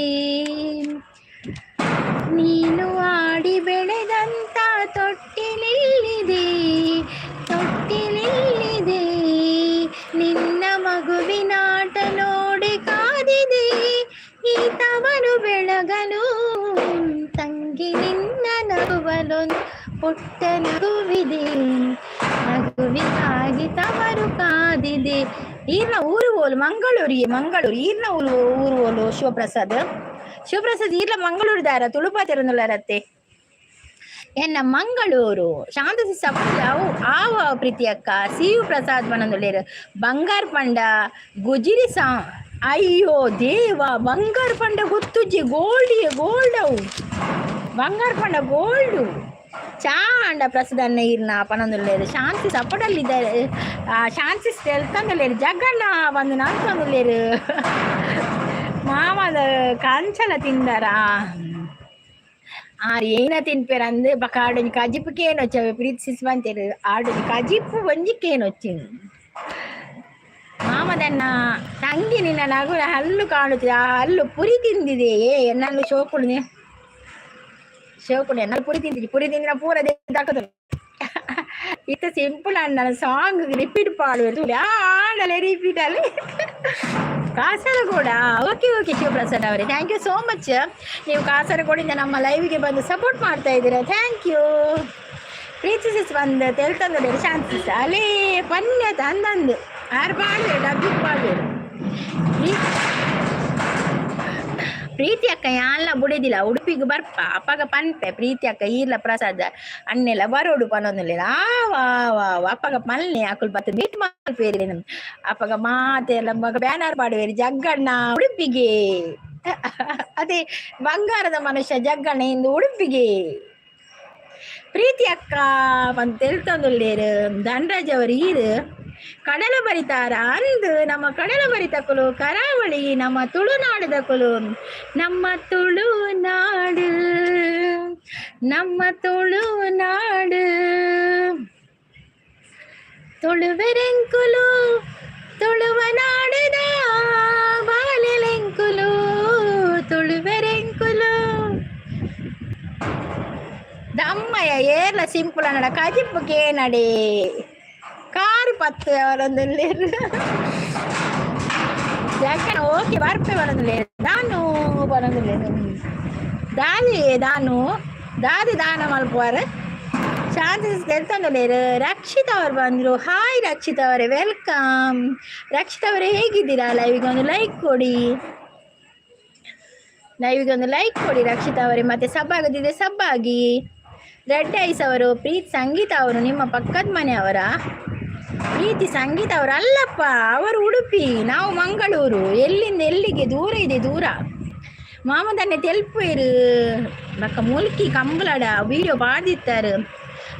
ನೀನು ಆಡಿ ಬೆಳೆದಂತ ತೊಟ್ಟಿಲಿಲ್ಲಿದೆ, ತೊಟ್ಟಿಲಿಲ್ಲಿದೆ. ನಿನ್ನ ಮಗುವಿನಾಟ ನೋಡಿ ಕಾದಿದೆ ಈ ತವರು ಬೆಳಗಲು. ತಂಗಿ ನಿನ್ನ ನಗುವಲೊಂದು ಪುಟ್ಟ ನಗುವಿದೆ, ನಗುವಿಗಾಗಿ ತವರು ಕಾದಿದೆ. ಈರ್ನ ಊರು ಓಲು? ಮಂಗಳೂರಿಗೆ ಮಂಗಳೂರು ಈರ್ನ ಊರು ಊರು ಓಲು ಶಿವಪ್ರಸಾದ್? ಶಿವಪ್ರಸಾದ್ ಈರ್ಲ ಮಂಗಳೂರು ದಾರ ತುಳುಪಾತಿರನುಲ್ಲರತ್ತೆ ಎನ್ನ ಮಂಗಳೂರು. ಶಾಂತ ಅವು ಆವ ಪ್ರೀತಿ ಅಕ್ಕ. C you Prasad ಪನೊಂದುಲ್ಲೇರು. ಬಂಗಾರ ಪಂಡ ಗುಜಿರಿ ಸಾ. ಅಯ್ಯೋ ದೇವ, ಬಂಗಾರ ಪಂಡ ಗೊತ್ತುಜ್ಜಿ. ಗೋಲ್ಡ್ ಗೋಲ್ಡ್ ಅವು ಬಂಗಾರ ಪಂಡ ಗೋಲ್ಡು. ಚಾ ಅಂಡ ಪ್ರಸಾದ್ ಅನ್ನ ಈರ್ನ ಪನೊಂದುಲ್ಲೇರು. ಶಾಂತಿ ಸಪೋರ್ಟಲ್ಲಿದ್ದಾರೆ. ಶಾಂತಿ ತೆಲ್ತಂದುಲ್ಲೇರು. ಜಗ್ಗಣ್ಣ ಬಂದು ನಲ್ತೊಂದುಲ್ಲೇರು. ಮಾಮದ ಕಂಚಲ ತಿಂದರ ಆರ್ ಏನ ತಿನ್ಪೇರ ಅಂದ್ ಬಕ ಆಡೊಂಜಿ ಕಜಿಪು ಕೇನೊಚ್ಚವೆ ಪ್ರೀತಿ ಸಿಸ್ ಬಂತೇರು ಆಡೊಂಜಿ ಕಜಿಪು ಒಂಜಿ ಕೇನೊಚ್ಚಿನ ಮಾಮದನ್ನ ತಂಗಿ ನಿನ್ನ ನಗು ಹಲ್ಲು ಕಾಣುತ್ತಿದೆ. ಆ ಹಲ್ಲು ಪುರಿ ತಿಂದಿದೆ. ಎನ್ನಲ್ಲು ಶೋಕುಡು ಶೋಕುಡು ಎನ್ನಲ್ಲು ಪುರಿ ತಿಂದಿದೆ. ಪುರಿ ತಿಂದಿನ ಪೂರ ದಕ್ಕದು ಇತ್ತ ಸಿಂಪಲ್ ಅಣ್ಣ ಸಾಂಗ್ ರಿಪೀಟ್ ಪಾಡುವೆ ಆಡಲೆ ರಿಪೀಟ್ ಅಲ್ಲಿ. ಕಾಸರಗೋಡ, ಓಕೆ ಓಕೆ ಶಿವಪ್ರಸಾದ್ ಅವರೇ, thank you so much. ನೀವು ಕಾಸರಗೋಡಿಂದ ನಮ್ಮ ಲೈವ್ಗೆ ಬಂದು ಸಪೋರ್ಟ್ ಮಾಡ್ತಾ ಇದ್ದೀರಾ, thank you. Preethi sis ಬಂದು ತೆಲ್ತಂದು ಶಾಂತಿ ಸಿಸ್ ಅಲೇ ಪನ್ಯ ತಂದಂದು ಆರು ಪಾಡ್ವೇರು ಡಬ್ಬಿಗೆ ಪಾಡ್ವೇರು. ಪ್ರೀತಿ ಅಕ್ಕ ಯಾನ್ಲ ಬುಡಿದಿಲ್ಲ ಉಡುಪಿಗೆ ಬರ್ಪ ಅಪ್ಪಗ ಪನ್ಪೆ. ಪ್ರೀತಿ ಅಕ್ಕ ಈರ್ಲ ಪ್ರಸಾದ ಅಣ್ಣೆಲ್ಲ ಬರೋಡು ಪನೊಂದುಲ್ಲೆರ್. ಆ ವಾ ವಾ ವಾ ಅಪ್ಪಗ ಮಲ್ನೆ ಅಕುಲು ಬತ್ತ್ ಮೀಟ್ ಮಲ್ಪೇರಿ. ಅಪ್ಪಗ ಮಾತೆಲ್ಲ ಮಗ ಬ್ಯಾನರ್ ಪಾಡುವೇರು ಜಗ್ಗಣ್ಣ ಉಡುಪಿಗೆ. ಅದೇ ಬಂಗಾರದ ಮನುಷ್ಯ ಜಗ್ಗಣ್ಣ ಇಂದು ಉಡುಪಿಗೆ. ಪ್ರೀತಿ ಅಕ್ಕ ಪಂದ್ ತೆಲ್ತೊಂದುಲ್ಲೆರ್. ಧನರಾಜ್ ಅವರು ಈರ್ ಕಡಲ ಬರಿತಾರ ಅಂದ್. ನಮ್ಮ ಕಡಲ ಬರಿತಕುಲು ಕರಾವಳಿ ನಮ್ಮ ತುಳುನಾಡದಕುಲು. ನಮ್ಮ ತುಳುನಾಡು, ನಮ್ಮ ತುಳುನಾಡು, ತುಳುವೆರೆಂಕುಲು ತುಳುವ ನಾಡದ ಬಾಲೆಲೆಂಕುಲು ತುಳುವೆರೆಂಕುಲು. ದಮ್ಮಯ್ಯ ಏರ್ಲ ಸಿಂಪಲ್ ಅನ್ನಡ ಕಜಿಪು ಕೇನಡೆ ಕಾರು ಪತ್ತು ಅವರೊಂದುಲ್ಲೆರ್. ಜಗ್ಗಣ ಓಕೆ ಬರ್ಪೆ ಬರೋದಿಲ್ಲ ದಾನು ಬರೋದಿಲ್ಲ. ದಾದಿ ದಾನು ದಾದಿ ದಾನ ಮಲ್ಪುವಾರ್. ಶಾಂತಿ ತೆಲ್ತೊಂದುಲ್ಲೆರ್. ರಕ್ಷಿತ್ ಅವರು ಬಂದರು. ಹಾಯ್ ರಕ್ಷಿತ್ ಅವರೇ, welcome. Rakshit ಅವರೇ ಹೇಗಿದ್ದೀರಾ? ಲೈವಿಗೆ ಒಂದು ಲೈಕ್ ಕೊಡಿ, ಲೈವಿಗೆ ಒಂದು ಲೈಕ್ ಕೊಡಿ ರಕ್ಷಿತ್ ಅವರೇ. ಮತ್ತೆ ಸಬ್ ಆಗದಿದೆ ಸಬ್ಬಾಗಿ. ರೆಡ್ ಐಸ್ ಅವರು, ಪ್ರೀತಿ ಸಂಗೀತ ಅವರು ನಿಮ್ಮ ಪಕ್ಕದ ಮನೆಯವರ? ಪ್ರೀತಿ ಸಂಗೀತ ಅವರು ಅಲ್ಲಪ್ಪ, ಅವರು ಉಡುಪಿ, ನಾವು ಮಂಗಳೂರು. ಎಲ್ಲಿಂದ ಎಲ್ಲಿಗೆ ದೂರ ಇದೆ ದೂರ. ಮಾಮದನ್ನೆ ತೆಲ್ಪೇರು ಬಕ್ಕ ಮುಲ್ಕಿ ಕಂಬಳಡ ವೀಡಿಯೋ ಪಾಡ್ದಿತ್ತಾರೆ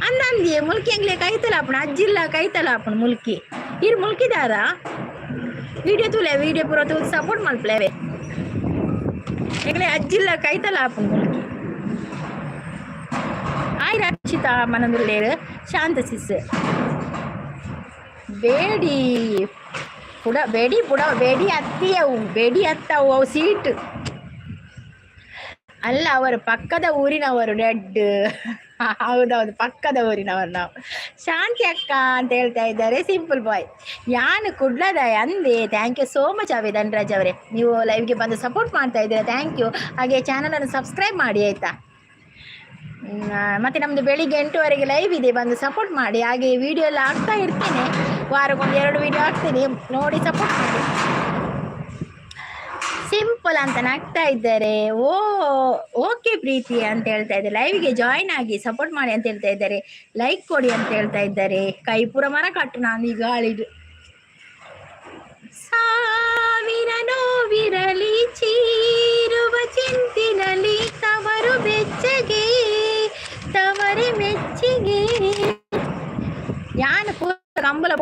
ಅಂದಂದಿ. ಮುಲ್ಕಿ ಎಂಗ್ಲೆ ಕೈತಲ ಆಪುಂಡು ಅಜ್ಜಿಲ್ಲ ಕೈತಲ ಆಪುಂಡು ಮುಲ್ಕಿ. ಇರು ಮುಲ್ಕಿದಾರ ವಿಡಿಯೋ ತೂಲೆ, ವಿಡಿಯೋ ಪೂರ ತೂದು ಸಪೋರ್ಟ್ ಮಲ್ಪಲೇವೆ. ಎಂಗ್ಲೆ ಅಜ್ಜಿಲ್ಲ ಕೈತಲ ಆಪುಂಡು ಮುಲ್ಕಿ. ಆಯ್ ರಕ್ಷಿತಾ ಮನದುಲ್ಲೇರು. ಶಾಂತ ಸಿಸ್ ಬೇಡಿ ಪುಡ ಬೇಡಿ ಪುಡ ಬೇಡಿ ಅತ್ತಿಯವು ಬೇಡಿ ಅತ್ತವು ಅವು ಸೀಟ್ ಅಲ್ಲ, ಅವರು ಪಕ್ಕದ ಊರಿನವರು. ರೆಡ್ ಹೌದೌದು, ಪಕ್ಕದ ಊರಿನವರು ನಾವು. ಶಾಂತಿ ಅಕ್ಕ ಅಂತ ಹೇಳ್ತಾ ಇದ್ದಾರೆ. ಸಿಂಪಲ್ ಬಾಯ್ ಯಾನು ಕುಡ್ಲದ ಅಂದೆ. Thank you so much ಅವೆ ಧನರಾಜ್ ಅವರೇ, ನೀವು ಲೈವ್ಗೆ ಬಂದು ಸಪೋರ್ಟ್ ಮಾಡ್ತಾ ಇದ್ದೀರಾ, thank you. ಹಾಗೆ ಚಾನಲನ್ನು ಸಬ್ಸ್ಕ್ರೈಬ್ ಮಾಡಿ ಆಯಿತಾ? ಮತ್ತೆ ನಮ್ಮದು ಬೆಳಿಗ್ಗೆ 8ವರೆಗೆ ಲೈವ್ ಇದೆ, ಬಂದು ಸಪೋರ್ಟ್ ಮಾಡಿ. ಹಾಗೆ ವಿಡಿಯೋ ಎಲ್ಲ ಹಾಕ್ತಾ ಇರ್ತೇನೆ, ವಾರಕ್ಕೊಂದು ಎರಡು ವಿಡಿಯೋ ಹಾಕ್ತೇನೆ, ನೋಡಿ ಸಪೋರ್ಟ್ ಮಾಡಿ. ಸಿಂಪಲ್ ಅಂತ ನಗ್ತಾ ಇದ್ದಾರೆ. ಓ ಓಕೆ ಪ್ರೀತಿ ಅಂತ ಹೇಳ್ತಾ ಇದ್ದಾರೆ. ಲೈವ್ಗೆ ಜಾಯಿನ್ ಆಗಿ ಸಪೋರ್ಟ್ ಮಾಡಿ ಅಂತ ಹೇಳ್ತಾ ಇದ್ದಾರೆ. ಲೈಕ್ ಕೊಡಿ ಅಂತ ಹೇಳ್ತಾ ಇದ್ದಾರೆ. ಕೈ ಪೂರ ಮರ ಕಟ್ಟು ನಾನು ಈಗ ಆಳಿದು. ಸಾವಿರ ನೋವಿರಲಿ, ಚೀರುವ ಚಿಂತಿನಲಿ, ತವರು ಬೆಚ್ಚಗೆ ತವರೆ ಮೆಚ್ಚಿಗೆ. ಯಾನ್ ಪೂರ ಕಂಬಳ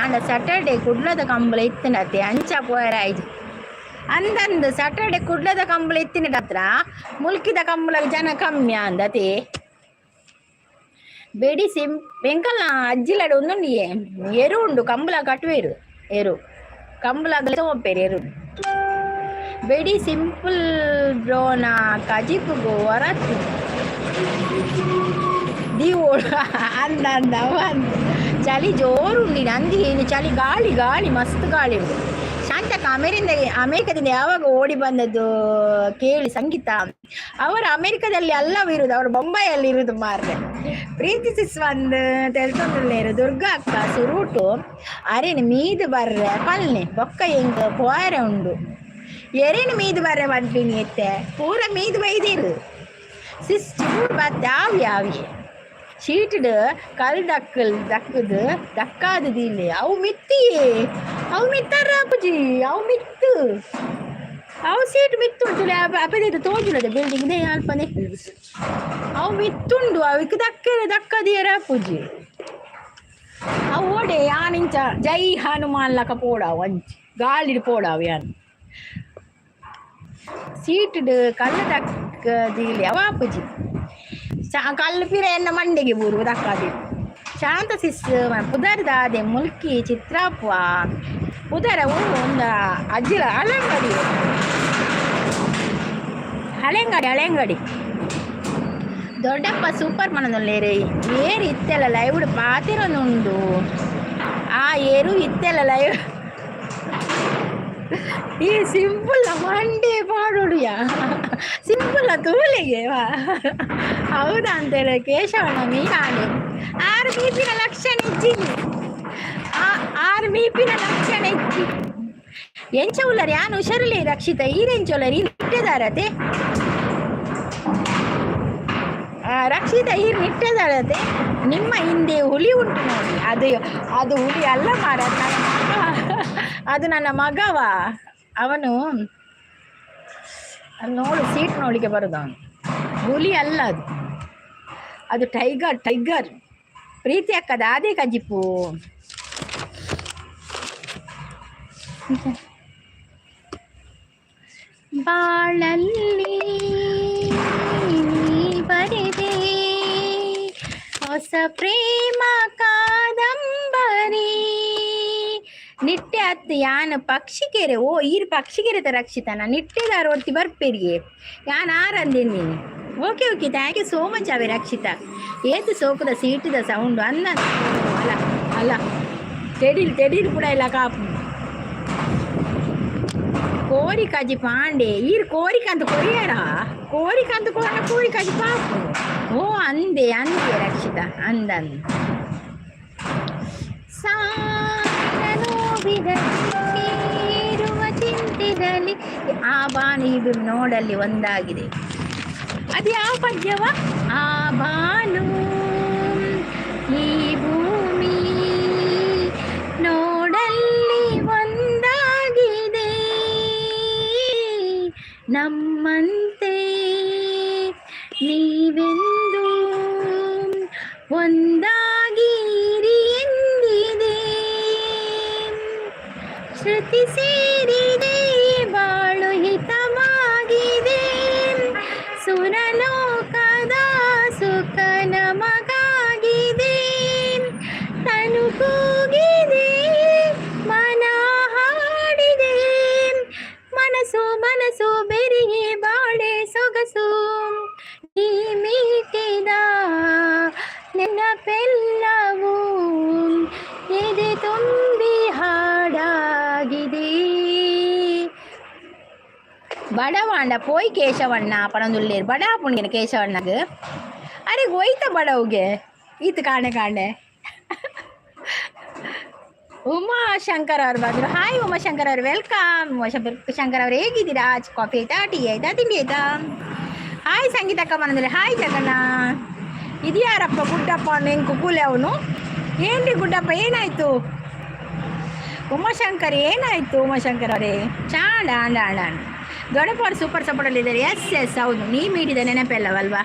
ಆಂಡ ಸ್ಯಾಟರ್ಡೆ ಕುಡ್ಲದ ಕಂಬಳ ಇತ್ತಿನತೆ ಅಂಚ ಪೋಯರಾಯ್ತು ಅಂದಂದು. ಸ್ಯಾಟರ್ಡೆ ಕುಡ್ಲದ ಕಂಬಳ ಇತ್ತಿನ ಹತ್ರ ಮುಲ್ಕಿದ ಕಂಬಳ ಜನ ಕಮ್ಮಿ ಅಂದತೆ. ಬೆಡಿ ಸಿಂ ಎಂಕಲ್ನ ಅಜ್ಜಿಲಡ ಒಂದುಂಡು ಎರು ಉಂಡು ಕಂಬಳ ಕಟ್ಟುವೇರು ಎರು ಕಂಬಳ ಒಪ್ಪೇರು ಎರು. ಬೆಡಿ ಸಿಂಪಲ್ ಬ್ರೋನ ಕಜಿಪುಗು ಹೊರತು ದೀವೋಡು ಅಂದ ಅಂದ ಅವ ಅಂದ. ಚಳಿ ಜೋರು ಉಂಡು ಅಂದಿ. ಚಳಿ ಗಾಳಿ ಗಾಳಿ ಮಸ್ತ್ ಗಾಳಿ ಉಂಟು. ಶಾಂತಕ್ಕ ಅಮೆರಿಂದ ಅಮೇರಿಕದಿಂದ ಯಾವಾಗ ಓಡಿ ಬಂದದ್ದು ಕೇಳಿ. ಸಂಗೀತ ಅವರು ಅಮೆರಿಕದಲ್ಲಿ ಅಲ್ಲವ ಇರುದು, ಅವರು ಬೊಂಬೈಯಲ್ಲಿ ಇರುದು ಮಾರ್ರೆ. ಪ್ರೀತಿ ಸಿಸ್ ಒಂದು ತೆಲ್ತೊಂದುಲ್ಲೇರು. ದುರ್ಗಾ ಅಕ್ಕ ಸುರೂಟು ಅರೆನ್ ಮೀದು ಬರ್ರೆ ಪಲ್ನೆ ಬೊಕ್ಕ ಎಂಕ್ ಪೋಯರೆ ಉಂಡು. ಎರೆನ್ ಮೀದು ಬರ್ರೆ ಪನ್ಪಿನಿ ಎತ್ತೆ ಪೂರ ಮೀದು ಬೈದಿರು. ಸಿಸ್ ಚೂರು ಬತ್ತೆ ಆವಿ ಆವಿ ಶೀಟ್ಡ್ ಕಲ್ ದಕ್ಕಲ್ ದಕ್ಕದು ದಕ್ಕಾದದು ಇಲ್ಲಿ. ಅವು ಮಿತ್ತಿಯೇ, ಅವು ಮಿತ್ತಾರ ಅಪ್ಪುಜಿ, ಅವು ಮಿತ್ತು, ಅವು ಸೀಟ್ ಮಿತ್ತುಂಟು. ಅಪ್ಪದೆ ತೋಜುನದ ಬಿಲ್ಡಿಂಗ್ they ಅಲ್ಪನೆ ಅವು ಮಿತ್ತುಂಡು. ಅವಕ್ಕೆ ದಕ್ಕ ದಕ್ಕದಿಯರ ಅಪ್ಪುಜಿ. ಅವು ಓಡೆ ಯಾನಿಂಚ ಜೈ ಹನುಮಾನ್ ಲಕ ಪೋಡಾವು ಅಂಚಿ ಗಾಳಿಡ್ ಪೋಡಾವು ಯಾನ್. ಸೀಟುಡು ಕಲ್ಲು ದಕ್ಕದಿಲಿ ಅವಾಪುಜಿ. ಕಲ್ಲು ಪಿರ ಎನ್ನ ಮಂಡೆಗೆ ಬೂರು ದಕ್ಕಾದಿ. ಶಾಂತ ಸಿಸ್ ಪುದರ್ ದಾದೆ? ಮುಲ್ಕಿ ಚಿತ್ರಾಪುವ ಪುದರ ಒಂದು ಅಜ್ಜಿಲ. ಹಳೆಂಗಡಿ, ಹಳೆಂಗಡಿ, ಹಳೆಂಗಡಿ. ದೊಡ್ಡಪ್ಪ ಸೂಪರ್ ಮನದಲ್ಲೇರೆ. ಏರು ಇತ್ತೆಲ್ಲ ಲೈವ್ ಪಾತಿರೊಂದುಂಡು. ಆ ಏರು ಇತ್ತೆಲ್ಲ ಲೈವ್. ಈ ಸಿಂಪಲ್ ಮಂಡೆ ಪಾಡೋಡುಯ. ಸಿಂಪಲ್ ತೂಲೆಗೆ. ಹೌದಾ ಅಂತೇಳಿ ಕೇಶವಣ್ಣ ಮೀನಾನೆ. ಆರು ಮೀಪಿನ ಲಕ್ಷಣ ಇಜ್ಜಿ, ಆರು ಮೀಪಿನ ಲಕ್ಷಣ ಇಜ್ಜಿ. ಎಂಚ ಉಲ್ಲರ್? ಯಾನ್ ಹುಷಾರಿಲ್ಲ ರಕ್ಷಿತ. ಈರೆಂಚ ಉಲ್ಲರ್? ಈ ನಿಟ್ಟೆದಾರತೆ ರಕ್ಷಿತ, ಈರ್ ನಿಟ್ಟೆದಾರತೆ? ನಿಮ್ಮ ಹಿಂದೆ ಹುಲಿ ಉಂಟು ನೋಡಿ. ಅದು ಅದು ಹುಲಿ ಅಲ್ಲ ಮಾರ, ನನ್ನ ಮಗ ಅದು, ನನ್ನ ಮಗವ ಅವನು. ಅಲ್ಲಿ ನೋಡು, ಸೀಟ್ ನೋಡ್ಲಿಕ್ಕೆ ಬರುದು ಅವನು. ಹುಲಿ ಅಲ್ಲ ಅದು, ಅದು ಟೈಗರ್, ಟೈಗರ್. ಪ್ರೀತಿ ಅಕ್ಕ ದಾದೆ ಕಜಿಪು? ಬಾಳಲ್ಲಿ ನೀ ಬರೆದೆ ಹೊಸ ಪ್ರೇಮ ಕಾದಂಬರಿ. ನಿಟ್ಟೆ ಅತ್ತು ಯಾನ್ ಪಕ್ಷಿಕೆರೆ. ಓ, ಈರ್ ಪಕ್ಷಿಕೆರೆತ ರಕ್ಷಿತನ? ನಿಟ್ಟೆದಾರ ಒರ್ತಿ ಬರ್ಪೆರಿಗೆ. ಯಾನ್ ಆರಂದಿನಿ. Okay okay, thank you so much. ಅವೇ ರಕ್ಷಿತಾ, ಏತು ಸೋಕುದ ಸೀಟಿದ ಸೌಂಡು ಅನ್ನ. ಅಲ್ಲ ಅಲ್ಲ, ತೆಡಿಲ್ ತೆಡಿಲ್ ಕೂಡ ಇಲ್ಲ ಕಾಪು. ಕೋರಿ ಕಾಜಿ ಪಾಂಡೆ. ಈರ್ ಕೋರಿಕಂತ ಕೊರಿಯಾರ? ಕೋರಿಕಂತ ಕೋಣ ಕೋರಿ ಕಾಜಿ ಪಾಪು. ಓ, ಅಂದೆ ಅಂದೆ ರಕ್ಷಿತಾ, ಅಂದ ಅಂದ. ನೋವಿರಲಿ ಚಿಂತಿರಲಿ. ಆ ಬಾನು ಇದು ನೋಡಲ್ಲಿ ಒಂದಾಗಿದೆ. ಅದು ಯಾವ ಪದ್ಯವ? ಆ ಬಾನು ಈ ಭೂಮಿ ನೋಡಲ್ಲಿ ಒಂದಾಗಿದೆ, ನಮ್ಮಂತೆ ನೀವೆಂದು ಒಂದಾಗಿರಿ ಎಂದಿದೆ. ಶ್ರುತಿ ಸೇರಿದೆ, ಬಾಳು ಹಿತವಾಗಿದೆ, ಸುರಲೋಕದ ಸುಖ ನಮಗಾಗಿದೆ. ತನು ಕೂಗಿದೆ, ಮನ ಹಾಡಿದೆ, ಮನಸ್ಸು ಮನಸ್ಸು ಬೆರೆಯೇ ಬಾಳೆ ಸೊಗಸು. ನೀ ಮೀಟಿದ ನೆನಪೆಲ್ಲವೂ ಎದೆ ತುಂಬಿ ಹಾಡಾಗಿದೆ. ಬಡವಾಂಡ ಪೋಯ್ ಕೇಶವಣ್ಣ ಪಣೊಂದುಲ್ಲೇರ್. ಬಡ ಪುಣ್ಯನ ಕೇಶವಣ್ಣಗ್. ಅರೆ, ಒಯ್ತ ಬಡವ್ಗೆ ಈತ ಕಾಣೆ ಕಾಣೆ. ಉಮಾಶಂಕರ್ ಅವ್ರು ಬಂದರು. ಹಾಯ್ ಉಮಾಶಂಕರ್ ಅವರು, welcome. Umashankar Shankar ಅವ್ರು, ಹೇಗಿದ್ದೀರಾ? ಕಾಫಿ ಆಯ್ತಾ? ಟೀ ಆಯ್ತಾ? ತಿಂಡಿ ಆಯ್ತಾ? ಹಾಯ್ ಸಂಗೀತಕ್ಕ ಬಂದ್ರೆ. ಹಾಯ್ ಜಗಣ್ಣ. ಇದ್ಯಾರಪ್ಪ ಗುಡ್ಡಪ್ಪ? ನೆಂಕು ಕೂಲೆ ಅವನು. ಏನ್ರಿ ಗುಡ್ಡಪ್ಪ, ಏನಾಯ್ತು? ಉಮಾಶಂಕರ್, ಏನಾಯ್ತು ಉಮಾಶಂಕರ್ ಅವರೇ? ಚಾಂಡ ಆಂಡ ಆಂಡ ಆಂಡ. ದೊಡ್ಡಪ್ಪ ಅವರು ಸೂಪರ್ ಸಪೋರ್ಟಲ್ಲಿದ್ದಾರೆ. ಎಸ್ ಎಸ್, ಹೌದು. ನೀ ಮೀಡಿದ ನೆನಪೆಲ್ಲವಲ್ವಾ?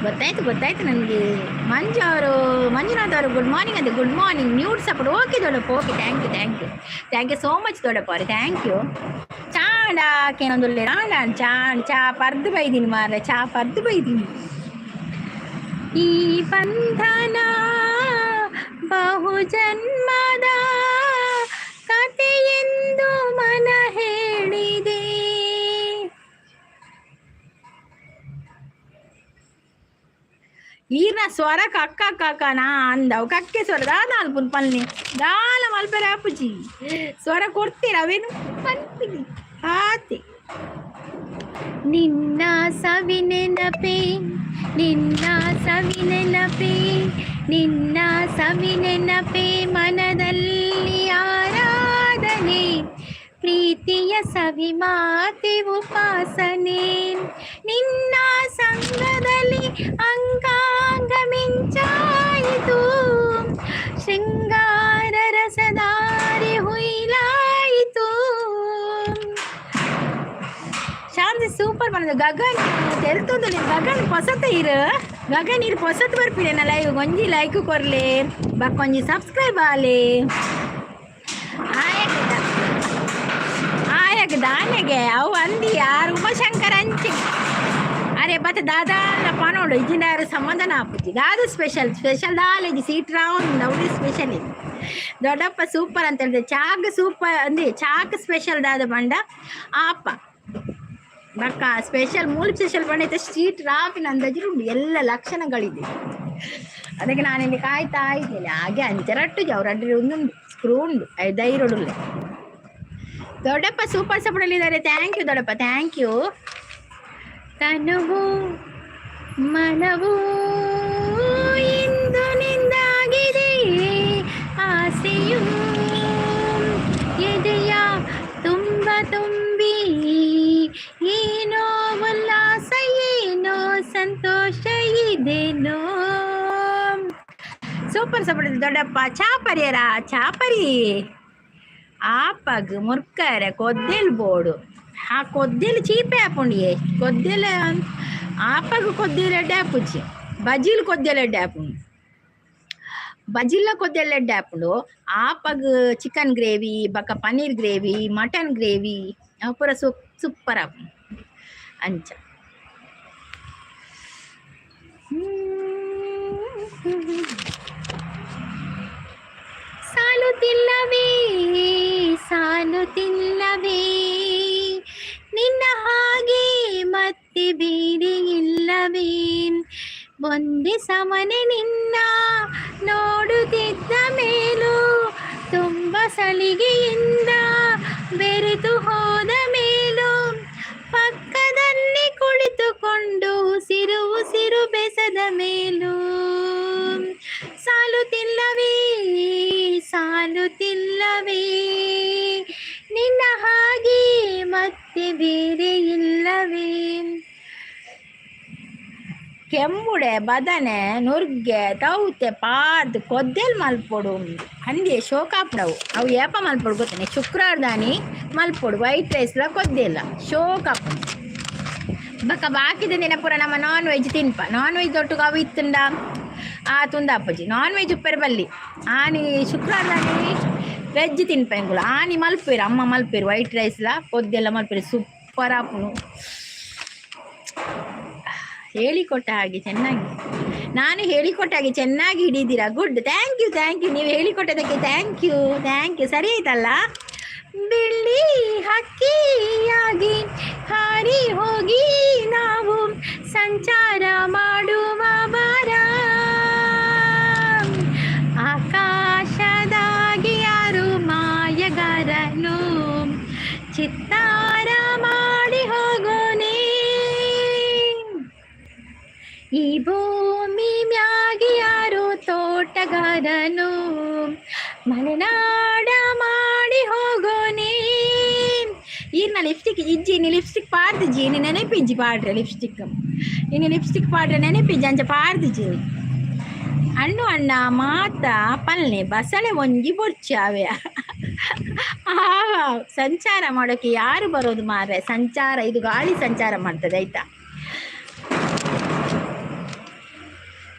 ಗೊತ್ತಾಯ್ತು, ಗೊತ್ತಾಯ್ತು ನನಗೆ. ಮಂಜು ಅವರು, ಮಂಜುನಾಥ್ ಅವರು ಗುಡ್ ಮಾರ್ನಿಂಗ್ ಅಂತ. Good morning. Nude support. Okay ದೊಡ್ಡಪ್ಪ, okay. Thank you, thank you, thank you so much ದೊಡ್ಡಪ್ಪ ಅವರೇ, thank you. ಚಾಂಡ ಕೇನೊಂದುಲ್ಲೆ ಆಂಡ ಚಾಂಡ್. ಚಾ ಪರ್ದು ಬೈದೀನಿ ಮಾರ್ರೆ, ಚಾ ಪರ್ದು ಬೈದೀನಿ. ಈ ಬಂಧನ ಬಹುಜನ್ಮದ ಕಥೆಯೆಂದು ಮನ ಹೇಳಿದೆ. ಈರ್ನ ಸ್ವರ ಕಕ್ಕ ಕಕ್ಕ ನಾ ಅಂದವು. ಕಕ್ಕೆ ಸ್ವರ ದಾದ ಅಲ್ಪುನ್ ಪಲ್ನಿ ದಾಲ ಮಲ್ಪೆರೆ ಅಪ್ಪುಜಿ. ಸ್ವರ ಕೊಡ್ತೀರ ಅವೇನು ಪನ್ಪಿನಿ ಆತಿ. ನಿನ್ನ ಸವಿ ನೆನಪೇ, ನಿನ್ನ ಸವಿ ನೆನಪೇ, ನಿನ್ನ ಸವಿ ನೆನಪೇ ಮನದಲ್ಲಿ ಆರಾಧನೆ, ಪ್ರೀತಿಯ ಸವಿ ಮಾತೆ ಉಪಾಸನೆ. ನಿನ್ನ ಸಂಗದಲ್ಲಿ ಅಂಗಾಂಗ ಮಿಂಚಾಯಿತು, ಶೃಂಗಾರ ರಸದಾರಿ ಹುಯಿಲಾಯಿತು. ಶಾಂತಿ ಸೂಪರ್ ಬಂದ. ಗಗನ್ ತೆಲ್ತೊಂದು. ಗಗನ್ ಪೊಸತ ಇರು. ಗಗನ್ ಇರು, ಪೊಸತ್ ಬರ್ಪಿದೆ ಲೈವ್. ಒಂಜಿ ಲೈಕ್ ಕೊರ್ಲೆ, ಬಕ್ಕೊಂಜಿ ಸಬ್ಸ್ಕ್ರೈಬ್ ಆಲೆ. ಆಯ ಆಯ. ಆರೆಗ್ ದಾನೆಗೆ ಅವು ಅಂದಿ ಯಾರು ಉಮಾಶಂಕರ್ ಅಂಚಿ. ಅರೆ ಬತ್ತೆ ದಾದಾಲ ಪನೋಡು ಇಜಿನಾರು ಸಮಾಧಾನ ಆಪುಜಿ. ದಾದ ಸ್ಪೆಷಲ್? ಸ್ಪೆಷಲ್ ದಾಲೇಜಿ ಸೀಟ್ ರಾವುಂಡು. ಅವ್ರಿ ಸ್ಪೆಷಲ್. ದೊಡ್ಡಪ್ಪ ಸೂಪರ್ ಅಂತ ಹೇಳಿದೆ. ಚಾಕ್ ಸೂಪರ್ ಅಂದಿ. ಚಾಕ್ ಸ್ಪೆಷಲ್ ದಾದ ಪಂಡ ಆಪ ಬಕ್ಕ ಸ್ಪೆಷಲ್ ಮೂಲ ಸ್ಪೆಷಲ್ ಪಂಡ ಸ್ಟ್ರೀಟ್ ರಾಪಿನ ಅಂದಾಜು ಉಂಡು. ಎಲ್ಲ ಲಕ್ಷಣಗಳಿದೆ. ಅದಕ್ಕೆ ನಾನಿಲ್ಲಿ ಕಾಯ್ತಾ ಇದ್ದೇನೆ. ಹಾಗೆ ಅಂಚರಟ್ಟು ಅವ್ರ ಒಂದುಂಡು ಸ್ಕ್ರೂ ಉಂಡು ಧೈರ್ಯಡುಲ್ಲ. ದೊಡ್ಡಪ್ಪ ಸೂಪರ್ ಸಪೋರ್ಟ್ ಇದ್ದಾರೆ. Thank you ದೊಡ್ಡಪ್ಪ, thank you. ತನುವು ಮನವೂ ಇಂದು ನಿಂದಾಗಿದೆ. ಆಸೆಯು ಎದೆಯ ತುಂಬ ತುಂಬಿ ಏನೋ ಉಲ್ಲಾಸ, ಏನೋ ಸಂತೋಷ ಇದೇನೋ. ಸೂಪರ್ ಸಪೋರ್ಟ್ ದೊಡ್ಡಪ್ಪ. ಚಾಪರಿಯರ ಚಾಪರಿ ಆಪಗ್ ಮುರ್ಕರೆ ಕೊದ್ದೆಲ್ ಬೋಡು. ಆ ಕೊದ್ದೆಲ್ ಚೀಪೆ ಆಪುಂಡಿಯೇ. ಕೊದ್ದೆಲ್ ಆಪಗ್ ಕೊದ್ದೆಲ್ ಎಡ್ಡೆ ಆಪುಜಿ. ಬಜಿಲ್ ಕೊದ್ದೆಲ್ ಎಡ್ಡೆ ಆಪುಂಡು. ಬಜಿಲ್ಲ ಕೊದ್ದೆಲ್ ಎಡ್ಡೆ ಆಪುಂಡು. ಆಪಗ್ ಚಿಕನ್ ಗ್ರೇವಿ ಬಕ್ಕ ಪನ್ನೀರ್ ಗ್ರೇವಿ, ಮಟನ್ ಗ್ರೇವಿ ಅವು ಪೂರ ಸೂಪರ್ ಆಪುಂಡು ಅಂಚ. ಸಾಲುತ್ತಿಲ್ಲವೇ, ಸಾಲುತ್ತಿಲ್ಲವೇ, ನಿನ್ನ ಹಾಗೆ ಮತ್ತೆ ಬೇರೆ ಇಲ್ಲವೇ. ಒಂದೇ ಸಮನೆ ನಿನ್ನ ನೋಡುತ್ತಿದ್ದ ಮೇಲೂ, ತುಂಬ ಸಲಿಗೆಯಿಂದ ಬೆರೆತು ಹೋದ ಮೇಲೂ, ಪಕ್ಕದಲ್ಲಿ ಕುಳಿತುಕೊಂಡು ಉಸಿರು ಉಸಿರು ಬೆಸೆದ ಮೇಲೂ, ಸಾಲುತ್ತಿಲ್ಲವೇ, ಸಾಲುತ್ತಿಲ್ಲವೇ, ನಿನ್ನ ಹಾಗೆ ಮತ್ತೆ ಬೇರೆ ಇಲ್ಲವೇ. ಕೆಂಬುಡೆ ಬದನೆ ನುರ್ಗೆ ತೌತೆ ಪಾರ್ದ್ ಕೊದ್ದೆಲ್ ಮಲ್ಪೊಡು ಅಂದೆ ಶೋಕಾಪುಡವು. ಅವು ಏಪ ಮಲ್ಪೊಡು ಗೊತ್ತನೆ? ಶುಕ್ರವಾರದಾನಿ ಮಲ್ಪೊಡು. ವೈಟ್ ರೈಸ್ಲ ಕೊದ್ದೆಲ್ಲ ಶೋಕಾಪುಂಡು. ಬಕ್ಕ ಬಾಕಿದ ದಿನ ಪೂರ ನಮ್ಮ ನಾನ್ ವೆಜ್ ತಿನ್ಪ. ನಾನ್ ವೆಜ್ ಒಟ್ಟುಗು ಅವು ಇತ್ತುಂಡ ಆ ತುಂದಾಪುಜಿ. ನಾನ್ ವೆಜ್ ಉಪ್ಪೆರೆ ಬಲ್ಲಿ. ಆನಿ ಶುಕ್ರವಾರದಾನಿ ವೆಜ್ ತಿನ್ಪ ಎಂಕುಲು. ಆನಿ ಮಲ್ಪೆರು, ಅಮ್ಮ ಮಲ್ಪೆರು. ವೈಟ್ ರೈಸ್ಲ ಕೊದ್ದೆಲ್ಲ ಮಲ್ಪೆರು. ಸೂಪರ್ ಆಪುಂಡು. ಹೇಳಿಕೊಟ್ಟ ಹಾಗೆ ಚೆನ್ನಾಗಿ, ನಾನು ಹೇಳಿಕೊಟ್ಟ ಹಾಗೆ ಚೆನ್ನಾಗಿ ಹಿಡಿದೀರಾ. Good, thank you, thank you. ನೀವು ಹೇಳಿಕೊಟ್ಟದಕ್ಕೆ thank you, thank you. ಸರಿ ಆಯ್ತಲ್ಲ? ಬಿಳಿ ಹಕ್ಕಿಯಾಗಿ ಹಾರಿ ಹೋಗಿ ನಾವು ಸಂಚಾರ ಮಾಡುವ ಬಾರ. ಆಕಾಶದಾಗಿ ಯಾರು ಮಾಯಗಾರನು, ಚಿತ್ತಾರ ಮಾಡಿ ಹೋಗೋನೆ. ಈ ಭೂಮಿ ಮ್ಯಾಗಿ ಯಾರು ತೋಟಗಾರನು, ಮಲೆನಾಡ ಮಾಡಿ ಹೋಗೋನೆ. ಈರ್ನ ಲಿಪ್ಸ್ಟಿಕ್ ಇಜ್ಜಿ. ನೀ ಲಿಪ್ಸ್ಟಿಕ್ ಪಾಡ್ದಿಜ್ಜಿ. ನೀ ನೆನಪಿಜ್ಜಿ ಪಾಡ್ರೆ ಲಿಪ್ಸ್ಟಿಕ್. ಇನ್ನು ಲಿಪ್ಸ್ಟಿಕ್ ಪಾಡ್ರೆ ನೆನಪಿಜ್ಜಿ. ಅಂಚ ಪಾಡ್ದಿಜ್ಜಿ. ಅಣ್ಣು ಅಣ್ಣ ಮಾತ ಪಲ್ನೆ ಬಸಳೆ ಒಂಜಿ ಬೊರ್ಚಿ. ಆ ಸಂಚಾರ ಮಾಡೋಕೆ ಯಾರು ಬರೋದು ಮಾರ್ರೆ? ಸಂಚಾರ ಇದು ಗಾಳಿ ಸಂಚಾರ ಮಾಡ್ತದೆ, ಆಯ್ತಾ?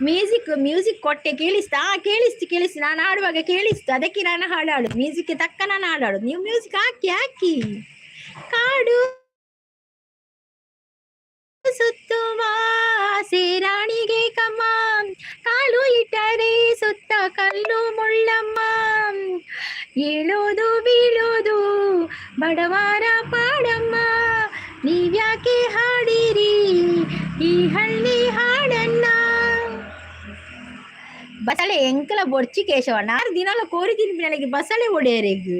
ಮ್ಯೂಸಿಕ್ ಮ್ಯೂಸಿಕ್ ಕೊಟ್ಟೆ, ಕೇಳಿಸ್ತಾ? ಕೇಳಿಸ್ತು, ಕೇಳಿಸ್ತು. ನಾನು ಹಾಡುವಾಗ ಕೇಳಿಸ್ತು. ಅದಕ್ಕೆ ನಾನು ಹಾಡು ಹಾಡುದು. ಮ್ಯೂಸಿಕ್ಗೆ ತಕ್ಕ ನಾನು ಹಾಡಾಡುದು. ನೀವು ಮ್ಯೂಸಿಕ್ ಹಾಕಿ ಹಾಕಿ. ಕಾಡು ಸುತ್ತುವ ಸೇರಾಣಿಗೆ ಕಮ್ಮ, ಕಾಲು ಇಟ್ಟರೆ ಸುತ್ತ ಕಲ್ಲು ಮುಳ್ಳಮ್ಮ. ಏಳೋದು ಬೀಳೋದು ಬಡವಾರ ಪಾಡಮ್ಮ, ನೀವ್ಯಾಕೆ ಹಾಡಿರಿ ಈ ಹಳ್ಳಿ ಹಾಡನ್ನ? ಬಸಳೆ ಎಂಕಲ ಬೊರ್ಚಿ ಕೇಶವ. ನಾರು ದಿನಾಲ ಕೋರಿ ತಿನ್ಪಿ. ನನಗೆ ಬಸಳೆ ಒಡೆಯರಿಗ್.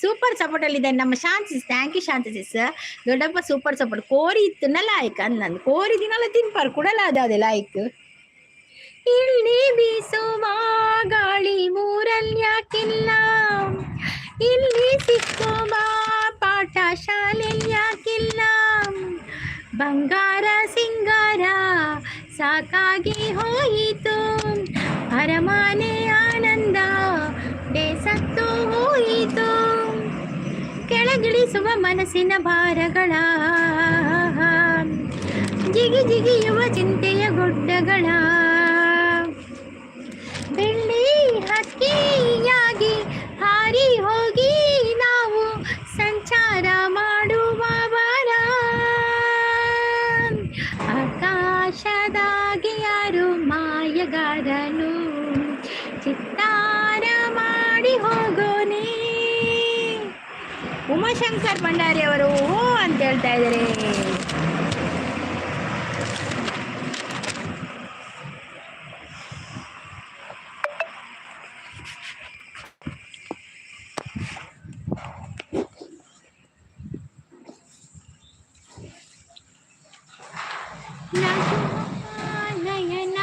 ಸೂಪರ್ ಸಪೋರ್ಟ್ ಅಲ್ಲಿ ಇದ್ದಾರೆ ನಮ್ಮ ಶಾಂತಿ. Thank you Shanti sis. ದೊಡ್ಡಪ್ಪ ಸೂಪರ್ ಸಪೋರ್ಟ್. ಕೋರಿ ಇತ್ತು ಲಾಯ್ಕ್ ಅಂದಂದು. ಕೋರಿ ದಿನಾಲ ತಿನ್ಪಾರು ಕುಡಲ ಅದೇ ಲಾಯ್ಕ್. ಇಲ್ಲಿ ಬೀಸುವ ಗಾಳಿ ಊರಲ್ಯಾಕಿಲ್ಲ? ಇಲ್ಲಿ ಸಿಕ್ಕುವ ಪಾಠ ಶಾಲೆಲ್ಯಾಕಿಲ್ಲ? ಬಂಗಾರ ಸಿಂಗಾರ ಸಾಕಾಗಿ ಹೋಯಿತು, ಅರಮನೆ ಆನಂದ ಬೇಸತ್ತು ಹೋಯಿತು. ಕೆಳಗಿಳಿಸುವ ಮನಸ್ಸಿನ ಭಾರಗಳ, ಜಿಗಿ ಜಿಗಿಯುವ ಚಿಂತೆಯ ಗುಡ್ಡಗಳ, ಬೆಳ್ಳಿ ಹಕ್ಕಿಯಾಗಿ ಹಾರಿ ಹೋಗಿ ನಾವು ಸಂಚಾರ. ಉಮಾಶಂಕರ್ ಭಂಡಾರಿ ಅವರು ಹೂ ಅಂತ ಹೇಳ್ತಾ ಇದ್ದಾರೆ. ನಯನ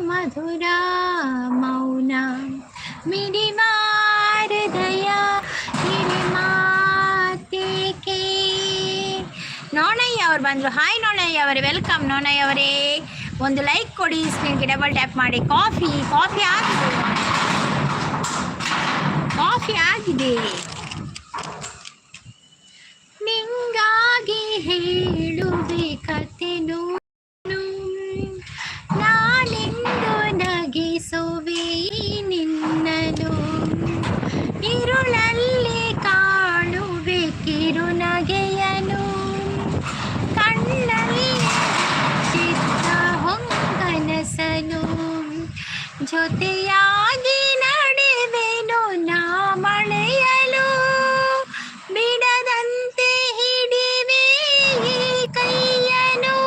ಮಧುರ ಮೌನ ಮಿಡಿಮಾರದಯ ಮಾತೇಕೆ. ನೋಣಯ್ಯ ಅವರು ಬಂದರು. ಹಾಯ್ ನೋಣಯ್ಯ ಅವರೇ, welcome ನೋಣಯ್ಯ ಅವರೇ. ಒಂದು ಲೈಕ್ ಕೊಡಿ, ಸ್ಕ್ರೀನ್ಗೆ ಡಬಲ್ ಟ್ಯಾಪ್ ಮಾಡಿ. ಕಾಫಿ ಕಾಫಿ ಆಗಿದೆ, ಕಾಫಿ ಆಗಿದೆ. ನಿಂಗಾಗಿ ಹೇಳುವೆ ಕಥೆನು, ನಾನೆಂದು ನಗಿಸುವೆ ನಿನ್ನನು. ಇರುಳಲ್ಲಿ ಕಾಣುವೆ ಕಿರುನಗೆಯನು, ಕಣ್ಣಲ್ಲಿ ಚಿತ್ತ ಹೊಂಗನಸನು. ಜೊತೆಯಾಗಿ ನಡೆವೆನು ನಾ ಮಳೆಯಲು, ಬಿಡದಂತೆ ಹಿಡಿವೆ ಈ ಕೈಯನು.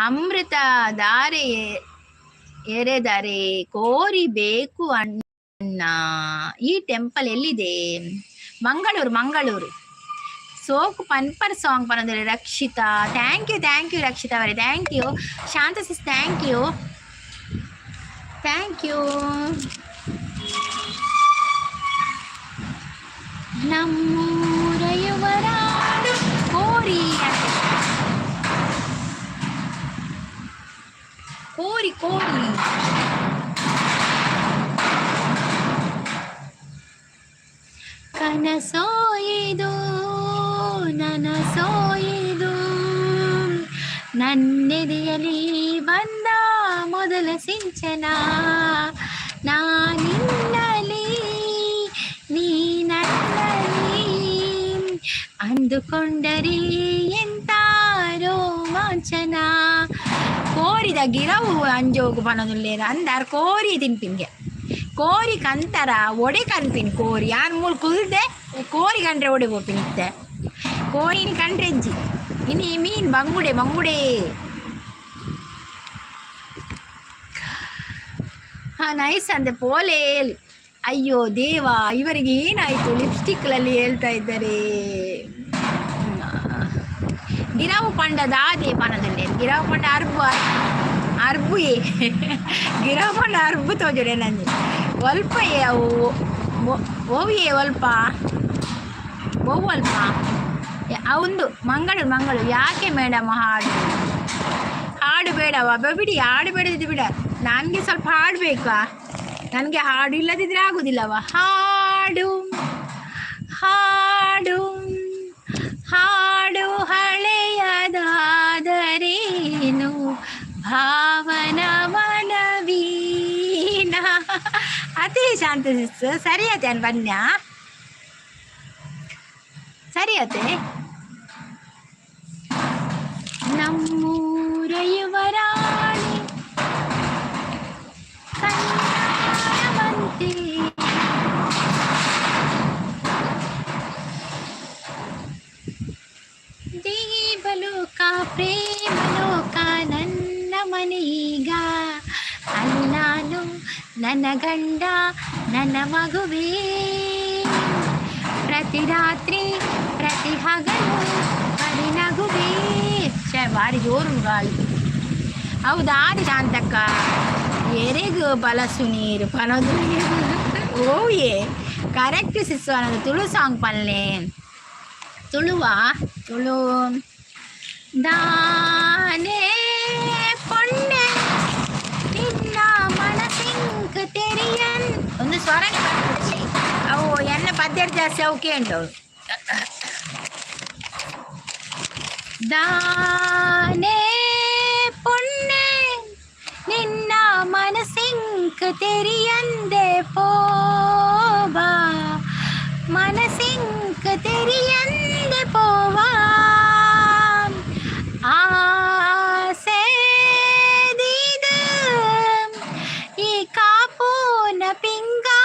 ಅಮೃತ ಧಾರೆ ಎರೆದರೆ ಕೋರಿ ಬೇಕು ಅಣ್ಣ. ಈ ಟೆಂಪಲ್ ಎಲ್ಲಿದೆ? ಮಂಗಳೂರು, ಮಂಗಳೂರು. ಸೋಕು ಪನ್ಪರ್ song ಪನಂದರೆ Rakshita. Thank you, thank you Rakshita ಅವರೇ, thank you. Shanta sis, thank you, thank you. ನಮ್ಮೂರ ಯುವರಾಣಿ. ಕೋರಿ ಅಂತ, ಕೋರಿ ಕೋರಿ. ಕನಸೋಯಿದು ನನಸೋಯಿದು, ನನ್ನೆದೆಯಲಿ ಬಂದ ಮೊದಲ ಸಿಂಚನ. ನಾನಿನ್ನಲಿ, ನೀ ನನ್ನಲ್ಲಿ ಅಂದುಕೊಂಡರೆ ಎಂತ ರೋಮಾಂಚನ. ಕೋರಿದ ಗಿರವು ಅಂಜೋಗು ಪನೊಂದುಲ್ಲೇರು ಅಂದಾರ್. ಕೋರಿ ತಿನ್ಪಿನ್ಗೆ, ಕೋರಿ ಕಂತರ ಒಡೆ ಕನ್ಪಿನ್. ಕೋರಿ ಯಾನ್ ಮೂಲು ಕುಲ್ದೆ ಕೋರಿ ಕಂಡ್ರೆ ಒಡೆ ಪೋಪಿನ್ ಇತ್ತೆ. ಕೋರಿನ ಕಂಡ್ರೆ ಇಜ್ಜಿ ಇನಿ. ಮೀನ್ ಬಂಗುಡೆ, ಬಂಗುಡೆ. ಹಾ, ನೈಸ್ ಅಂದೆ ಪೋಲೆ. ಅಯ್ಯೋ ದೇವಾ, ಇವರಿಗೆ ಏನಾಯ್ತು? ಲಿಪ್ಸ್ಟಿಕ್ಗಳಲ್ಲಿ ಹೇಳ್ತಾ ಇದ್ದಾರೆ. ಗಿರಾವು ಪಂಡ ದಾದೆ ಪನದುಲ್ಲೆ. ಗಿರಾವು ಪಂಡ ಅರ್ಬು, ಅರ್ಬು. ಏ ಗಿರಾವು ಪಂಡ ಅರ್ಬು ತೋಜುಡೆ ನಂಜಿ. ಒಲ್ಪ ಏ ಅವು ಓವಿಯೇ ಒಲ್ಪ ಒವ್ವು ಅಲ್ಪ ಅವಂದು. ಮಂಗಳೂರು, ಮಂಗಳೂರು. ಯಾಕೆ ಮೇಡಮ್ ಹಾಡು ಹಾಡು ಬೇಡವಾ? ಬಿಡಿ, ಹಾಡು ಬೇಡದಿದ್ದು ಬಿಡ. ನನಗೆ ಸ್ವಲ್ಪ ಹಾಡು ಬೇಕಾ? ನನಗೆ ಹಾಡು ಇಲ್ಲದಿದ್ರೆ ಆಗುದಿಲ್ಲವ. ಹಾಡು ಹಾಡು ಹಾಡು ಹಳೆಯದಾದರೇನು, ಭಾವನ ಮನವೀನ. ಅದೇ ಶಾಂತ ಸರಿ ಅತೆ ಬನ್ಯ ಸರಿ ಅತೆ. ನಮ್ಮೂರ ಯುವರಾಣಿ ಕನ್ನಡವಂತೆ. ದೇವಲೋಕ ಪ್ರೇಮಲೋಕ ನನ್ನ ಮನೆಯೀಗ. ಅಲ್ಲಿ ನಾನು, ನನ್ನ ಗಂಡ, ನನ್ನ ಮಗುವೇ. ಪ್ರತಿ ರಾತ್ರಿ ಪ್ರತಿ ಹಗಲು ಬರಿ ನಗುವೇ. ಛೇ, ಭಾರಿ ಜೋರು ಗಾಳಿ. ಹೌದಾ ಶಾಂತಕ್ಕ? ಎರೆಗು ಬಲಸು ನೀರು ಪನೋದು. ಓಯೆ ಕರೆಕ್ಟ್ ಸಿಸ್ಸು ಅನ್ನೋದು. ತುಳು ಸಾಂಗ್ ಪಲ್ಲೆ. ತುಳುವ ತುಳು. ದಾನೆ ಪೊಣ್ಣೆ ನಿನ್ನ ಮನಸಿಂಕ್ ತೆರಿಯನ್. ಒಂದು ಸ್ವರನೇ ಬರ್ತದೆ. ಅವು ಎನ್ನ ಪದ್ಯ ಜಾಸ್ತಿ ಅವು ಕೇಂಡು. ದಾನೆ ಪೊಣ್ಣೆ ನಿನ್ನ ಮನಸಿಂಕ್ ತೆರಿಯಂದೆ ಪೋವಾ, ಮನಸಿಂಕ್ ತೆರಿಯಂದೆ ಪೋವಾ. ಆಸೆ ದೀದ ಈ ಕಾಪೋನ ಪಿಂಗಾರ.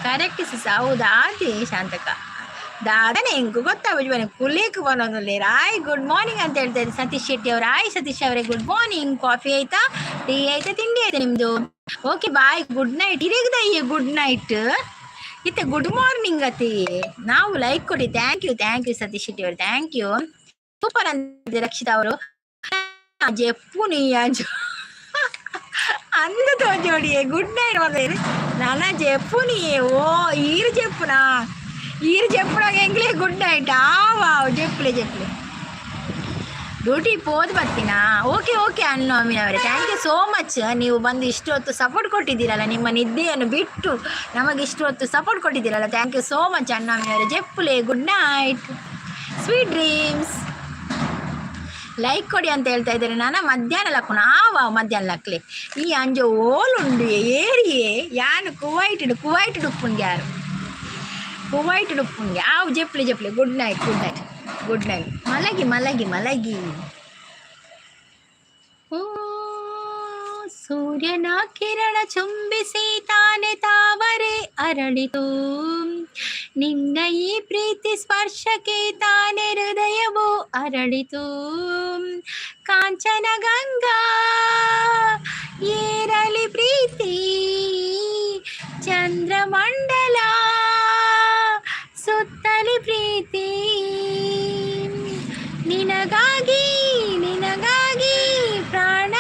ಕರೆಕ್ಟ್ ಸಿಸ್. ಹೌದಾ? ಅದೇ ಶಾಂತಕ ದಾದನೆ ಎಂಕು ಗೊತ್ತಾಗುಜಿ ಬನ್ನಿ ಕುಲೇಕ್ ಬನ್ನೊಂದುಲ್ಲೇರ್. ಹಾಯ್, ಗುಡ್ ಮಾರ್ನಿಂಗ್ ಅಂತ ಹೇಳ್ತಾ ಇದ್ದಾರೆ ಸತೀಶ್ ಶೆಟ್ಟಿ ಅವರು. ಹಾಯ್ ಸತೀಶ್ ಅವರೇ, ಗುಡ್ ಮಾರ್ನಿಂಗ್. ಕಾಫಿ ಆಯ್ತಾ? ಟೀ ಆಯ್ತಾ? ತಿಂಡಿ ಆಯ್ತಾ ನಿಮ್ದು? Okay, bye, good night. ಇರೇಗದ ಈ ಗುಡ್ ನೈಟ್ ಇತ್ತೆ? ಗುಡ್ ಮಾರ್ನಿಂಗ್ ಅತಿ. ನಾವು ಲೈಕ್ ಕೊಡಿ. Thank you, thank you Satish Shetty ಅವರು, thank you. Super ಅಂತ ರಕ್ಷಿತಾ ಅವರು. ಜೆಪ್ಪು ನೀ ಅಂದ ತೋಜೋಡಿಯೇ ಗುಡ್ ನೈಟ್ ಬಂದಿರಿ. ನನ್ನ ಜೆಪ್ಪು ನೀ. ಓ ಈರು ಜೆಪ್ಪುನಾ? ಈರು ಜೆಪ್ಪುನಾಗ ಎಂಗ್ಲೇ ಗುಡ್ ನೈಟ್ ಆವ? ಜೆಪ್ಪಲೆ ಜೆಪ್ಪಲೆ. ಡ್ಯೂಟಿ ಪೋದ್ ಬರ್ತೀನಾ? ಓಕೆ ಓಕೆ ಅನ್ನು ಅಮೀನ್ ಅವರೇ, thank you so much. ನೀವು ಬಂದು ಇಷ್ಟು ಹೊತ್ತು ಸಪೋರ್ಟ್ ಕೊಟ್ಟಿದ್ದೀರಲ್ಲ, ನಿಮ್ಮ ನಿದ್ದೆಯನ್ನು ಬಿಟ್ಟು ನಮಗೆ ಇಷ್ಟು ಹೊತ್ತು support ಕೊಟ್ಟಿದ್ದೀರಲ್ಲ, thank you so much ಅನ್ನು ಅಮೀನ್ ಅವರೇ. ಜೆಪ್ಪುಲೆ, good night, sweet dreams. Like ಕೊಡಿ ಅಂತ ಹೇಳ್ತಾ ಇದ್ದಾರೆ. ನಾನು ಮಧ್ಯಾಹ್ನ ಲಕ್ಕುನ ಆವ, ಮಧ್ಯಾಹ್ನ ಲಕ್ಲೆ. ಈ ಅಂಜು ಓಲುಂಡು ಏರಿಯೇ ಯಾನು? ಕುವೈಟ್ ಕುವೈಟ್ ಡುಪ್ಪುನ್ಗೆ ಯಾರು ಕುವೈಟ್ ಡುಪ್ಪುನ್ಗೆ ಆವು. ಜೆಪ್ಲೆ ಜೆಪ್ಲೆ. Good night, good night, good night. ಮಲಗಿ ಮಲಗಿ ಮಲಗಿ. ಓ ಸೂರ್ಯನ ಕಿರಣ ಚುಂಬಿಸಿ ತಾನೆ ತಾವರೆ ಅರಳಿತು. ನಿನ್ನ ಈ ಪ್ರೀತಿ ಸ್ಪರ್ಶಕ್ಕೆ ತಾನೆ ಹೃದಯವು ಅರಳಿತು. ಕಾಂಚನ ಗಂಗಾ ಏರಲಿ ಪ್ರೀತಿ, ಚಂದ್ರಮಂಡಲ ಸುತ್ತಲಿ ಪ್ರೀತಿ. ನಿನಗಾಗಿ ನಿನಗಾಗಿ ಪ್ರಾಣ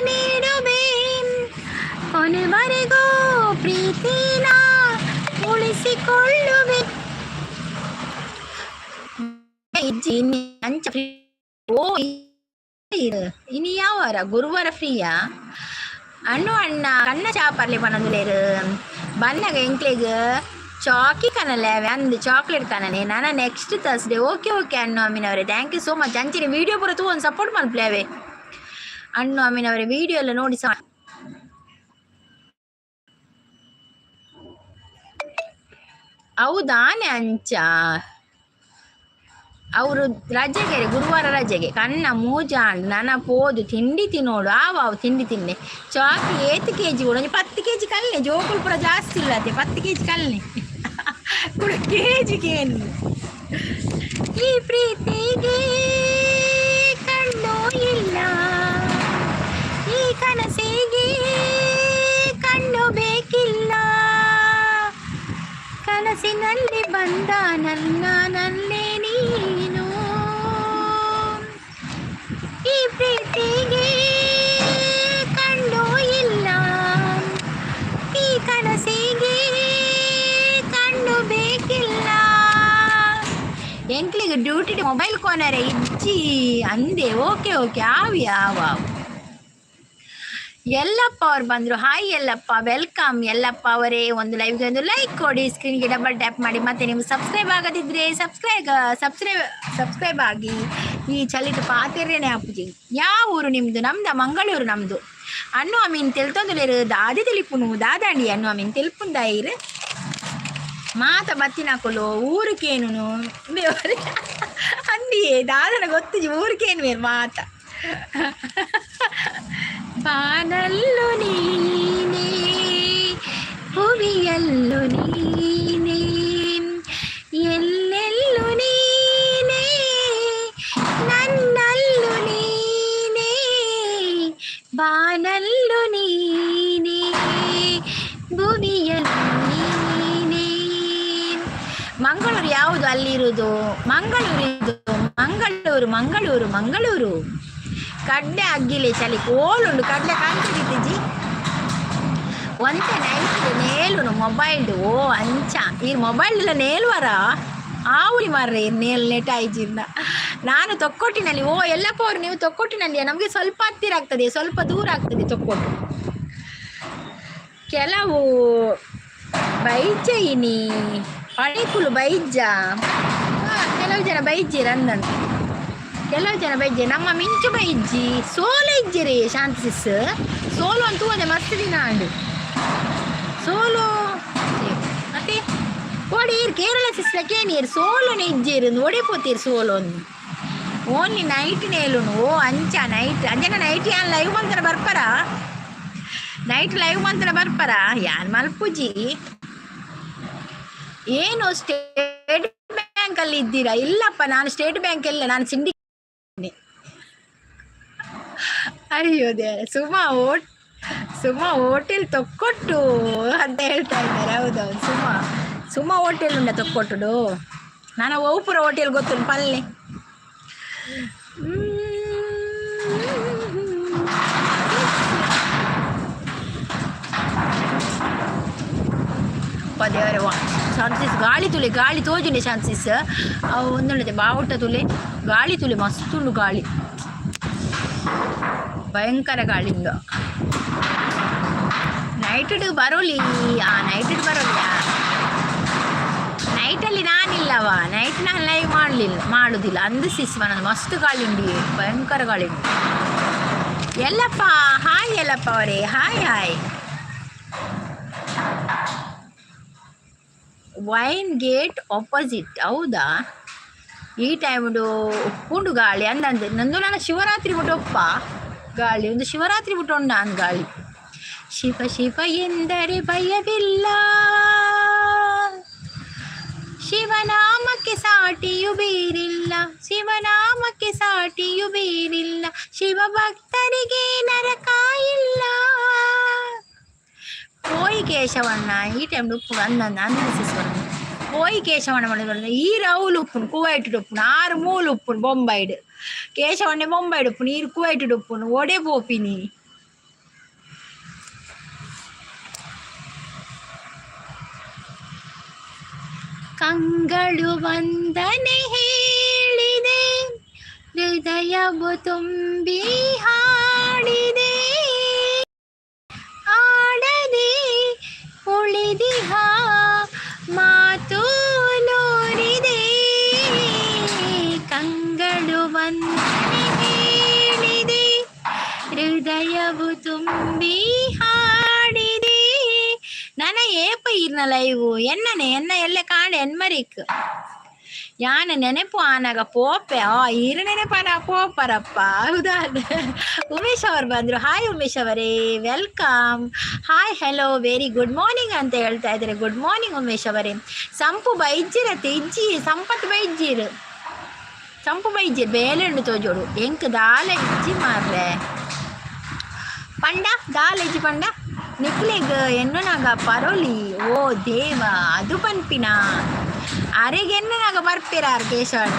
ನೀಡುವೆ, ಕೊನೆವರೆಗೂ ಪ್ರೀತಿನ ಉಳಿಸಿಕೊಳ್ಳುವೆ. ಇಜ್ಜಿ ಅಂಚ. ಓ ಇನಿ ಯಾವ ವಾರ? ಗುರುವಾರ ಫ್ರೀಯಾ? ಅಣ್ಣು ಅಣ್ಣ ಕಣ್ಣ ಚಾಪರ್ಲಿ ಪನೊಂದುಲೇರು. ಬನ್ನಗ ಎಂಕ್ಲೆಗ್ ಚಾಕಿ ಕನಲೆ ಅಂದ್ ಚಾಕ್ಲೇಟ್ ಕನಲೆ. ನಾನು ನೆಕ್ಸ್ಟ್ ಥರ್ಸ್ಡೇ. ಓಕೆ ಓಕೆ ಅಣ್ಣು ಅಮ್ಮಿನವರೇ, thank you so much. ಅಂಚಿನ ವಿಡಿಯೋ ಪೂರ ತೂ ಒಂದು ಸಪೋರ್ಟ್ ಮಲ್ಪಲೇವೆ ಅಣ್ಣು ಅಮ್ಮಿನವರೇ. ವಿಡಿಯೋ ಎಲ್ಲ ನೋಡಿ ಸಹ. ಹೌದಾನೆ ಅಂಚ ಅವರು ರಜೆಗೆ, ಗುರುವಾರ ರಜೆಗೆ. ಕಣ್ಣ ಮೂಜಾಂಡ್ ನನ ಪೋದು ತಿಂಡಿ ತಿನ್ನೋಡು. ಆವ ತಿಂಡಿ ತಿನ್ನೆ. ಚಾಕಿ ಏತ್ ಕೆಜಿ? ಒಂಜಿ 10 ಕೆಜಿ ಕಲ್ನೆ. ಜೋಕುಲು ಪೂರ ಜಾಸ್ತಿ ಇಲ್ಲತೆ. 10 ಕೆಜಿ ಕಲ್ನೆ ಕೂಡ ಕೆಜಿ ಕೇನು. ಈ ಪ್ರೀತಿಗೆ ಕಣ್ಣು ಇಲ್ಲ, ಈ ಕನಸಿಗೆ ಕಣ್ಣು ಬೇಕಿಲ್ಲ. ಕನಸಿನಲ್ಲಿ ಬಂದ ನನ್ನ ನನ್ನೇ ನೀನು. ಈ ಪ್ರೀತಿಗೆ ಕಣ್ಣು ಇಲ್ಲ, ಈ ಕನಸಿಗೆ ಕಣ್ಣು ಬೇಕಿಲ್ಲ. ಎಂಕ್ಲಿಗೆ ಡ್ಯೂಟಿ ಮೊಬೈಲ್ ಕೋನರೆ ಇಜ್ಜಿ ಅಂದೆ. ಓಕೆ ಓಕೆ, ಆವಿ ಆವ. ಯಲ್ಲಪ್ಪ ಅವ್ರು ಬಂದರು. ಹಾಯ್ ಯಲ್ಲಪ್ಪ, welcome Yallappa ಅವರೇ. ಒಂದು ಲೈವ್ಗೆ ಒಂದು ಲೈಕ್ ಕೊಡಿ. ಸ್ಕ್ರೀನ್ಗೆ ಡಬಲ್ ಟ್ಯಾಪ್ ಮಾಡಿ. ಮತ್ತೆ ನೀವು ಸಬ್ಸ್ಕ್ರೈಬ್ ಆಗದಿದ್ರೆ ಸಬ್ಸ್ಕ್ರೈಬ್ ಸಬ್ಸ್ಕ್ರೈಬ್ ಸಬ್ಸ್ಕ್ರೈಬ್ ಆಗಿ. ಈ ಚಲಿಟ್ ಪಾತೆರೇನೆ ಅಪ್ಪುಜಿ. ಯಾವ ಊರು ನಿಮ್ಮದು? ನಮ್ದ ಮಂಗಳೂರು ನಮ್ಮದು. ಅನ್ನು ಅಮೀನ್ ತೆಲ್ತೊಂದುಲೇರು. ದಾದಿ ತಿಳಿಪುನು ದಾದಾಂಡಿ. ಅನ್ನು ಅಮೀನ್ ತೆಲ್ಪುಂದಾಯಿರು ಮಾತ ಬತ್ತಿನಕುಲು. ಊರುಕೇನು ಅಂದಿಯೇ ದಾದನ ಗೊತ್ತಿಜಿ. ಊರುಕೇನು ಬೇರು ಮಾತ. ಬಾನಲ್ಲು ನೀನೇ, ಭುವಿಯಲ್ಲು ನೀನೇ, ಎಲ್ಲೆಲ್ಲು ನೀನೇ, ನನ್ನಲ್ಲು ನೀನೇ. ಬಾನಲ್ಲು ನೀನೇ, ಭುವಿಯಲ್ಲು ನೀನೇ. ಮಂಗಳೂರು ಯಾವುದು ಅಲ್ಲಿರುವುದು? ಮಂಗಳೂರು ಇದು ಮಂಗಳೂರು, ಮಂಗಳೂರು, ಮಂಗಳೂರು. ಕಡ್ಲೆ ಅಗ್ಗಿಲೆ ಚಲಿ ಕೋಲುಂಡು. ಕಡ್ಲೆ ಕಾಣ್ತಿದ್ದಿಜ್ಜಿ. ಒಂತೆ ನೈಟ್ ನೇಲುನು ಮೊಬೈಲ್. ಓ ಅಂಚ ಈ ಮೊಬೈಲ್ ಎಲ್ಲ ನೇಲ್ವರ ಆವುಲಿ ಮಾರ್ರೆ. ನೇಲ್ ನೆಟ್ ಆಯ್ಜಿಂದ ನಾನು ತೊಕ್ಕೊಟ್ಟಿನಲ್ಲಿ. ಓ ಎಲ್ಲಪ್ಪ ಅವ್ರು, ನೀವು ತೊಕ್ಕೊಟ್ಟಿನಲ್ಲಿ? ನಮಗೆ ಸ್ವಲ್ಪ ಹತ್ತಿರ ಆಗ್ತದೆ, ಸ್ವಲ್ಪ ದೂರ ಆಗ್ತದೆ ತೊಕ್ಕೊಟ್ಟು. ಕೆಲವು ಬೈಜಯಿನಿ ಪಡೆಕುಲು ಬೈಜ. ಕೆಲವು ಜನ ಬೈಜಿರ ಅಂದಂತ. ಕೆಲವು ಜನ ಬೈಜೆ. ನಮ್ಮ ಮಿಂಚು ಬೈಜ್ಜಿ. ಸೋಲು ಇಜ್ಜಿರಿ ಶಾಂತಿ ಸಿಸ್. ಸೋಲು ಅಂತೂ ಅದೇ ಮಸ್ತ್ ದಿನ ಆಂಡು ಸೋಲು. ಮತ್ತೆ ಓಡಿ ಕೇರಳ ಸಿಸ್ಲಕ್ಕೆ ನೀರು ಸೋಲು ಇಜ್ಜಿರು ಒಡೆ ಪೋತೀರು. ಸೋಲು ಓನ್ಲಿ ನೈಟ್ ನೇಲುನು. ಓ ಅಂಚ ನೈಟ್ ಅಂಜನ ನೈಟ್ ಯಾನ್ ಲೈವ್ ಮಂತ್ರ ಬರ್ಪರ? ನೈಟ್ ಲೈವ್ ಮಂತ್ರ ಬರ್ಪರ ಯಾನ್ ಮಲ್ಪುಜಿ. ಏನು ಸ್ಟೇಟ್ ಬ್ಯಾಂಕ್ ಅಲ್ಲಿ ಇದ್ದೀರಾ? ಇಲ್ಲಪ್ಪ, ನಾನು ಸ್ಟೇಟ್ ಬ್ಯಾಂಕ್ ಇಲ್ಲ, ನಾನು ಸಿಂಡಿ. ಅಯ್ಯೋ ದೇವರೇ. ಸುಮಾ ಹೋಟೆಲ್ ತೊಕ್ಕೊಟ್ಟು ಅಂತ ಹೇಳ್ತಾ ಇದ್ದಾರೆ. ಹೌದೌದು, ಸುಮಾ ಸುಮಾ ಹೋಟೆಲ್ ಉಂಡ ತೊಕ್ಕೊಟ್ಟು. ನಾನು ಓಪುರ ಹೋಟೆಲ್ ಗೊತ್ತುಂಟು ಪಲ್ಲೆ. ಅಪ್ಪ ದೇವರೇ, ವಾ ಶಾಂತಿಸ್ ಗಾಳಿ ತುಲೆ, ಗಾಳಿ ತೋಜುಂಡೆ ಶಾಂತಿಸ್. ಅವು ಒಂದುಂಡತೆ ಬಾವುಟ ತುಲೆ, ಗಾಳಿ ತುಲೆ, ಮಸ್ತುಂಡು ಗಾಳಿ, ಭಯಂಕರ ಗಾಳಿ ಉಂಡು. ನೈಟ್ ಬರೋಲಿ, ಆ ನೈಟ್ ಬರೋಲಿಯಾ? ನೈಟಲ್ಲಿ ನಾನಿಲ್ಲವ, ನೈಟ್ ನಾನು ಲೈವ್ ಮಾಡಲಿಲ್ಲ, ಮಾಡುದಿಲ್ಲ ಅಂದು ಸಿಸ್. ಮನದು ಮಸ್ತ್ ಗಾಳಿ ಉಂಡು, ಭಯಂಕರ ಗಾಳಿ ಉಂಟು. ಎಲ್ಲಪ್ಪ, ಹಾಯ್ ಎಲ್ಲಪ್ಪ ಅವರೇ, hi hi. Wine gate opposite, ಹೌದಾ? ಈ ಟೈಮ್ಡು ಉಪ್ಪುಂಡು ಗಾಳಿ ಅಂದಂತೆ. ನಂದು ನನ್ನ ಶಿವರಾತ್ರಿ ಮುಟ್ಟ ಒಪ್ಪ ಗಾಳಿ, ಒಂದು ಶಿವರಾತ್ರಿ ಮುಟ್ಟ ಉಂಡ ಅಂದ್ ಗಾಳಿ. ಶಿವ ಶಿವ ಎಂದರೆ ಭಯವಿಲ್ಲ, ಶಿವನಾಮಕ್ಕೆ ಸಾಟಿಯು ಬೇರಿಲ್ಲ, ಶಿವನಾಮಕ್ಕೆ ಸಾಟಿಯು ಬೇರಿಲ್ಲ, ಶಿವ ಭಕ್ತರಿಗೆ ನರಕ ಇಲ್ಲ. ಪೋಯಿ ಕೇಶವಣ್ಣ, ಈ ಟೈಮ್ ಉಪ್ಪು ಅಂದ ಅಂದ. ಪೋಯಿ ಕೇಶವಣ್ಣ ಮನೆ ಈ ರೌಲು ಉಪ್ಪುನು, ಕುವೈಟ್ ಉಪ್ಪುನು, ಆರು ಮೂಲು ಉಪ್ಪುನು ಬೊಂಬೈಡ್. ಕೇಶವಣ್ಣೆ ಬೊಂಬೈಡ್ ಉಪ್ಪುನು, ಈರು ಕುವೈಟ್ ಉಪ್ಪುನು, ಒಡೆ ಪೋಪಿನಿ. ಕಂಗಳು ವಂದನೆ ಹೇಳಿದೆ, ಹೃದಯವು ತುಂಬಿ ಹಾಡಿದೆ, ಆಡದೆ ಉಳಿದಿಹ ಮಾತು ನೂರಿದೆ. ಕಂಗಳು ವಂದನೆ ಹೇಳಿದೆ, ಹೃದಯವು ತುಂಬಿ ಹಾಡಿದೆ. ನನ ಏಪ ಈರ್ನ ಲೈವು ಎನ್ನನೆ ಎನ್ನ ಎಲ್ಲೆ ಕಾಣೆ ಎನ್ಮರಿಕ್ ಯಾನ ನೆನಪು ಆನಾಗ ಪೋಪೆ. ಆ ಈರ ನೆನಪಾನ ಪೋಪರಪ್ಪ. ಹೌದಾ? ಉಮೇಶ್ ಅವರು ಬಂದ್ರು. ಹಾಯ್ ಉಮೇಶ್ ಅವರೇ, welcome. Hi, hello, very good morning ಅಂತ ಹೇಳ್ತಾ ಇದ್ದಾರೆ. ಗುಡ್ ಮಾರ್ನಿಂಗ್ ಉಮೇಶ್ ಅವರೇ. ಸಂಪು ಬೈಜ್ಜಿರತ್ತೆ ಇಜ್ಜಿ, ಸಂಪತ್ ಬೈಜ್ಜಿರು, ಸಂಪು ಬೈಜ್ಜಿರ್ ಬೇಲೆ ತೋಜೋಡು. ಎಂಕ್ ದಾಲ ಇಜ್ಜಿ ಮಾರ್ರೆ. ಪಂಡ ದಾಲ ಇಜ್ಜಿ ಪಂಡ ನಿಕ್ಲೆಗ್ ಎನ್ನುನಾಗ ಪರೋಲಿ. ಓ ದೇವ, ಅದು ಪನ್ಪಿನ ಅರೆಗೆ ಎನ್ನುನಾಗ ಬರ್ಪಿರಾರ್ ಕೇಶವಣ್ಣ.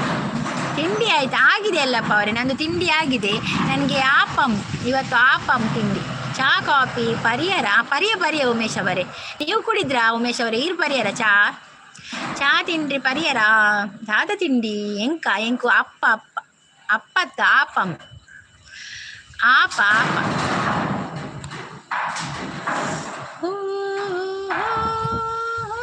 ತಿಂಡಿ ಆಯ್ತು, ಆಗಿದೆ ಅಲ್ಲಪ್ಪ ಅವರೇ, ನಂದು ತಿಂಡಿ ಆಗಿದೆ. ನನಗೆ ಆಪಂ ಇವತ್ತು, ಆಪಂ ತಿಂಡಿ. ಚಹಾ ಕಾಫಿ ಪರಿಯರ ಪರಿಯ ಪರಿಯ ಉಮೇಶ್ ಅವರೇ. ನೀವು ಕುಡಿದ್ರಾ ಉಮೇಶ್ ಅವರೇ? ಈರ್ ಪರಿಯರ ಚಹಾ? ಚಹಾ ತಿಂಡ್ರಿ ಪರಿಯರ? ದಾದ ತಿಂಡಿ? ಎಂಕ ಎಂಕು ಅಪ್ಪ ಅಪ್ಪ ಅಪ್ಪತ್ತ ಆಪಂ ಆಪ ಆಪ. ಹೋ, ಹೋ, ಹೋ.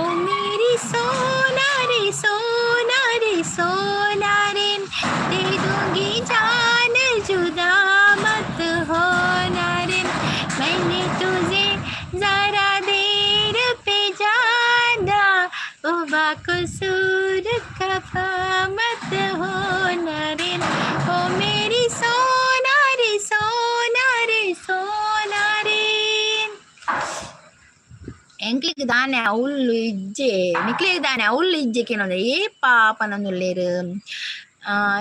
ओ मेरी सोना रे, सोना रे, सोना रे, दे दूंगी जान, जुदा मत होना रे। मैंने तुझे जरा देर पे जाना, ओ बाकसूर खफा मत होना रे। ओ मेरी सोना रे, सोना रे, सोना रे। ಎಂಕ್ಲಿಗ್ ದಾನೆ ಅವ್ಲು ಇಜ್ಜೆ, ನಿಕ್ಲೆಗ್ ದಾನೆ ಅವ್ಲು ಇಜ್ಜೆ ಕೇನೊಂದು. ಏ ಪಾಪ ನಂದುಲ್ಲೇರು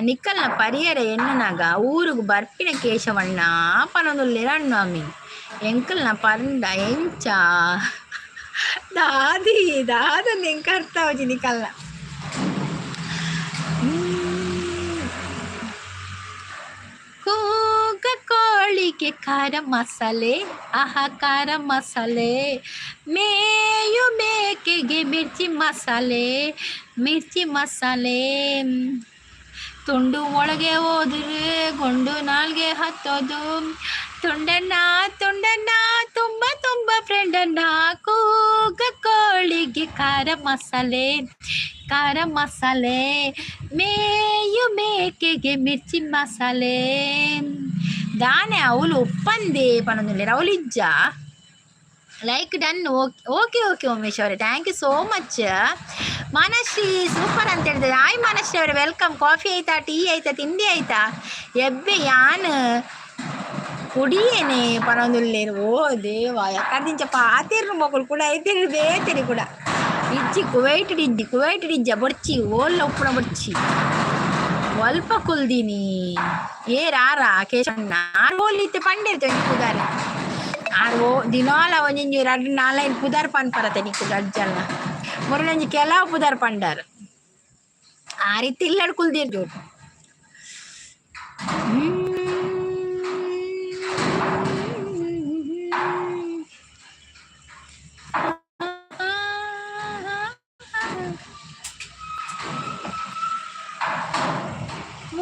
ನಿಕ್ಕಲ್ನ ಪರಿಯರ ಎನ್ನುನಾಗ ಊರುಗು ಬರ್ಪಿನ ಕೇಶವಣ್ಣ ಪನೊಂದುಲ್ಲೇರು ಅಣ್ಣು ಅಮ್ಮಿ. ಎಂಕಲ್ನ ಪಂಡ ಎಂಚ ದಾದಿ ದಾದ ಎಂಕ ಅರ್ಥ ಆವಜಿ ನಿಕಲ್ನ. ಕೂಗ ಕೋಳಿಗೆ ಖಾರ ಮಸಾಲೆ, ಆಹಾ ಖಾರ ಮಸಾಲೆ, ಮೇಯು ಮೇಕೆಗೆ ಮಿರ್ಚಿ ಮಸಾಲೆ, ಮಿರ್ಚಿ ಮಸಾಲೆ. ತುಂಡು ಒಳಗೆ ಹೋದ್ರೆ ಗುಂಡು ನಾಲ್ಗೆ ಹತ್ತೋದು. ತುಂಡನ್ನ ತುಂಡನ್ನ ತುಂಬ ತುಂಬ ಫ್ರೆಂಡನ್ನ. ಕೂಗ ಕೋಳಿಗೆ ಖಾರ ಮಸಾಲೆ, ಖಾರ ಮಸಾಲೆ, ಮೇಯು ಮೇಕೆಗೆ ಮಿರ್ಚಿ ಮಸಾಲೆ. ದಾನೆ ಅವಳು ಒಪ್ಪಂದೆ ಪನೊಂದುಲ್ಲೇರು, ಅವಳು ಇಜ್ಜ. Like done. Okay okay okay Umesh ಅವರೇ, thank you so much. Manashree super ಅಂತ ಹೇಳಿದ್ರೆ. ಹಾಯ್ ಮನಶ್ರೀ ಅವರೇ, welcome. Coffee ಆಯ್ತಾ? ಟೀ ಆಯ್ತಾ? ತಿಂಡಿ ಆಯ್ತಾ? ಎಬ್ಬೆ ಯಾನ್ ಕುಡಿಯೇನೆ ಪನೊಂದುಲ್ಲೇರು. ಓ ದೇವ, ಯಾಕಂದಿಂಚ ಪಾತೆರ್ನು ಮೊಕುಲು ಕೂಡ ಐತೆರ್ ಬೇತೆರಿ ಕೂಡ. ಇಜ್ಜಿ ಕುವೈಟ್ ಇಜ್ಜಿ, ಕುವೈಟ್ ಇಜ್ಜ ಬೊಡ್ಚಿ, ಓಲ್ಲ ಉಪ್ಪುನ ಬೊಡ್ಚಿ. ಒಲ್ಪ ಕುಲ್ದಿನಿ ಏರ್ ಆರ ಕೇಶಣ್ಣ ಆರ್ ಓಲಿತ್ತೆ ಪಂಡೇರ್ ಒಂಜಿ ಪುದಾರ್. ಆರ್ ಓ ದಿನಾಲ ಒಂಜೊಂಜಿ ರಡ್ಡ್ ನಾಲೈನ್ ಪುದರ್ ಪನ್ಪರತೆ ನಿಕ್ಕು ರಡ್ಡ್ ಜನ. ಮೊರಲೊಂಜಿ ಕೆಲವು ಪುದರ್ ಪಂಡಾರ್. ಆ ರೀತಿ ಇಲ್ಲಡ್ ಕುಲ್ದಿರ್ ಜೋಡು.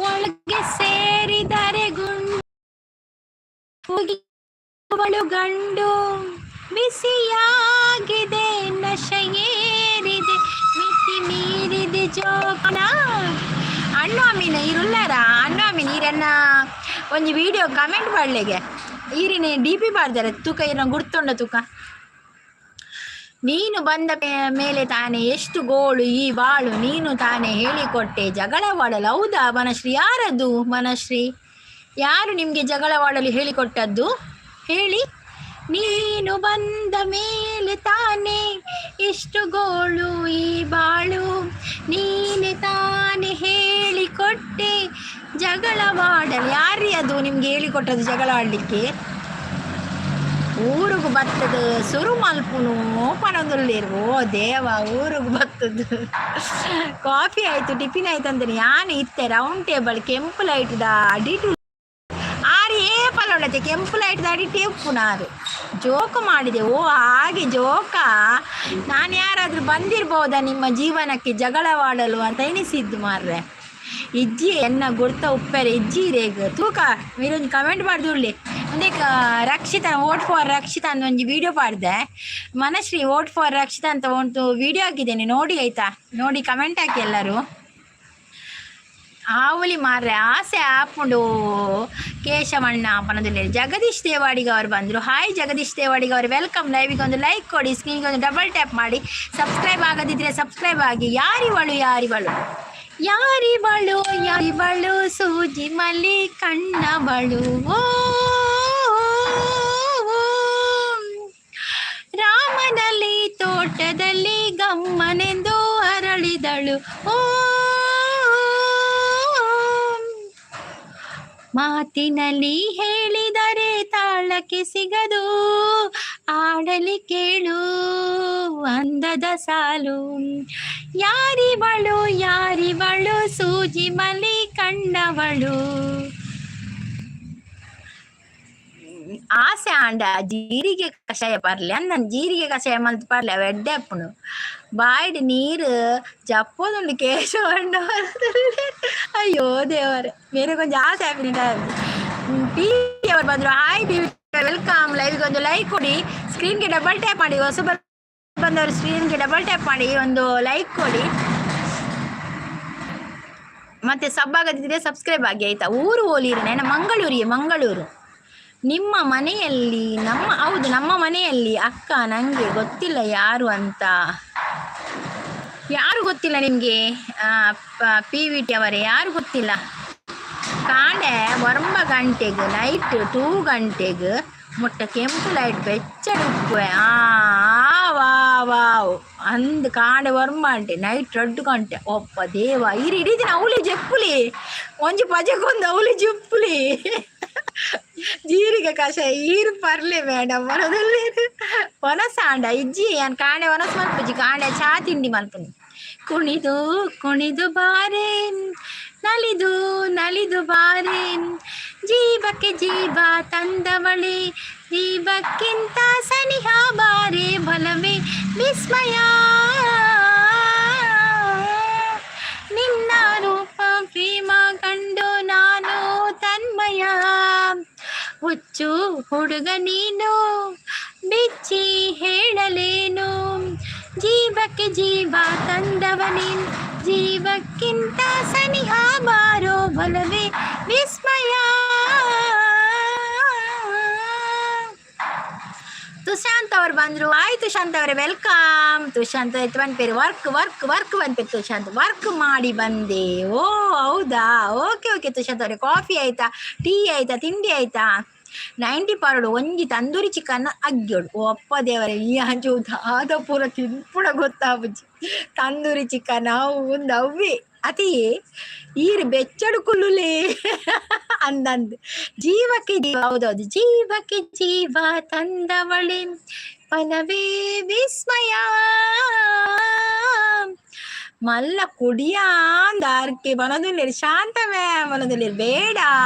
ಒಳಗೆ ಸೇರಿದರೆ ಗುಂಡು, ಗಂಡು. ಬಿಸಿಯಾಗಿದೆ, ನಶೆಯೇರಿದೆ, ಮಿತಿ ಮೀರಿದೆ ಜೋಗಣ. ಅಣ್ಣು ಅಮೀನ್ ಇರುಲ್ಲಾರ? ಅಣ್ಣು ಅಮೀನ್, ಈರನ್ನ ಒಂಜಿ ವಿಡಿಯೋ ಕಮೆಂಟ್ ಪಾಡ್ಲೆಗೆ. ಈರಿನ ಡಿಪಿ ಪಾಡ್ದಾರೆ ತೂಕ, ಈರನ್ನ ಗುರ್ತುಂಡ ತೂಕ. ನೀನು ಬಂದ ಮೇಲೆ ತಾನೇ ಎಷ್ಟು ಗೋಳು ಈ ಬಾಳು, ನೀನು ತಾನೇ ಹೇಳಿಕೊಟ್ಟೆ ಜಗಳವಾಡಲು. ಹೌದಾ ಮನಶ್ರೀ? ಯಾರದು ಮನಶ್ರೀ? ಯಾರು ನಿಮಗೆ ಜಗಳವಾಡಲು ಹೇಳಿಕೊಟ್ಟದ್ದು ಹೇಳಿ. ನೀನು ಬಂದ ಮೇಲೆ ತಾನೇ ಎಷ್ಟು ಗೋಳು ಈ ಬಾಳು, ನೀನೆ ತಾನೇ ಹೇಳಿಕೊಟ್ಟೆ ಜಗಳವಾಡಲು. ಯಾರೀ ಅದು ನಿಮ್ಗೆ ಹೇಳಿಕೊಟ್ಟದ್ದು ಜಗಳ ಆಡ್ಲಿಕ್ಕೆ? ಊರುಗು ಬತ್ತದ ಸುರು ಮಲ್ಪುನು ಪನೊಂದುಲ್ಲೇರು. ಓ ದೇವ, ಊರುಗು ಬತ್ತದ ಕಾಫಿ ಆಯ್ತು, ಟಿಫಿನ್ ಆಯ್ತು ಅಂತಾನೆ ಯಾನ್ ಇತ್ತೆ ರೌಂಡ್ ಟೇಬಲ್ ಕೆಂಪು ಲೈಟ್ದ ಅಡಿಟು. ಆರು ಏ ಪಲೊಳತೆ ಕೆಂಪು ಲೈಟ್ದ ಅಡಿಟೆ ಉಪ್ಪುನಾರು. ಜೋಕು ಮಾಡಿದೆ. ಓ ಹಾಗೆ ಜೋಕ. ನಾನು ಯಾರಾದರೂ ಬಂದಿರ್ಬೋದಾ ನಿಮ್ಮ ಜೀವನಕ್ಕೆ ಜಗಳವಾಡಲು ಅಂತ ಎನಿಸಿದ್ದು ಮಾರ್ರೆ. ಇಜ್ಜಿ, ಎನ್ನ ಗುರ್ತ ಉಪ್ಪೆರೆ ಇಜ್ಜಿ ರೇಗ್ ತೂಕ. ಮೀರೊಂದು ಕಮೆಂಟ್ ಮಾಡ್ದುಳ್ಳಿ ಒಂದೇ. ರಕ್ಷಿತಾ, ವೋಟ್ ಫಾರ್ ರಕ್ಷಿತಾ ಅಂತ ಒಂಜಿ video ಪಾಡ್ದೆ. Manashree, vote for Rakshita ಅಂತ ಒಂದು ವಿಡಿಯೋ ಹಾಕಿದ್ದೇನೆ, ನೋಡಿ ಆಯ್ತಾ? ನೋಡಿ, ಕಮೆಂಟ್ ಹಾಕಿ ಎಲ್ಲರೂ. ಆವಲಿ ಮಾರ್ರೆ, ಆಸೆ ಆಪುಂಡು ಕೇಶವಣ್ಣ ಪನದುಲ್ಲೇರು. ಜಗದೀಶ್ ದೇವಾಡಿಗ ಅವರು ಬಂದರು. ಹಾಯ್ ಜಗದೀಶ್ ದೇವಾಡಿಗ ಅವರು, welcome. ಲೈವಿಗೆ ಒಂದು ಲೈಕ್ ಕೊಡಿ, ಸ್ಕ್ರೀನ್ಗೆ ಒಂದು ಡಬಲ್ ಟ್ಯಾಪ್ ಮಾಡಿ. ಸಬ್ಸ್ಕ್ರೈಬ್ ಆಗದಿದ್ರೆ ಸಬ್ಸ್ಕ್ರೈಬ್ ಆಗಿ. ಯಾರಿವಳು, ಯಾರಿವಳು? ಯಾರಿವಳು, ಯಾರಿವಳು? ಸೂಜಿ ಮಲ್ಲಿ ಕಣ್ಣವಳು. ಓ, ಓ, ರಾಮನಲ್ಲಿ ತೋಟದಲ್ಲಿ ಗಮ್ಮನೆಂದು ಅರಳಿದಳು. ಓ, ಮಾತಿನಲ್ಲಿ ಹೇಳಿದರೆ ತಾಳಕ್ಕೆ ಸಿಗದು, ಆಡಲಿ ಕೇಳು ಅಂದದ ಸಾಲು. ಯಾರಿವಳು, ಯಾರಿವಳು? ಸೂಜಿ ಮಲಿ ಕಣ್ಣವಳು. ಆಸೆ ಆಂಡ ಜೀರಿಗೆ ಕಷಾಯ ಪರ್ಲೆ ಅಂದನ್. ಜೀರಿಗೆ ಕಷಾಯ ಮಲ್ತ್ ಪರ್ಲೆ, ಅವು ಎಡ್ಡೆ ಅಪ್ಪುನು. ಬಾಯ್ಡ್ ನೀರು ಜಪ್ಪೊದುಂಡು ಕೇಶವಣ್ಣ. ಅಯ್ಯೋ ದೇವರೇ, ಬೇರೆ ಕೊಂಚ ಆಸೆ ಆಪಿನ. ಪಿ ಅವರು ಬಂದ್ರು. Hi P, welcome. ಲೈವ್ಗೆ ಒಂದು ಲೈಕ್ ಕೊಡಿ, ಸ್ಕ್ರೀನ್ಗೆ ಡಬಲ್ ಟ್ಯಾಪ್ ಮಾಡಿ. ಹೊಸಬರು ಬಂದವರು ಸ್ಕ್ರೀನ್ಗೆ ಡಬಲ್ ಟ್ಯಾಪ್ ಮಾಡಿ, ಒಂದು ಲೈಕ್ ಕೊಡಿ. ಮತ್ತೆ ಸಬ್ ಆಗದಿದ್ರೆ ಸಬ್ಸ್ಕ್ರೈಬ್ ಆಗಿ ಆಯ್ತಾ? ಊರು ಓಲಿರ ನನ್ನ ಮಂಗಳೂರಿಗೆ, ಮಂಗಳೂರು. ನಿಮ್ಮ ಮನೆಯಲ್ಲಿ ನಮ್ಮ, ಹೌದು, ನಮ್ಮ ಮನೆಯಲ್ಲಿ ಅಕ್ಕ. ನನಗೆ ಗೊತ್ತಿಲ್ಲ ಯಾರು ಅಂತ. ಯಾರು ಗೊತ್ತಿಲ್ಲ ನಿಮಗೆ? ಪಿ ವಿ ಟಿ ಅವರೇ, ಯಾರು ಗೊತ್ತಿಲ್ಲ? ಕಾಂಡೆ 9 ಗಂಟೆಗೆ, ನೈಟ್ 2 ಗಂಟೆಗೆ ಮುಟ್ಟ ಕೆಂಪು ಲೈಟ್ ಬೆಚ್ಚಗೆ ಉಪ್ಪುವೆ. ಆ ವಾ ವಾವ್ ಅಂದ್ ಕಾಂಡೆ 9 ಗಂಟೆ, ನೈಟ್ 2 ಗಂಟೆ. ಒಪ್ಪ ದೇವ, ಇರು ಇಡೀ ದಿನ ಅವಳಿ ಜಪ್ಪುಲಿ, ಒಂಜಿ ಪಜೆಗೊಂದು ಅವಳಿ ಜುಪ್ಪುಲಿ. ಜೀರಿಗೆ ಕಷಾಯ ಈರು ಪರ್ಲೆ ಮೇಡಮ್ ಮನದಲ್ಲಿ. ಒನಸಾಂಡ ಇಜ್ಜಿ, ಯಾನ್ ಕಾಂಡೆ ಒನಸ್ ಮಲ್ಪುಜಿ, ಕಾಂಡೆ ಚಾ ತಿಂಡಿ ಮಲ್ಪುನಿ. ಕುಣಿದು ಕುಣಿದು ಬಾರೆ, ನಲಿದು ನಲಿದು ಬಾರೆ, ಜೀವಕ್ಕೆ ಜೀವ ತಂದವಳೆ, ಜೀವಕ್ಕಿಂತ ಸನಿಹ ಬಾರೆ, ಬಲವೇ ವಿಸ್ಮಯ. ನಿನ್ನ ರೂಪ ಪ್ರೇಮ ಕಂಡು ನಾನು ತನ್ಮಯ. ಹುಚ್ಚು ಹುಡುಗ ನೀನು, ಬಿಚ್ಚಿ ಹೇಳಲೇನು? ಜೀವಕ್ಕೆ ಜೀವ ತಂದವನೇ, ಜೀವಕ್ಕಿಂತ ಸನಿಹ ಬಾರೋ, ಬಲವೇ ವಿಸ್ಮಯ. ತುಶಾಂತ್ ಅವ್ರು ಬಂದರು. ಆಯ್ತು ತುಶಾಂತ್ ಅವರೇ, welcome. ತುಶಾಂತ್ ಆಯ್ತು ಪೇರು ವರ್ಕ್ ವರ್ಕ್ ವರ್ಕ್ ಬಂದ್ಪೇರು. ತುಶಾಂತ್, ವರ್ಕ್ ಮಾಡಿ ಬಂದೆ. ಓ ಹೌದಾ? ಓಕೆ ಓಕೆ ತುಶಾಂತ್ ಅವರೇ, ಕಾಫಿ ಆಯ್ತಾ? ಟೀ ಆಯ್ತಾ? ತಿಂಡಿ ಆಯ್ತಾ? 90 ಪಾರೊಡು ಒಂಜಿ ತಂದೂರಿ ಚಿಕನ್ ಅಗ್ಯೋಡು. ಒಪ್ಪ ದೇವರೇ, ಈ ಅಂಚು ದಾದ ಪೂರ ತಿನ್ಪುಣ ಗೊತ್ತಾಪುಜಿ. ತಂದೂರಿ ಚಿಕನ್ ಅವು ಒಂದು ಅವ್ವೆ ಅತಿ ಈರು ಬೆಚ್ಚಡು ಕುಲ್ಲುಲೇ ಅಂದಂದು. ಜೀವಕ್ಕೆ ಜೀವ, ಹೌದೌದು, ಜೀವಕ್ಕೆ ಜೀವ ತಂದವಳೆ ಪನವೇ ವಿಸ್ಮಯ. ಮಲ್ಲ ಕುಡಿಯಾಂದಾರ್ಕೆ ಪನದುಲ್ಲೇರು. ಶಾಂತ ಮ್ಯಾಮ್ ಪನದುಲ್ಲೇರು. ಬೇಡ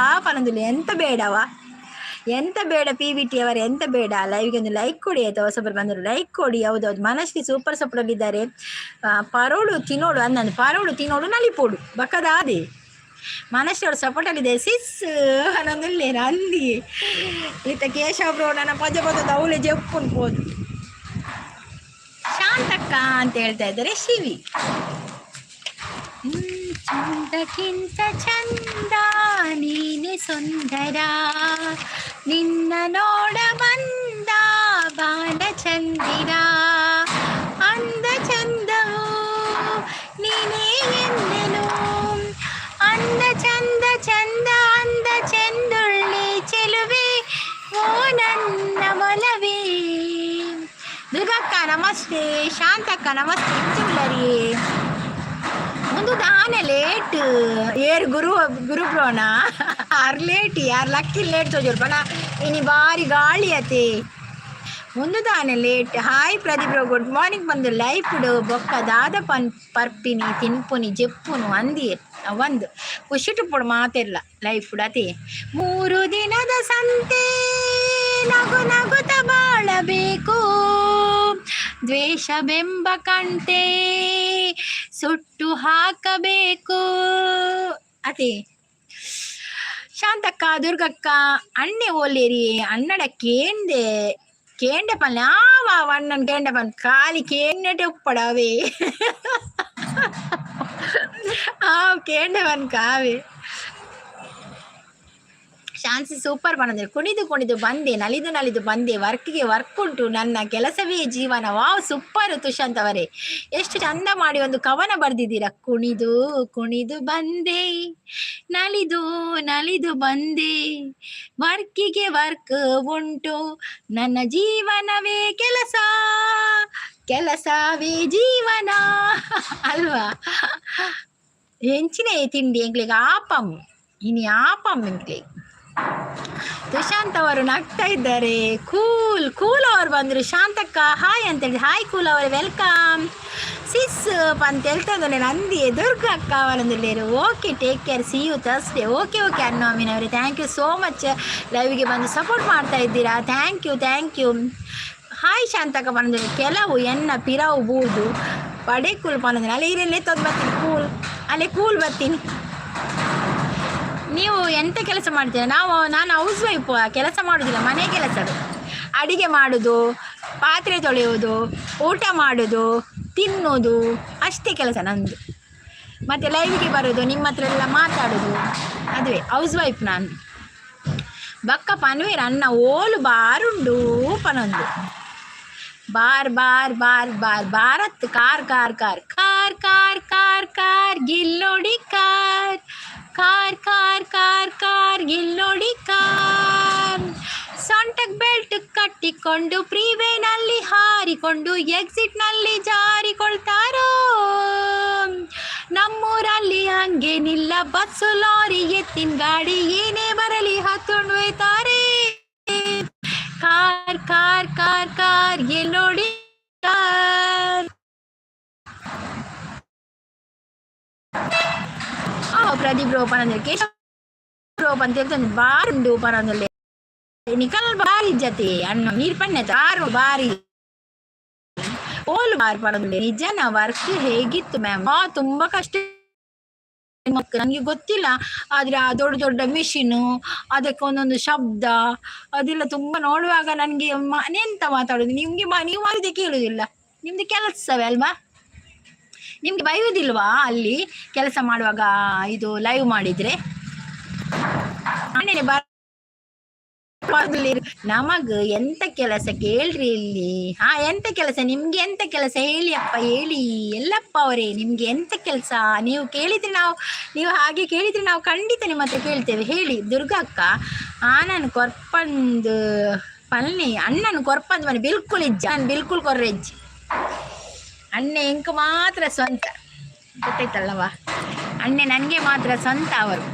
ಪನದುಲ್ಲೆ. ಎಂತ ಬೇಡವಾ? ಎಂತ ಬೇಡ? ಪಿ ವಿ ಟಿ ಅವರು ಎಂತ ಬೇಡ? ಲೈವ್ಗೆ ಒಂದು ಲೈಕ್ ಕೊಡಿ ಆಯ್ತಾ? ಹೊಸಬರು ಬಂದರು ಲೈಕ್ ಕೊಡಿ. ಹೌದೌದು, ಮನಶ್ರೀ ಸೂಪರ್ ಸಪೋರ್ಟ್ ಇದ್ದಾರೆ. ಪರೋಡು ತಿನ್ನೋಡು ಅಂದಂದು, ಪರೋಡು ತಿನ್ನೋಡು ನಲಿಪೋಡು ಬಕ್ಕದಾದೆ. ಮನಶ್ರೀ ಅವರು ಸಪೋರ್ಟ್ ಆಗಿದೆ. ಸಿಸ್ ಅನ್ನೊಂದಿಲ್ಲೇನು ಅಂದಿ ಈತ ಕೇಶವ ಬ್ರೋ ನನ್ನ ಪಜ ಪದ ಅವಳೆ ಜಪ್ಪುನ್ ಪೋದು. ಶಾಂತಕ್ಕ ಅಂತ ಹೇಳ್ತಾ ಇದ್ದಾರೆ ಶಿವಿ. ಚಂದಕ್ಕಿಂತ ಚಂದ ನೀನೆ ಸುಂದರ, ನಿನ್ನ ನೋಡ ಬಂದ ಬಾಲ ಚಂದಿರ. ಅಂದ ಚಂದವು ನೀನೇ ಎಂದೆನು. ಅಂದ ಚಂದ ಚಂದ ಅಂದ ಚೆಂದುಳ್ಳಿ ಚೆಲುವೆ, ಓ ನನ್ನ ಒಲವೇ. ದುರ್ಗಕ್ಕ ನಮಸ್ತೆ, ಶಾಂತಕ್ಕ ನಮಸ್ತೆ. ಇಂಚುಲ್ಲರಿ ಒಂದು ದಾನೆ ಲೇಟ್ ಏರ್ ಗುರು ಗುರು ಬ್ರೋಣ ಆರ್ ಲೇಟ್ ಯಾರು ಲಕ್ಕಿ ಲೇಟ್ ತೋಜೋರು ಪಣ. ಇನಿ ಬಾರಿ ಗಾಳಿ ಅತೆ. ಒಂದು ದಾನೆ late. Hi Pradeep bro, good morning. ಬಂದು ಲೈಫ್ ಬೊಕ್ಕ ದಾದ ಪನ್ ಪರ್ಪಿನಿ ತಿನ್ಪುನಿ ಜೆಪ್ಪುನು ಅಂದಿ. ಒಂದು ಖುಷಿ ಪೊಡು ಮಾತಿರ್ಲ ಲೈಫ್ ಅತಿ. 3 ದಿನದ ಸಂತೆ, ನಗು ನಗುತ ಬಾಳಬೇಕು. ದ್ವೇಷವೆಂಬ ಕಂಟೆ ಸುಟ್ಟು ಹಾಕಬೇಕು. ಅತಿ ಶಾಂತಕ್ಕ, ದುರ್ಗಕ್ಕ, ಅಣ್ಣೆ ಓಲೇರಿ ಅಣ್ಣಡ ಕೇಂದೆ ಕೇಂಡೆ ಪಲ್ಲೆ ಆವ ಅಣ್ಣನ್ ಕೇಂಡೆ ಪನ್ ಖಾಲಿ ಕೇಂಡೆಟೆ ಉಪ್ಪಡವೇ. ಆ ಕೇಂಡೆ ಪನ್ ಕಾವೆ. ಶಾನ್ಸಿ ಸೂಪರ್ ಬಂದ್ರೆ. ಕುಣಿದು ಕುಣಿದು ಬಂದೆ, ನಲಿದು ನಲಿದು ಬಂದೆ, ವರ್ಕ್ಗೆ ವರ್ಕ್ ಉಂಟು, ನನ್ನ ಕೆಲಸವೇ ಜೀವನ. ವಾವ್, ಸೂಪರ್ ತುಷಾಂತ್ ಅವರೇ. ಎಷ್ಟು ಚಂದ ಮಾಡಿ ಒಂದು ಕವನ ಬರೆದಿದ್ದೀರಾ. ಕುಣಿದು ಕುಣಿದು ಬಂದೆ, ನಲಿದು ನಲಿದು ಬಂದೆ, ವರ್ಕಿಗೆ ವರ್ಕ್ ಉಂಟು, ನನ್ನ ಜೀವನವೇ ಕೆಲಸ, ಕೆಲಸವೇ ಜೀವನ. ಅಲ್ವಾ? ಎಂಚಿನ ತಿಂಡಿ ಎಂಕ್ಲಿಗೆ? ಆಪಂ ಇನಿ, ಆಪಂ ಎಂಕ್ಲಿಗೆ. ತುಶಾಂತ್ ಅವರು ನಗ್ತಾ ಇದ್ದಾರೆ. ಕೂಲ್ ಕೂಲ್ ಅವರು ಬಂದರು. ಶಾಂತಕ್ಕ ಹಾಯ್ ಅಂತ ಹೇಳಿ. ಹಾಯ್ ಕೂಲ್ ಅವರು, welcome. Sis ಅಂತ ಹೇಳ್ತಾ ಇದ್ದಾನೆ ನಂದಿ. ದುರ್ಗ ಅಕ್ಕ ಅವರೊಂದಿಲ್ಲೇರು. Okay, take care, see you Thursday. Okay okay ಅನ್ನು ಅಮೀನ್ ಅವರೇ, thank you so much. ಲೈವ್ಗೆ ಬಂದು ಸಪೋರ್ಟ್ ಮಾಡ್ತಾ ಇದ್ದೀರಾ, thank you, thank you. Hi Shantakka ಬಂದರೆ. ಕೆಲವು ಎನ್ನ ಪಿರವು ಬೂದು ಪಡೆ ಕೂಲ್ ಪನ್ನಂದ್ರೆ ಅಲ್ಲಿ ಇರಲ್ಲೇ ತೊಂದು ಬರ್ತೀನಿ. ಕೂಲ್ ಅಲ್ಲೇ ಕೂಲ್ ಬರ್ತೀನಿ. ನೀವು ಎಂತ ಕೆಲಸ ಮಾಡ್ತೀರಾ? ನಾನು ಹೌಸ್ ವೈಫ್, ಕೆಲಸ ಮಾಡೋದಿಲ್ಲ. ಮನೆ ಕೆಲಸದು, ಅಡಿಗೆ ಮಾಡೋದು, ಪಾತ್ರೆ ತೊಳೆಯೋದು, ಊಟ ಮಾಡೋದು, ತಿನ್ನೋದು, ಅಷ್ಟೇ ಕೆಲಸ ನಂದು. ಮತ್ತು ಲೈವ್ಗೆ ಬರೋದು, ನಿಮ್ಮ ಹತ್ರ ಎಲ್ಲ ಮಾತಾಡೋದು, ಅದುವೇ ಹೌಸ್ ವೈಫ್ ನಾನು. ಬಕ್ಕ ಪನ್ವೇರ್ ಅನ್ನ ಓಲು ಬಾರುಂಡು ಪನೊಂದು bar bar bar bar Bharat car car car car car car car ಗಿಲ್ಲೋಡಿ car car car car car ಗಿಲ್ಲೋಡಿ car. ಸೊಂಟಕ್ belt ಕಟ್ಟಿಕೊಂಡು ಫ್ರೀವೇನಲ್ಲಿ ಹಾರಿಕೊಂಡು ಎಕ್ಸಿಟ್ನಲ್ಲಿ ಜಾರಿಕೊಳ್ತಾರೋ. ನಮ್ಮೂರಲ್ಲಿ ಹಂಗೇನಿಲ್ಲ, ಬಸ್ಸು ಲಾರಿ ಎತ್ತಿನ ಗಾಡಿ ಏನೇ ಬರಲಿ ಹತ್ಕೊಂಡು ಒಯ್ತಾರೆ. ಕಾರ್ ಕಾರ್ ಕಾರ್ ಕಾರ್ ಎಲ್ಲೋಡಿ ಕಾರ್. ಪ್ರದೀಪ್ ಬ್ರೋ ಪನಂದ್ರೆ, ಕೇಶವ್ ಬ್ರೋ ಅಂತ ಹೇಳ್ತಾನೆ. ಬಾರುಂಡು ಪನಂದ್ರೆ ನಿಕಲ್ ಬಾರಿ ಜತೆ ಅಣ್ಣ ನೀರ್ ಪಣ್ಣೆ ಬಾರು ಬಾರಿ ಓಲು ಬಾರ್ ಪನಂದ್ರೆ. ನಿಜನ? ವರ್ಕ್ ಹೇಗಿತ್ತು ಮ್ಯಾಮ್? ಆ ತುಂಬಾ ಕಷ್ಟ, ನನಗೆ ಗೊತ್ತಿಲ್ಲ. ಆದ್ರೆ ಆ ದೊಡ್ಡ ದೊಡ್ಡ ಮಿಷಿನು, ಅದಕ್ಕೆ ಒಂದೊಂದು ಶಬ್ದ, ಅದೆಲ್ಲ ತುಂಬಾ ನೋಡುವಾಗ ನನಗೆ ಎಂತ ಮಾತಾಡೋದು ನಿಮ್ಗೆ? ನೀವು ಮಾಡಿದೆ ಕೇಳುದಿಲ್ಲ, ನಿಮ್ದು ಕೆಲಸವೇ ಅಲ್ವಾ? ನಿಮ್ಗೆ ಬೈಯುವುದಿಲ್ವಾ ಅಲ್ಲಿ ಕೆಲಸ ಮಾಡುವಾಗ ಇದು ಲೈವ್ ಮಾಡಿದ್ರೆ? ನಮಗ್ ಎಂತ ಕೆಲಸ ಕೇಳ್ರಿ ಇಲ್ಲಿ. ಹಾ, ಎಂತ ಕೆಲಸ ನಿಮ್ಗೆ? ಎಂತ ಕೆಲಸ ಹೇಳಿ ಅಪ್ಪ, ಹೇಳಿ ಎಲ್ಲಪ್ಪ ಅವರೇ, ನಿಮ್ಗೆ ಎಂತ ಕೆಲಸ? ನೀವು ಕೇಳಿದ್ರೆ ನಾವು, ನೀವು ಹಾಗೆ ಕೇಳಿದ್ರೆ ನಾವು ಖಂಡಿತ ನಿಮ್ಮ ಹತ್ರ ಕೇಳ್ತೇವೆ. ಹೇಳಿ ದುರ್ಗಾ ಅಕ್ಕ. ಆನನ್ ಕೊರ್ಪಂದು ಪಲ್ನಿ, ಅಣ್ಣನ ಕೊರ್ಪಂದು ಮನೆ ಬಿಲ್ಕುಲ್ ಇಜ್ಜ. ನಾನು ಬಿಲ್ಕುಲ್ ಕೊರ್ರೆಜ್ಜಿ. ಅಣ್ಣೆ ಎಂಕ್ ಮಾತ್ರ ಸ್ವಂತ, ಗೊತ್ತಾಯ್ತಲ್ಲವಾ? ಅಣ್ಣೆ ನನಗೆ ಮಾತ್ರ ಸ್ವಂತ ಅವರು.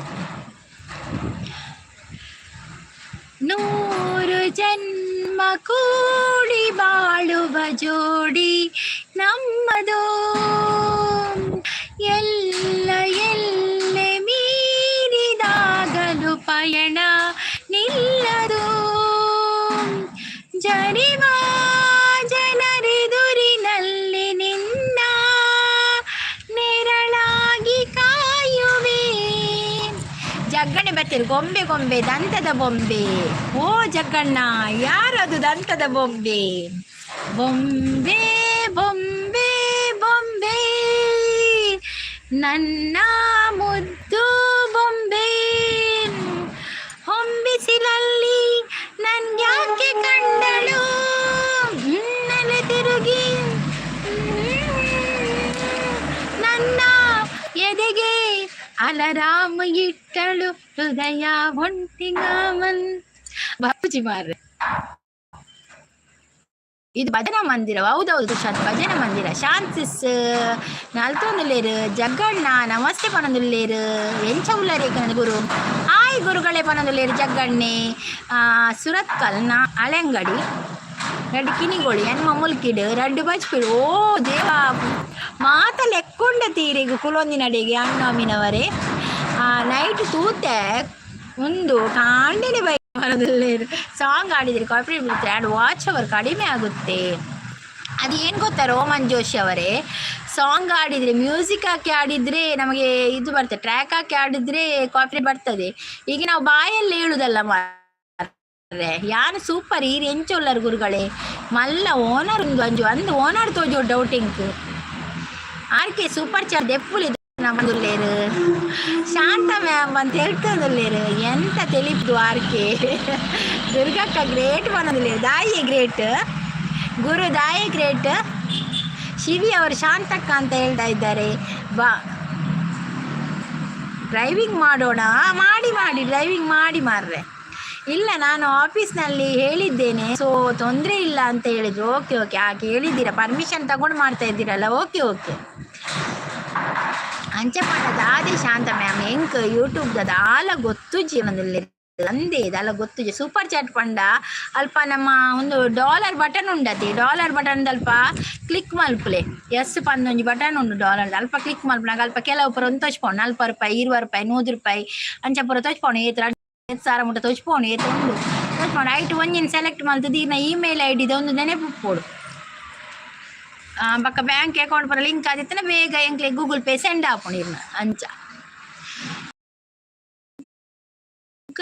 100 ಜನ್ಮ ಕೂಡಿ ಬಾಳುವ ಜೋಡಿ ನಮ್ಮದು. ಎಲ್ಲ ಎಲ್ಲೆ ಮೀರಿದಾಗಲು ಪಯಣ ನಿಲ್ಲದು. ಜನಿವಾ ಜನರೆದುರಿನಲ್ಲಿ ನಿನ್ನ ನೆರಳಾಗಿ ಕಾಯುವೆ. ಜಗ್ಗಣೆ ಬರ್ತೀರಿ. ಗೊಂಬೆ ಗೊಂಬೆ ದಂತದ ಬೊಂಬೆ. ಓ ಜಗ್ಗಣ್ಣ, ಯಾರದು ದಂತದ ಬೊಂಬೆ? ಬೊಂಬೆ ಬೊಂಬೆ ಬೊಂಬೆ, ನನ್ನ ಮುದ್ದು ಬೊಂಬೆ. ಹೊಂಬಿಸಿಲಲ್ಲಿ ನನ್ಗ್ಯಾಕೆ ಕಂಡಳು ನೆಲೆ ತಿರುಗಿ? ನನ್ನ ಎದೆಗೆ ಅಲರಾಮ ಇಟ್ಟಳು. ಹೃದಯ ಒಂಟಿಗಾಮನ್. ಬಾಪೂಜಿ ಮಾರ್ರೆ. ಇದು ಭಜನಾ ಮಂದಿರ. ಹೌದೌದು ತುಷಾರ್, ಭಜನಾ ಮಂದಿರ. ಶಾಂತಿಸ್ ನಲ್ತೊಂದುಲ್ಲೇರು. ಜಗ್ಗಣ್ಣ ನಮಸ್ತೆ ಪನೊಂದುಲ್ಲೇರು. ಎಂಚ ಉಲ್ಲರೆ ಗುರು? ಹಾಯ್ ಗುರುಗಳೇ ಪನೊಂದುಲ್ಲೇರು ಜಗ್ಗಣ್ಣೆ. ಸುರತ್ಕಲ್ ನಾ ಅಳೆಂಗಡಿ. ರಡ್ಡು ಕಿನಿಗೋಳಿ, ಎನ್ಮ ಮುಲ್ಕಿಡು, ರಡ್ಡು ಬಜ್ಪಿಡು. ಓ ದೇವ, ಮಾತ ಲೆಕ್ಕೊಂಡ ತೀರಿಗು ಕುಲೊಂದಿನಡೆಗೆ ಅಣ್ಣಾಮಿನವರೇ. ನೈಟ್ ತೂತೆ ಒಂದು ಕಾಂಡೆನೆ ಬೈ ಮರದಲ್ಲಿ. ಸಾಂಗ್ ಆಡಿದರೆ ಕಾಪಿರೈಟ್ ಬೀಳುತ್ತೆ ಆ್ಯಂಡ್ ವಾಚ್ ಅವರ್ ಕಡಿಮೆ ಆಗುತ್ತೆ. ಅದು ಏನು ಗೊತ್ತಾ ರೋಮನ್ ಜೋಶಿ ಅವರೇ, ಸಾಂಗ್ ಆಡಿದರೆ, ಮ್ಯೂಸಿಕ್ ಹಾಕಿ ಆಡಿದರೆ ನಮಗೆ ಇದು ಬರ್ತದೆ. ಟ್ರ್ಯಾಕ್ ಹಾಕಿ ಆಡಿದರೆ ಕಾಪಿರೈಟ್ ಬರ್ತದೆ. ಈಗ ನಾವು ಬಾಯಲ್ಲಿ ಹೇಳುದಲ್ಲ ಮಾರ್ರೆ. ಯಾನು ಸೂಪರ್ ಈರ್, ಎಂಚ ಉಲ್ಲರ್ ಗುರುಗಳೇ? ಮಲ್ಲ ಓನರ್ ಒಂದು ಅಂಜು ಅಂದು ಓನರ್ ತೋಜೋ ಡೌಟಿಂಗ್. ಆರ್ ಕೆ ಸೂಪರ್ ಚಾರ್ ದೆಪ್ಪುಲಿ ನಮ್ಮದುಲ್ಲೇರು. ಶಾಂತ ಮ್ಯಾಮ್ ಅಂತ ಹೇಳ್ತದುಲ್ಲೇರು. ಎಂತ ತೆಲಿಪ್ದು ಆರ್ ಕೆ. ದುರ್ಗಕ್ಕ ಗ್ರೇಟ್ ಬನ್ನದುಲ್ಲೇರು. ದಾಯಿ ಗ್ರೇಟ್ ಗುರು, ದಾಯಿ ಗ್ರೇಟ್. ಶಿವಿ ಅವರು ಶಾಂತಕ್ಕ ಅಂತ ಹೇಳ್ತಾ ಇದ್ದಾರೆ. ಬಾ, ಡ್ರೈವಿಂಗ್ ಮಾಡೋಣ. ಮಾಡಿ ಮಾಡಿ, ಡ್ರೈವಿಂಗ್ ಮಾಡಿ ಮಾರ್ರೆ. ಇಲ್ಲ, ನಾನು ಆಫೀಸ್ನಲ್ಲಿ ಹೇಳಿದ್ದೇನೆ, ಸೊ ತೊಂದರೆ ಇಲ್ಲ ಅಂತ ಹೇಳಿದ್ರು. ಓಕೆ ಓಕೆ, ಹಾಗೆ ಹೇಳಿದ್ದೀರಾ? ಪರ್ಮಿಷನ್ ತಗೊಂಡು ಮಾಡ್ತಾ ಇದ್ದೀರಲ್ಲ? Okay okay. ಅಂಚಪಾಂಡ ದಾದೆ ಶಾಂತ ಮ್ಯಾಮ್, ಎಂಕ್ ಯೂಟ್ಯೂಬ್ ದಾಲ ಗೊತ್ತುಜ್ಜಿ ಒಂದಲ್ಲಿ ಅಂದೇ ದಾಲ ಗೊತ್ತುಜ್ಜಿ. ಸೂಪರ್ ಚಾಟ್ ಪಂಡ ಅಲ್ಪ ನಮ್ಮ ಒಂದು ಡಾಲರ್ ಬಟನ್ ಉಂಡತಿ. ಡಾಲರ್ ಬಟನ್ ಅಲ್ಪ ಕ್ಲಿಕ್ ಮಲ್ಪುಲೆ. ಎಸ್ ಪಂದೊಂಜಿ ಬಟನ್ ಉಂಡು ಡಾಲರ್, ಅಲ್ಪ ಕ್ಲಿಕ್ ಮಲ್ಪುನಾಗ ಅಲ್ಪ ಕೆಲವು ಪೂರ ಒಂದು ತೋಚ್ಪೋಣ. 40 ರೂಪಾಯಿ, 20 ರೂಪಾಯಿ, 100 ರೂಪಾಯಿ ಅಂಚ ಪೂರ ತೋಚ್ಪೋಣ. ಏತ್ 5,000 ಮುಟ್ಟ ತೋಚ್ಪೋಣ, ಏತ್ ಉಂಡು ತೋಚ್ಪೋಣ. ಐಟ್ ಒಂಜಿನ ಸೆಲೆಕ್ಟ್ ಮಲ್ತದ ಈರ್ನ ಇಮೇಲ್ ಐಡಿ ಒಂದು ನೆನಪು ಪೋಡು. ಬೊಕ್ಕ ಬ್ಯಾಂಕ್ ಅಕೌಂಟ್ ಪೂರ ಲಿಂಕ್ ಆದಿತ್ತನ ಬೇಗ ಎಂಕ್ಲೆ ಗೂಗಲ್ ಪೇ ಸೆಂಡ್ ಆಪುಂಡು ಇರ್ನ ಅಂಚ. ಬೊಕ್ಕ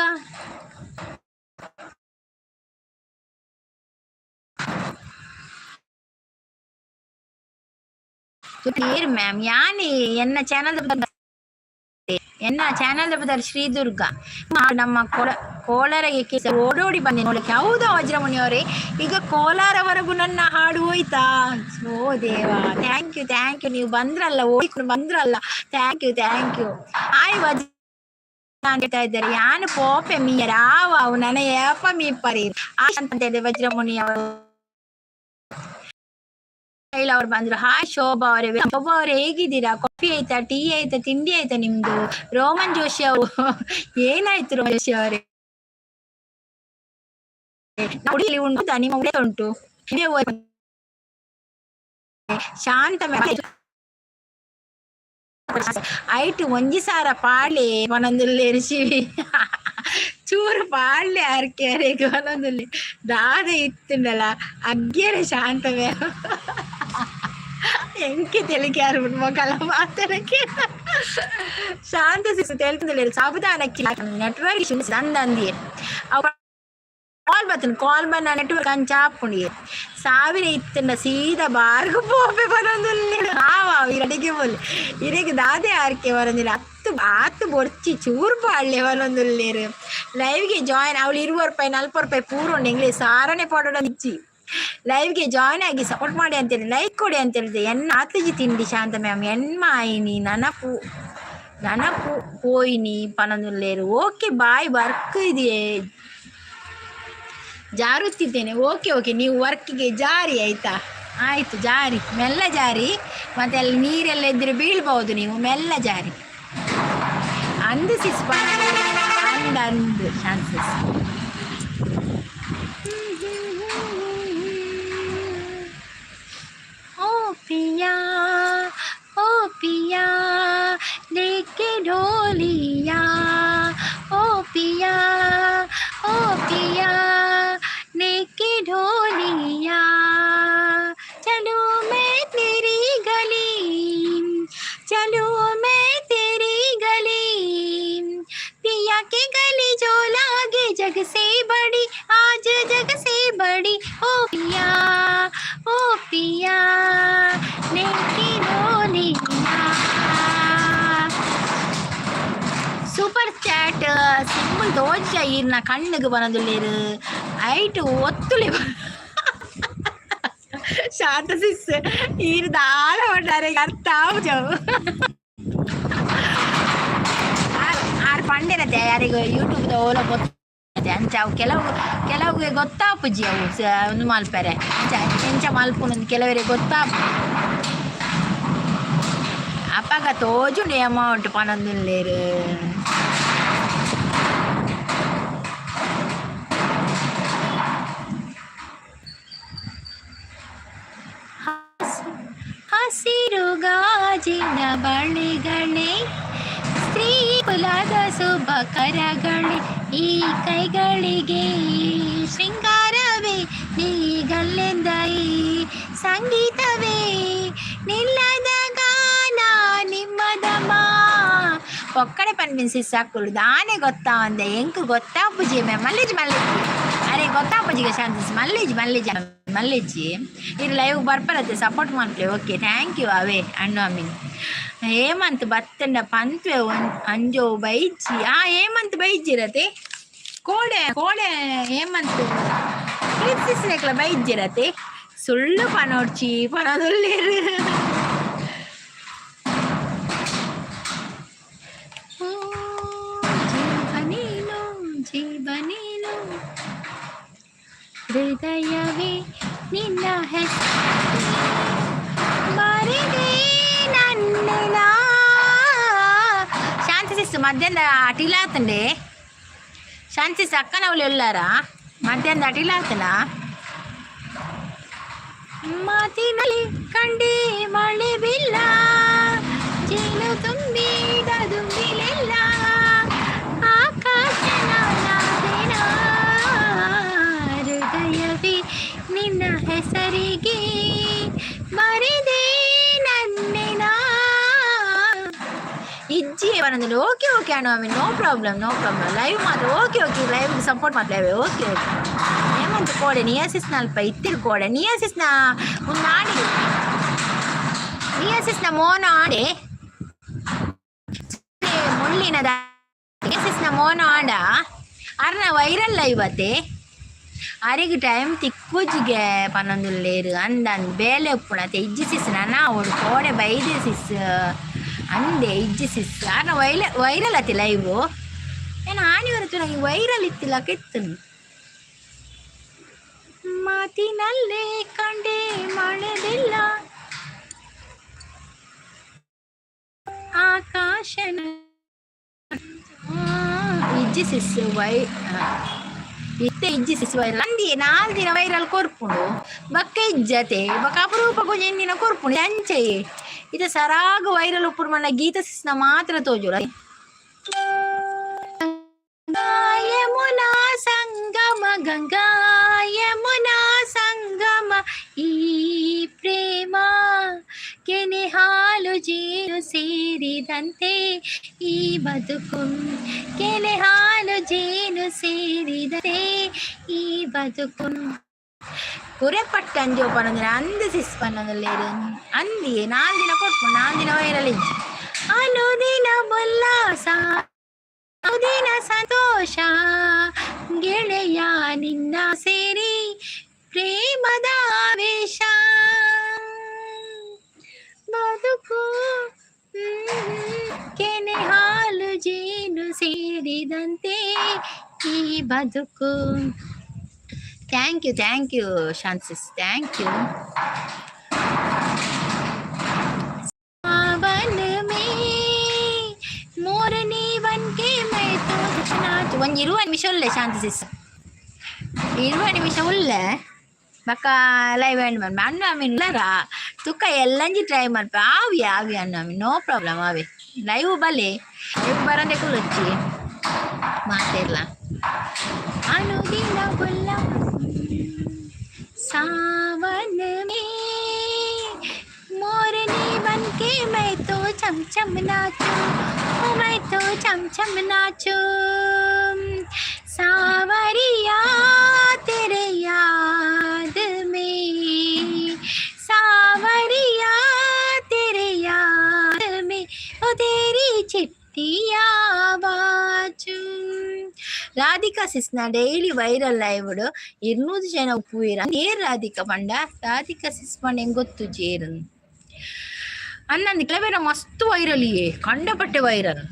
ಏರ್ ಮ್ಯಾಮ್? ಯಾನಿ ಎನ್ನ ಚಾನಲ್, ಎನ್ನ ಚಾನಲ್ ಬದಲು ಶ್ರೀ ದುರ್ಗಾ. ನಮ್ಮ ಕೋಳ ಕೋಲಾರಗೆ ಕೇಸ ಓಡೋಡಿ ಬಂದೆ ನೋಡಕ್ಕೆ. ಹೌದಾ ವಜ್ರಮುನಿ ಅವರೇ? ಈಗ ಕೋಲಾರವರೆಗೂ ನನ್ನ ಹಾಡು ಹೋಯ್ತಾ? ಓ ದೇವಾ, thank you, thank you. ನೀವು ಬಂದ್ರಲ್ಲ, ಓಡಿಕೊಂಡು ಬಂದ್ರಲ್ಲ, thank you, thank you. Hi ವಜ್ರ ಹೇಳ್ತಾ ಇದ್ದಾರೆ. ಯಾನು ಪೋಪೆ ಮೀಯರ ಅವು ನನ್ನ ಏಪ ಮೀಪರಿ ಅಂತ ಹೇಳಿದೆ ವಜ್ರಮುನಿ ಅವರು. ಅವ್ರು ಬಂದ್ರು. ಹಾಯ್ ಶೋಭಾ ಅವರೇ. ಶೋಭಾ ಅವರೇ, ಹೇಗಿದ್ದೀರಾ? ಕಾಫಿ ಆಯ್ತಾ? ಟೀ ಆಯ್ತಾ? ತಿಂಡಿ ಆಯ್ತಾ ನಿಮ್ದು? ರೋಮನ್ ಜೋಶಿ ಅವರು, ಏನಾಯ್ತು ರೋಮನ್ ಜೋಶಿ ಅವರೇ? ಉಂಟು, ನಿಮ್ಮ ಉಂಟು. ಶಾಂತ ಐಟ್ ಒಂಜಿ ಸಾರ ಪಾಡ್ಲೆ ಪನೊಂದುಲ್ಲೇರು. ಶಿವಿ, ಚೂರು ಪಾಡ್ಲೆ ಅರ್ಕೆ ಅರೆಗ್ ಪನೊಂದುಲ್ಲೆ. ದಾದ ಇತ್ತುಂಡಲ ಅಗ್ಗೆರೆ ಶಾಂತವೇ. ಎಂಕೆ ತೆಲಿಕೆ ಮೊಕಲ ಮಾತರಕ್ಕೆ. ಶಾಂತ ಸಿಸು ತೆಲ್ತುಂದುಲ್ಲೇರು. ಸಾಬುದಾನಕ್ಕಿ ನೆಟ್ವರ್ಕ್ ಅಂದಂದಿಯೇ ಅವು ಕಾಲ್ ಬತ್ತುಂಡು, ಕಾಲ್ ಬನ್ನ ನೆಟ್ವರ್ಕ್ ಅಂಚ ಆಪುಂಡು. ಸಾವಿರ ಇತ್ತುಂಡ ಸೀದಾ ಬಾರ್ಗ್ ಪೋಪೆ ಪನೊಂದುಲ್ಲೆರ್. ಆವ ಇರಡಿಗೆ ಬೋಲೆ ಇರೆಗ್ ದಾದೆ ಆರ್ಕೆ ಬರಂದಿಲ್ಲ. ಆತು ಆತು ಬೊರ್ಚಿ ಚೂರು ಪಾಡ್ಲೆ ಪನೊಂದುಲ್ಲೆರ್. ಲೈವ್ಗೆ ಜಾಯಿನ್ ಅವಳು 20 ರೂಪಾಯಿ 40 ರೂಪಾಯಿ ಪೂರ ಉಂಡು. ಎಂಗ್ಲೆ ಸಾರನೆ ಪಾಡೋಡ ಇಜ್ಜಿ. ಲೈವ್ಗೆ ಜಾಯ್ನ್ ಆಗಿ ಸಪೋರ್ಟ್ ಮಾಡಿ ಅಂತೇಳಿ, ಲೈಕ್ ಕೊಡಿ ಅಂತ ಹೇಳಿದೆ. ಎನ್ನ ಆತುಜಿ ತಿಂಡಿ ಶಾಂತ ಮ್ಯಾಮ್. ಎನ್ಮ ಆಯಿನಿ ನನಪು ನನಪು ಪೋಯಿನಿ ಪನೊಂದುಲ್ಲೆರ್. ಓಕೆ ಬಾಯ್, ವರ್ಕ್ ಇದೆಯೇ, ಜಾರುತ್ತಿದ್ದೇನೆ. ಓಕೆ ಓಕೆ, ನೀವು ವರ್ಕಿಗೆ ಜಾರಿ, ಆಯ್ತಾ? ಆಯಿತು, ಜಾರಿ, ಮೆಲ್ಲ ಜಾರಿ. ಮತ್ತೆ ಅಲ್ಲಿ ನೀರೆಲ್ಲ ಇದ್ದರೆ ಬೀಳ್ಬಹುದು. ನೀವು ಮೆಲ್ಲ ಜಾರಿ. ಅಂದು ಸಿಸ್, ಅಂದ್ ಅಂದು ಚಾನ್ಸಸ್. ओ पिया, ओ पिया, लेके ढोलिया, ओ पिया, ओ पिया, लेके ढोलिया, चलो मैं तेरी गली, चलो मैं तेरी गली। पिया के गली जो लागे जग से बड़ी, आज जग से बड़ी। ओ पिया, ओ पिया, लेके ढोलिया। ಸೂಪರ್ ಚಾಟ್ ಸಿಂಬಲ್ ದೋಜ ಈರ್ನ ಕಣ್ಣಿಗೆ ಬನದುಲ್ಲೇರು ಐಟು ಒತ್ತುಲಿ. ಶಾಂತ ಸಿಸ್, ಈರ್ ದಾಲ ಪಂಡಾರೆ ಅರ್ಥ ಆವುಜವು. ಆರ್ ಪಂಡೆನತೆ ಯಾರಿಗೂ ಯೂಟ್ಯೂಬ್ ಓಲ ಗೊತ್ತ ಅಂಚ ಅವು ಕೆಲವು ಕೆಲವುಗೆ ಗೊತ್ತಾಪುಜಿ. ಅವು ಒಂದು ಮಲ್ಪೆರೆ ಅಂಚ ಎಂಚ ಮಲ್ಪುನಂದು ಕೆಲವರಿಗೆ ಗೊತ್ತಾಪು. ಅಪಗ ತೋಜುಂಡು ಅಮೌಂಟ್ ಪನೊಂದುಲ್ಲೇರು. ಹಸಿರು ಗಾಜಿನ ಬಳೆಗಳೇ, ಸ್ತ್ರೀ ಕುಲದ ಶುಭ ಕರಗಳೇ, ಈ ಕೈಗಳಿಗೆ ಶೃಂಗಾರವೇ, ನೀಗಲ್ಲೆಂದ ಈ ಸಂಗೀತವೇ, ನಿಲ್ಲದ ಗಾನ ನಿಮ್ಮದಮ್ಮ. ಒಕ್ಕಡೆ ಪನ್ಪಿನ ಸಿಸ್ ಅಕ್ಕುಲು ದಾನೆ ಗೊತ್ತಾ ಅಂದೆ. ಎಂಕ್ ಗೊತ್ತಾಪುಜಿ ಮೇ. ಮಲ್ಲೇಜ್ ಮಲ್ಲೇಜಿ, ಅರೆ ಗೊತ್ತಾಪುಜಿಗೆ ಶಾಂತಿಸ್. ಮಲ್ಲೇಜ್ ಮಲ್ಲೇಜ್ ಮಲ್ಲೇಜಿ. ಇದು ಲೈವ್ ಬರ್ಪರತ್ತೆ, ಸಪೋರ್ಟ್ ಮಾಡ್ಲಿ. ಓಕೆ, thank you ಅವೇ ಅಣ್ಣು ಅಮ್ಮಿನ್. ಹೇಮಂತ್ ಬತ್ತಂಡ ಪಂತ್ವೆ ಅಂಜೋ ಬೈಜಿ. ಆ ಹೇಮಂತ್ ಬೈಜಿರತೆ ಕೋಡೆ ಕೋಡೆ. ಹೇಮಂತ್ ಕೀರ್ತಿಸ್ನೆಕ್ಲ ಬೈಜಿರತೆ. ಸುಳ್ಳು ಪನೋಡ್ಚಿ ಪನೊದುಲ್ಲೇರು. ಓ ಜೀವನೇನು ಜೀವನೇನು, ಹೃದಯವೇ ನಿನ್ನ ಹೆಸರು ಬರೆದೆ ನನ್ನೆನ. ಶಾಂತಿ ಸಿಸ್ತು ಮಧ್ಯಾಹ್ನ ಅಟಿಲಾತಂಡೆ. ಶಾಂತಿ ಅಕ್ಕನವಳು ಎಲ್ಲಾರ ಮಧ್ಯಾಹ್ನ ಅಟಿಲಾತನ. ಮಾತಿನಲ್ಲಿ ಕಂಡೆ ಮಳೆ ಬಿಲ್ಲ, ಜೇನು ತುಂಬಿದ ದುಂಬಿಲೆಲ್ಲ, ಆಕಾಶ ನಾನಾದೆನ. ಹೃದಯವೇ ನಿನ್ನ ಹೆಸರಿಗೆ ಬರೆದೆ ನನ್ನೆನ. ಇಜ್ಜಿ ಬರಂದಿಲ್ಲ. ಓಕೆ ಓಕೆ ಅಣ್ಣ, I no problem, no problem. Live ಮಾತ್ರ. ಓಕೆ ಓಕೆ, ಲೈವ್ ಸಪೋರ್ಟ್ ಮಾಡ್ಲೇವೆ. Okay okay. ಹೇಮಂತ್ ಕೋಡೆ ನಿಯಾಸಿಸ್ನ ಅಲ್ಪ ಇತ್ತಿರ್ ಕೋಡೆ ನಿಯಾಸಿಸ್ನ ಒಂದು ಆಡಿ ನಿಯಾಸಿಸ್ನ ಮೋನ ಆಡೆ ಮುಳ್ಳಿನ ನಿಯಾಸಿಸ್ನ ಮೋನ ಆಡ ಅರ್ನ ವೈರಲ್ ಇವತ್ತೆ. ಅರೆಗ್ ಟೈಮ್ ತಿಕ್ಕುಜಿಗೆ ಪನ್ನೊಂದುಲ್ಲೇರು. ಅಂದ ಅಂದ್ ಬೇಲೆ ಉಪ್ಪುಣತೆ. ಇಜ್ಜಿ ಸಿಸ್, ನನ ಅವಳು ಕೋಡೆ ಬೈದೆ ಸಿಸ್ ಅಂದೆ. ಇಜ್ಜಿ ಸಿಸ್, ಅರ್ನ ವೈರಲ್ ಅತಿ ಲೈವ್ ಏನು ಆನಿ ಬರುತ್ತೆ ನಂಗೆ ವೈರಲ್ ಇತ್ತಿಲ್ಲ ಕೆತ್ತನು. ಮಾತಿನಲ್ಲೇ ಕಂಡೆ ಮಳೆದಿಲ್ಲ, ಆಕಾಶನ ಇಜ್ಜಿ ಸಿಸ್, ವೈ ಇತ್ತೆ ಇಜ್ಜಿ ಸಿಸ್ ವೈರಲ್ ಅಂದಿ. 4 ದಿನ ವೈರಲ್ ಕೊರ್ಪುಂಡು, ಬಕ್ಕ ಇಜ್ಜತೆ. ಬಕ್ಕ ಅಪರೂಪ ಕೊಂಚ ದಿನ ಕೊರ್ಪುಂಡು ಅಂಚೆ. ಇದು ಸರಾಗ ವೈರಲ್ ಉಪ್ಪುಡು ಮಣ್ಣ ಗೀತ ಸಿಸ್ನ ಮಾತ್ರ ತೋಜುರ. ಯಮುನಾ ಸಂಗಮ, ಗಂಗಾ ಯಮುನಾ ಸಂಗಮ, ಈ ಪ್ರೇಮ ಕೆನೆ ಹಾಲು ಜೇನು ಸೇರಿದಂತೆ ಈ ಬದುಕು, ಕೆನೆ ಹಾಲು ಜೇನು ಸೇರಿದಂತೆ ಈ ಬದುಕು. ಕುರೆಪಟ್ಟ ಅಂಜೋ ಪನ್ನೊಂದಿನ ಅಂದು ಸಿಸ್ ಪನ್ನೊಂದುಲ್ಲೇರು. ಅಂದಿಯೇ 4 ದಿನ ಕೊರ್ಪುಂಡು, 4 ದಿನ ವೈರಲ್ ಇಜ್ಜಿ. ಅನುದಿನ ಉಲ್ಲಾಸ, ಅನುದಿನ ಸಂತೋಷ. ಗೆಳೆಯ ನಿನ್ನ ಸೇರಿ ಪ್ರೇಮದ ಆವೇಶ ಬದುಕು ಕೆನೆ ಹಾಲು ಜೇನು ಸೇರಿದಂತೆ ಈ ಬದುಕು. Thank you, thank you ಶಾನ್ಸಿಸ್, thank you. सावन में मोरनी बन के मैं तो नाच. ಒಂಜಿ 20 ನಿಮಿಷ ಉಲ್ಲೆ ಶಾಂತಿ ಸಿಸ್, 20 ನಿಮಿಷ ಉಲ್ಲೆ. ಬಕ್ಕ ಲೈವ್ ಎಂಡ್ ಮನ್ಪ. ಅಣ್ಣ ಅಮೀನ್ ತುಕ್ಕ ಎಲ್ಲಂಜಿ ಟ್ರೈ ಮನ್ಪ. ಆವಿ ಆವಿ ಅಣ್ಣ ಅಮೀನ್, ನೋ ಪ್ರಾಬ್ಲಮ್. ಆವೆ ಲೈವ್ ಬಲೆ, ಲೈವ್ ಬರಂದೆ ಕುಲ್ಲೊಚ್ಚಿ ಮಾತಿರ್ಲ. ಅನುದಿನ ಉಲ್ಲಾಸ. सावन में मोरनी बन के मैं तो छम छम नाचूं, ओ मैं तो छम छम नाचूं. सावरिया तेरे याद में, सावरिया तेरे याद में, ओ तेरी चिट्ठियां वाचूं. ರಾಧಿಕಾ ಸಿಸ್ನ ಡೈಲಿ ವೈರಲ್ ಲೈವ್ 200 ಜನ ಉಪ್ಪುವೀರ. ಏರ್ ರಾಧಿಕಾ ಪಂಡ? ರಾಧಿಕಾ ಸಿಸ್ ಪಂಡ ಹೆಂಗ್ ಗೊತ್ತು ಜೇರ್ ಅನ್ನಂದು. ಕೆಲವೇನ ಮಸ್ತ್ ವೈರಲ್ ಇಯೇ, ಕಂಡಪಟ್ಟೆ ವೈರಲ್.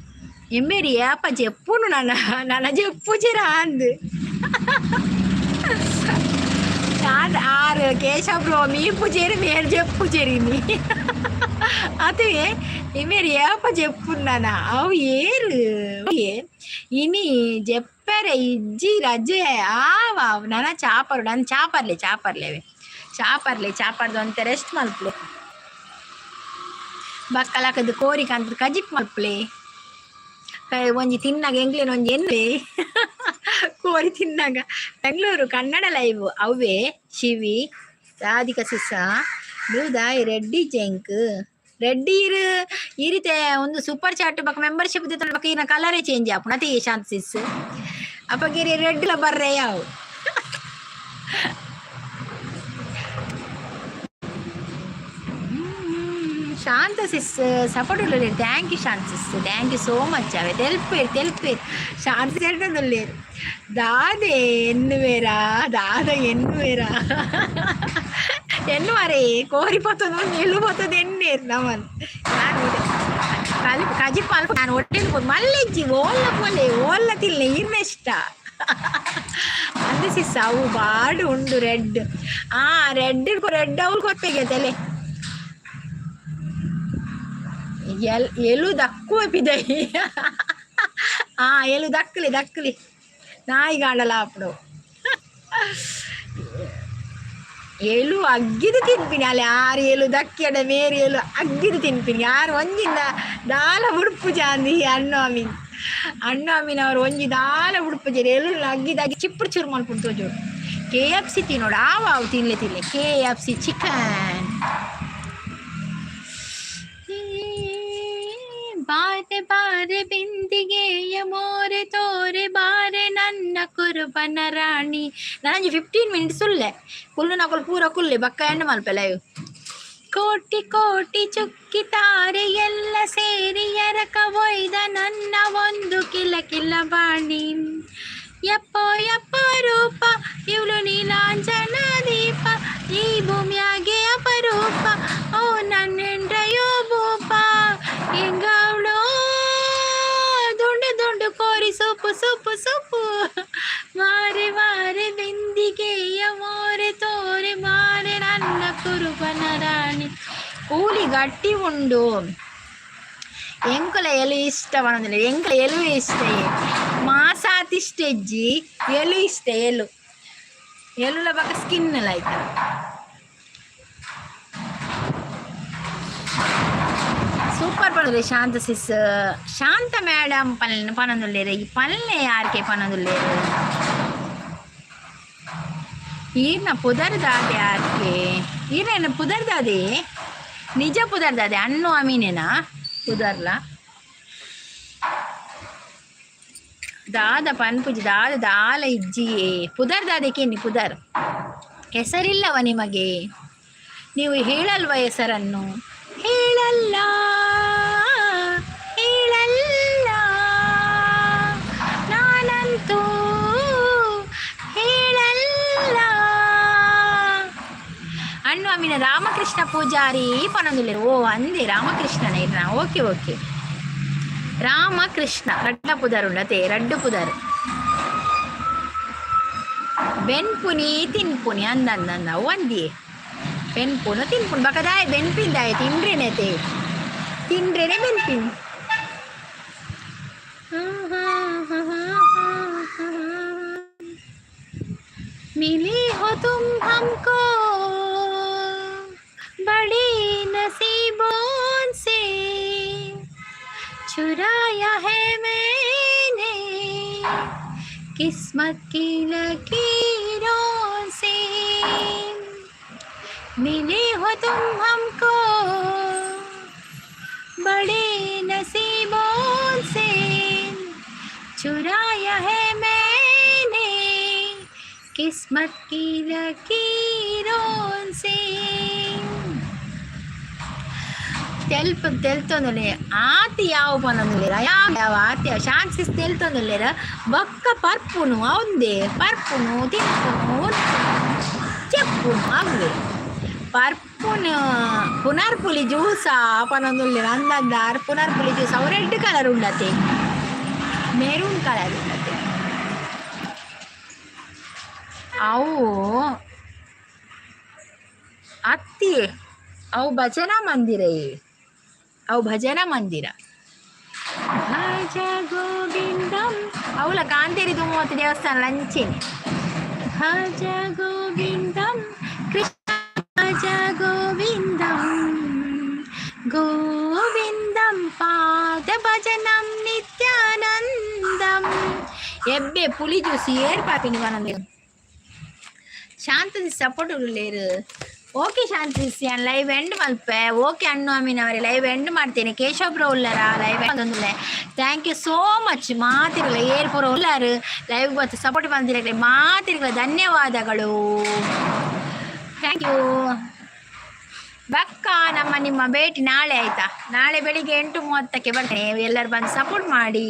ಎಮ್ಮೇರಿ ಏಪ ಜೆಪ್ಪುನು ನನ್ನ ನನ್ನ ಜೆಪ್ಪು ಜೆರ ಅಂದು. ಆರು ಕೇಶವ ಬ್ರೋ ಮೀಪು ಜೇರಿ ಮೇರ್ ಜೆಪ್ಪು ಜೆರಿನಿ ಅದೇ. ಇಮೇರಿ ಏಪ ಜೆಪ್ಪುన్నాನ ಅವು ಏರು ಇನಿ ಜೆಪ್ಪರೆ ಇಜ್ಜಿ ರಜೆ ಆವ. ನನ ಚಾಪರು ನನ್ ಚಾಪರ್ಲೆ ಚಾಪರ್ಲೇವೆ ಚಾಪರ್ಲೆ ಚಾಪರ್ದು ಅಂತ ರೆಸ್ಟ್ ಮಲ್ಪಲೆ. ಬಕ್ಕಲಾಕದು ಕೋರಿ ಕಂತ ಕಜಿಪ್ ಮಲ್ಪಲೆ. ಒಂಜಿ ತಿನ್ನಾಗ ಎಂಗ್ಲೇನ ಒಂಜಿ ಎನ್ನೆ ಕೋರಿ ತಿನ್ನಾಗ. ಬೆಂಗಳೂರು ಕನ್ನಡ ಲೈವ್ ಅವೇ ಶಿವಿ ರಾಧಿಕಾ ಸಿಸ್ಸ ದಾಯಿ ರೆಡ್ಡಿ ಜೆಂಕ್ ರೆಡ್ಡಿ ಇರು ಈ ರೀತಿ ಒಂದು ಸೂಪರ್ ಚಾಟ್ ಬಕ್ಕ ಮೆಂಬರ್ಶಿಪ್ ಬಕ್ಕ ಈನ ಕಲರೇ ಚೇಂಜ್ ಆಪುಂಡು ಅತೆ. ಶಾಂತ ಸಿಸ್ ಅಪ್ಪಗಿರಿ ರೆಡ್ಲ ಬರ್ರೆ ಯಾವು. ಶಾಂತ ಸಿಸ್ support ಉಳ್ಳೇರು. Thank you Shanta sis, thank you so much. ಅವೆ ತೆಲ್ಪೇರು ತೆಲ್ಪೇರು ಶಾಂತ ಸೇರ್ತದುಲ್ಲೇರು. ದಾದೆ ಎನ್ನುವೇರಾ? ದಾದ ಎನ್ನುವೇರಾ? ಎನ್ನುವರೇ ಕೋರಿ ಪತ್ತೊಂದು ಒಂದು ಎಳ್ಳು ಪತ್ತೊಂದು ಎಣ್ಣೇರು ನಮನ್. ನಾನು ಕಲಿ ಕಜಿಪ್ ಅಲ್ಪ ನಾನು ಹೊಟ್ಟೆಲ್ ಮಲ್ಲೆಜ್ಜಿ ಓಲ್ಲ ಪೋಲೆ ಓಲ್ಲ ತಿಲ್ಲೆ ಇರ್ನ ಇಷ್ಟ ಅಂದು ಸಿಸ್. ಅವು ಬಾಡು ಉಂಡು ರೆಡ್. ಆ ರೆಡ್ ರೆಡ್ ಅವ್ಲು ಕೊಪ್ಪೆಗೆ ತಲೆ ಎಲ್ ಎಲು ದಕ್ಕುವ ಪಿದೈ. ಆ ಎಲು ದಕ್ಕಲಿ ದಕ್ಕಲಿ ನಾಯಿಗಾಂಡಲ ಅప్పుడు ಎಲು ಅಗ್ಗಿದು ತಿನ್ಪಿನಿ. ಅಲ್ಲಿ ಆರು ಎಲು ದಕ್ಕಿಯಡ ಮೇರಿ ಎಲು ಅಗ್ಗಿದು ತಿನ್ಪಿನಿ. ಯಾರು ಒಂಜಿಂದ ದಾಲ ಉಡುಪು ಜಾಂದಿ ಅಣ್ಣು ಅಮೀನ್ ಅಣ್ಣು ಅಮೀನ್ ಅವರು ಒಂಜಿ ದಾಲ ಉಡುಪು ಜೇರಿ ಎಲು ಅಗ್ಗಿದ ಅಗ್ಗಿ ಚಿಪ್ಪು ಚೂರು ಮಲ್ಪುಂಡು ತೋಜೋಡು. ಕೆಎಫ್ಸಿ ತಿನ್ನೋಡು ಆವ ಅವು ತಿನ್ಲೆ ತಿನ್ಲೆ ಕೆಎಫ್ಸಿ ಚಿಕನ್. ಬಾರೆ ಬಾರೆ ಬಿಂದಿಗೆಯ ಮೋರೆ ತೋರೆ ಬಾರೆ ನನ್ನ ಕುರುಬನ ರಾಣಿ. ನಾನೊಂಜಿ 15 ಮಿನಿಟ್ಸ್ ಉಲ್ಲೆ ಕುಲ್ಲು ನಕುಲು ಪೂರ ಕುಲ್ಲೆ ಬಕ್ಕ ಎಂಡ್ ಮಲ್ಪೆ ಲೈವ್. ಕೋಟಿ ಕೋಟಿ ಚುಕ್ಕಿ ತಾರೆ ಎಲ್ಲ ಸೇರಿ ಎರಕ ಒಯ್ದ ನನ್ನ ಒಂದು ಕಿಲ ಕಿಲ ಬಾಣಿ. ಯಪ್ಪೋ ಯಪ್ಪ ರೂಪ ಇವಳು ನೀಲಾಂಜನ ದೀಪ, ಈ ಭೂಮಿಯಾಗೆ ಅಪರೂಪ. ಓ ನನ್ನೆಂಡ್ರಯೋ ಭೂಪ ಎಂಗವಳು. ದುಂಡು ದುಂಡು ಕೋರಿ ಸೊಪ್ಪು ಸೊಪ್ಪು ಸೊಪ್ಪು. ಮಾರೆ ಮಾರೆ ಬೆಂದಿಗೆಯ ಮೋರೆ ತೋರೆ ಮಾರೆ ನನ್ನ ಕುರುಬನ ರಾಣಿ. ಕೂಲಿ ಗಟ್ಟಿ ಉಂಡು. ಎಂಕುಲ ಎಲು ಇಷ್ಟ ಪನೊಂದಿಲ್ಲ. ಎಂಕುಲ ಎಲು ಇಷ್ಟ ಮಾಸಾತಿಷ್ಟ ಇಜ್ಜಿ. ಎಲು ಇಷ್ಟ ಎಲು ಎಲುಲ ಬಕ ಸ್ಕಿನ್ ಲೈಕ್ ಸೂಪರ್ ಪನೊಂದುಲ್ಲೆ ಶಾಂತ ಸಿಸ್. ಶಾಂತ ಮೇಡಮ್ ಪನ್ ಪನೊಂದುಲ್ಲೇರು. ಈ ಪಲ್ಲೆ ಯಾರ್ಕೆ ಪನೊಂದುಲ್ಲೇರು? ಈರ್ನ ಪುದರ್ದಾದೆ ಯಾರ್ಕೆ? ಈರ್ನ ಪುದರ್ದಾದೆ, ನಿಜ ಪುದರ್ದಾದೆ? ಅಣ್ಣು ಅಮೀನೇನಾ ಪುದರ್ಲ? ದಾದ ಪನ್ಪುಜಿ ದಾದ ದಾಲ ಇಜ್ಜಿಯೇ. ಪುದರ್ ದಾದಕ್ಕೆ ಪುದರ್ ಹೆಸರಿಲ್ಲವ ನಿಮಗೆ? ನೀವು ಹೇಳಲ್ವ ಹೆಸರನ್ನು? ಹೇಳಲ್ಲ. ಅಮೀನ್ ರಾಮಕೃಷ್ಣ ಪೂಜಾರಿ ಪನೊಂದುಲ್ಲೆರ್. ಓ ಅಂದೆ, ರಾಮಕೃಷ್ಣನ ಇರ್ನ. ಓಕೆ ಓಕೆ, ರಾಮಕೃಷ್ಣ ರಡ್ಡ ಪುದರ್ ಉಂಡತೆ, ರಡ್ಡು ಪುದರ್. ಬೆನ್ಪುನಿ ತಿನ್ಪುನಿ ಅಂದಂದ ಒಂದಿಯೇ. ಬೆನ್ಪುನು ತಿನ್ಪುನು ಬಕದಾಯ ಬೆನ್ಪಿಂದಾಯ ತಿಂಡ್ರೇನೆ, ತಿಂಡ್ರೇನೆ ಬೆನ್ಪಿನ್. मिले हो तुम हमको बड़े नसीबों से, चुराया है मैंने किस्मत की लकीरों से। मिले हो तुम हमको बड़े नसीबों से, चुराया है मैंने किस्मत की लकीरों से. ತೆಲ್ಪ ತೆಲ್ತೊಂದುಲ್ಲೆ ಆತಿ ಯಾವ ಪನೊಂದುಲ್ಲೆರ್, ಯಾವ ಆತಿ ಶಾಂತಿಸ್ ತೆಲ್ತೊಂದುಲ್ಲೆರ್. ಬೊಕ್ಕ ಪರ್ಪುನು ಅವಂದೇ, ಪರ್ಪುನು ತಿನ್ಪುನು ಚೆಪ್ಪುನು ಅವ್ವೆ. ಪರ್ಪುನು ಪುನರ್ಪುಲಿ ಜ್ಯೂಸ ಪನೊಂದುಲ್ಲೆರ್. ಅಂದಂದಾರ್ ಪುನರ್ಪುಲಿ ಜ್ಯೂಸ್. ಅವು ರೆಡ್ ಕಲರ್ ಉಂಡತೆ, ಮೆರೂನ್ ಕಲರ್ ಉಂಡತೆ ಅವು. ಅತ್ತಿ, ಅವು ಭಜನಾ ಮಂದಿರ, ಅವು ಭಜನಾ ಮಂದಿರ. ಭಜ ಗೋವಿಂದಂ. ಅವಳ ಕಾಂತೇರಿ ಧೂಮಾವತಿ ದೇವಸ್ಥಾನ ಲಂಚೇನೆ. ಭಜ ಗೋವಿಂದಂ ಕೃಷ್ಣ ಭಜ ಗೋವಿಂದಂ, ಗೋವಿಂದಂ ಪಾದ ಭಜನಂ ನಿತ್ಯಾನಂದಂ. ಎಬ್ಬೆ ಪುಲಿ ಜ್ಯೂಸ್ ಏರ್ ಪಾಪಿನಿ ಪನೊಂದು. ಶಾಂತದಿ ಸಪೋರ್ಟ್ ಉಲ್ಲೇರು. ಓಕೆ ಶಾಂತಿ, ಲೈವ್ ಎಂಡ್ ಮಲ್ಪೆ. ಓಕೆ ಅಣ್ಣು ಅಮೀನ್ ಅವರೇ, ಲೈವ್ ಎಂಡ್ ಮಾಡ್ತೇನೆ. ಕೇಶವ ಬ್ರೋ ಉಲ್ಲರ live. Thank you so much. ಮಾತಿರಲ್ಲ ಏರ್ ಪೂರ ಉಲ್ಲಾರು ಲೈವ್ ಗೊತ್ತು ಸಪೋರ್ಟ್ ಬಂದಿರಲಿ. ಮಾತಿರ್ಲ ಧನ್ಯವಾದಗಳು, thank you. ಬಕ್ಕ ನಮ್ಮ ನಿಮ್ಮ ಭೇಟಿ ನಾಳೆ, ಆಯ್ತಾ? ನಾಳೆ ಬೆಳಿಗ್ಗೆ 8:30ಕ್ಕೆ ಬರ್ತೇನೆ. ಎಲ್ಲರೂ ಬಂದು ಸಪೋರ್ಟ್ ಮಾಡಿ.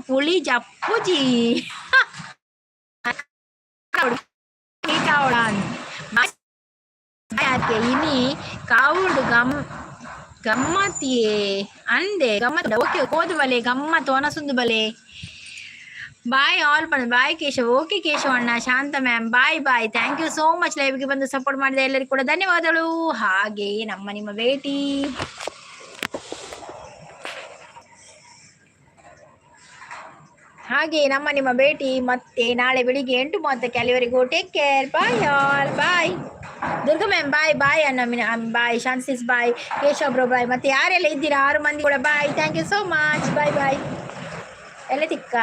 ಪುಳಿ ಜಪ್ಪುಜಿ ಕಾವಡ ಇನಿ ಕಾವುಡು ಗಮ್ ಗಮ್ಮತ್ತಿಯೇ ಅಂದೆ. ಗಮ್ಮತ್ ಓಕೆ, ಕೋದು ಬಲೆ ಗಮ್ಮತ್ ಒನಸುಂದು ಬಲೆ. ಬಾಯ್ ಆಲ್ ಪಣ. ಬಾಯ್ ಕೇಶವ್. ಓಕೆ ಕೇಶವಣ್ಣ, Shanta ma'am, bye bye. Thank you so much. ಲೈವ್ಗೆ ಬಂದು ಸಪೋರ್ಟ್ ಮಾಡಿದ ಎಲ್ಲರಿಗೂ ಕೂಡ ಧನ್ಯವಾದಗಳು. ಹಾಗೆ ನಮ್ಮ ನಿಮ್ಮ ಭೇಟಿ, ಹಾಗೆ ನಮ್ಮ ನಿಮ್ಮ ಭೇಟಿ ಮತ್ತೆ ನಾಳೆ ಬೆಳಿಗ್ಗೆ 8:30ಕ್ಕೆ. ಅಲ್ಲಿವರೆಗೂ take care, bye all, bye Durga ma'am, bye bye ಅಣ್ಣ, ಬಾಯ್ ಶಾನ್ಸಿಸ್, ಬಾಯ್ ಕೇಶವ್ ಬ್ರೋ, ಬಾಯ್. ಮತ್ತೆ ಯಾರೆಲ್ಲ ಇದ್ದೀರಾ, ಆರು ಮಂದಿ ಕೂಡ bye. Thank you so much, bye bye. ಎಲ್ಲ ತಿಕ್ಕ.